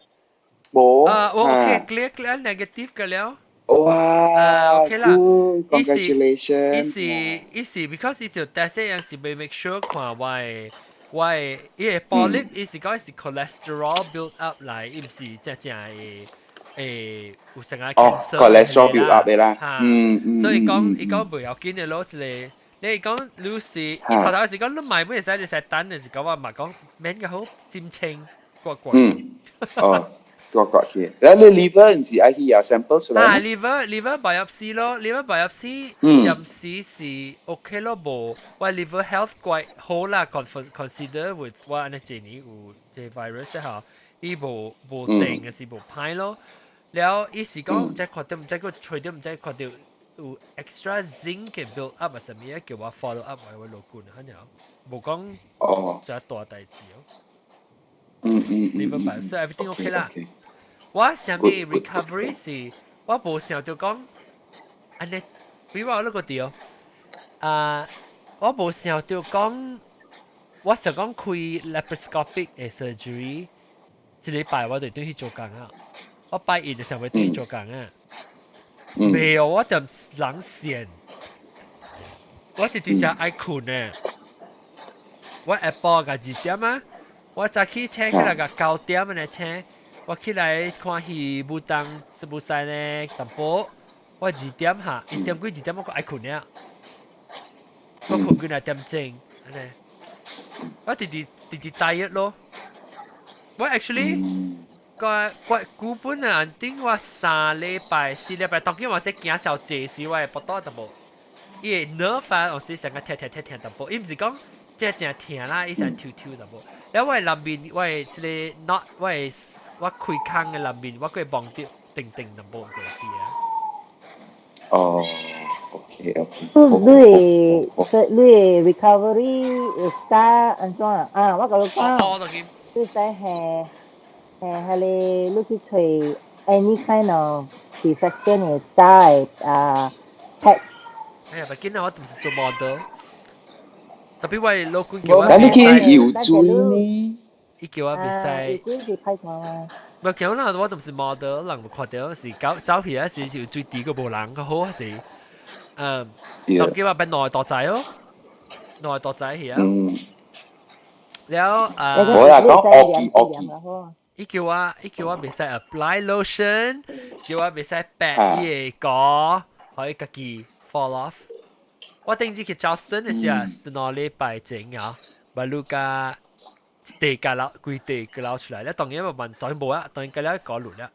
無。啊，我 OK clear clear negative 個了。哇啊，OK 啦。 Congratulations！伊是 because 伊就 test 有時欲 make sure 看我的伊個 polyp 伊是講是 cholesterol build up 來，伊毋是正正的有啥個 cancer。 cholesterol build up 的啦。所以講伊講袂要緊的咯，一個。你講你是，伊頭頭是講你買會使，你使等，就是講我嘛講免個好心情過過。嗯，哦，過過去。然後你 liver 毋是愛去驗 sample 出來？啊，liver biopsy 咯，liver biopsy 暫時是 OK 咯，無我 liver health 怪好啦，consider with 我按呢這年有這 virus 嚇，伊無定嘅是無歹咯。了伊是講毋知看著毋知閣揣著毋知看著。有 extra zinc 嘅 build up 啊，啥物啊，叫我 follow up 我老官，可能無講就大代誌哦。Liver biopsy everything OK 啦。我啥物 recovery 是，我無想著講，按呢，比如我那個地哦，啊，我無想著講，我想講開 laparoscopic 的 surgery，這禮拜我就對去做工啊，我拜一就想欲對去做工啊。沒有，我就人線，我直直想愛睏呢。我下晡個2點啊，我早起醒起來個9點呢醒，我起來看戲武當是無使呢淡薄，我二點下1點幾2點我閣愛睏了，我睏幾若點鐘，按呢，我直直直直 tired 咯，我 actually。個個古本啊，頂我3禮拜4禮拜，當然我是行小濟時，我會腹肚淡薄，伊會 nerve 啊，有時成個痛痛痛痛淡薄，伊毋是講正正疼啦，伊成抽抽淡薄。了我的內面，我的這個 not，我的我開空的內面，我閣會摸著定定淡薄個啲啊。哦，OK OK。你的 recovery 會 start 按怎啊？我共你講，你使係。係你去揣 any kind of infection 會打的啊 patch。哎呀，咪見到我唔是做 model。特別我老公叫我你去游水呢？伊叫我袂使。游水是歹看啊。唔叫啦，我都唔是 model，人看到是搞走去啊，是就最低個無人較好是，嗯，當叫我變內多仔哦，內多仔去啊。了啊，我啦講惡記惡記。伊叫我袂使 apply lotion，叫我袂使白伊個膏，可以家己 fall off。我頂次去 Charleston 嘅時候，是2禮拜前啊，把路加地加撈，規地加撈出來，你當然冇問，當然冇啊，當然加了搞路了。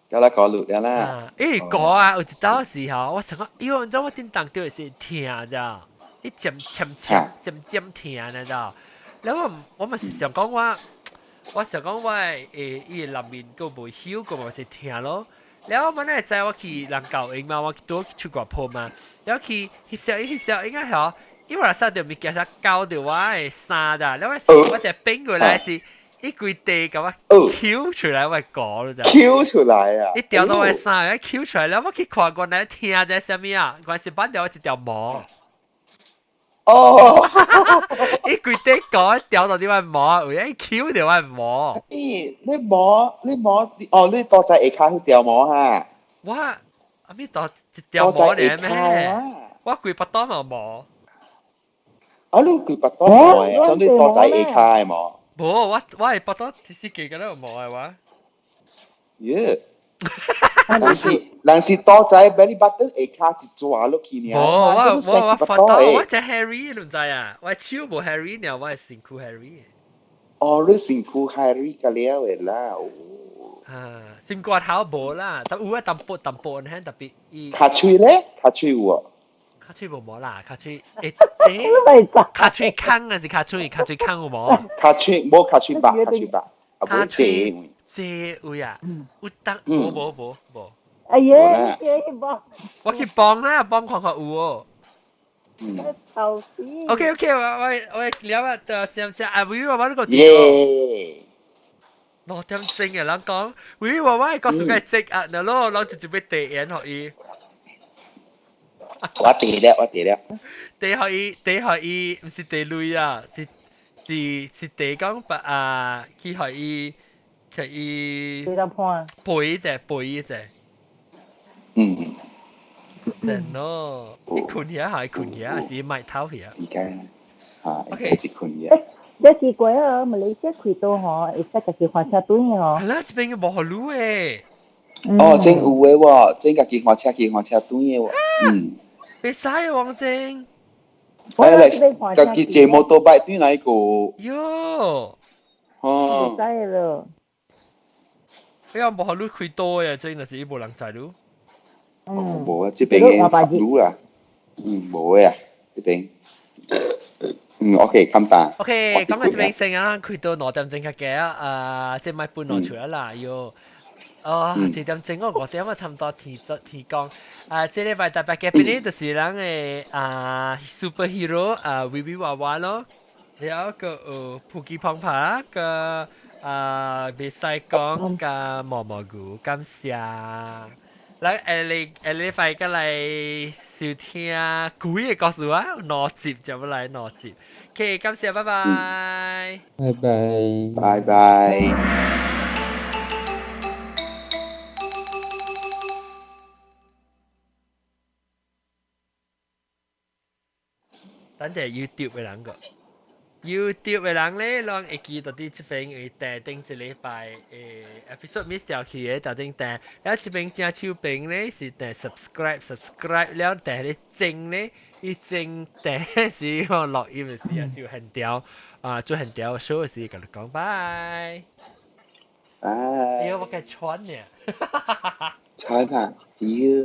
加了搞路了啦。誒，搞啊，有一道時候，我想講，因為你知我叮當掉是疼咋，伊尖尖尖尖尖疼，你知道？然後我咪是想講我。我想講我誒，伊個內面閣無曉，閣嘛是疼咯。然後我呢知我去人教營嘛，我拄出國鋪嘛，然後去翕相，翕相應該係因為我捎著物件啥搞著我的衫啦，然後我就變過來是一規地共我抾出來我的膏咯，就抾出來啊！一掉到我的衫，一抾出來，然後我去看原來疼在啥物啊？原來是挽掉我一條毛。哦，伊規塊膏掉到你塊毛，有影抾著我毛。咦，你毛，你毛，哦，你倒在下跤彼條毛哈？我阿咪倒一條毛爾咩？我規腹肚嘛毛。啊，你規腹肚毛的，像你倒在下跤的毛。無，我的腹肚其實加個有毛的我。耶！人是倒在 belly button 下跤一抓落去爾。無，我發到我只 Harry 你毋知啊？我手無 Harry 爾，我身軀 Harry。哦，你身軀 Harry 個了的啦。啊，心肝頭無啦，但有啊淡薄淡薄爾特別伊。跤喙咧？跤喙有無？跤喙無毛啦，跤喙會跤喙空還是跤喙？跤喙空有無？跤喙無跤喙白，跤喙白，啊無濟。這位啊，有當無無無無。哎呀，這無。我去幫啦，幫看看有哦。頭死。 OK OK，我了啊，就先先啊，微我我呢個。耶！ 2點鐘嘅人講，微我我個數個積啊，嗱咯，人就準備遞煙予伊。我遞了，我遞了。遞予伊，遞予伊，毋是遞鐳啊，是是是遞講把啊，去予伊。佢伊背一隻，背一隻。嗯。神咯，伊困起來，困起來，是賣頭起來。而家嚇，OK，是困起來。這奇怪啊，馬來西亞開刀吼，會使家己換車轉吼。係啦，這邊無予你誒。哦，真有的喎，真家己換車，己換車轉的喎。嗯。袂使王晶。哎，家己坐摩托擺轉來個。喲。哦。袂使咯。哎呀，無予你開刀嘅，真係是無人載你。哦，無啊，這邊嘅十路啦。嗯，無的啊，這邊。嗯，OK，簡單。 OK，講到這邊先啊，開刀2點鐘較濟啊，這賣半落出來啦，喲。哦，1點鐘我5點啊，差不多天天光。啊，這禮拜特別嘅邊呢，就是咱的啊 superhero 啊，威威娃娃咯，然後個普吉胖胖個。啊，袂使講甲毛毛菇，感謝。來，下禮下禮拜過來收聽鬼的故事啊，兩集就要來兩集。OK，感謝，拜拜。拜拜。拜拜。等陣 YouTube 的人個。YouTube 的人咧，攏會記到佇這邊會訂頂一禮拜誒 episode miss 掉去的，頭頂訂。了這邊正手邊咧是訂 subscribe subscribe 了訂咧鐘咧，伊鐘訂是我錄音的時啊，是有現條啊，做現條 show 的時，共你講拜。拜。哎呦，我該穿呢。穿啊，喲。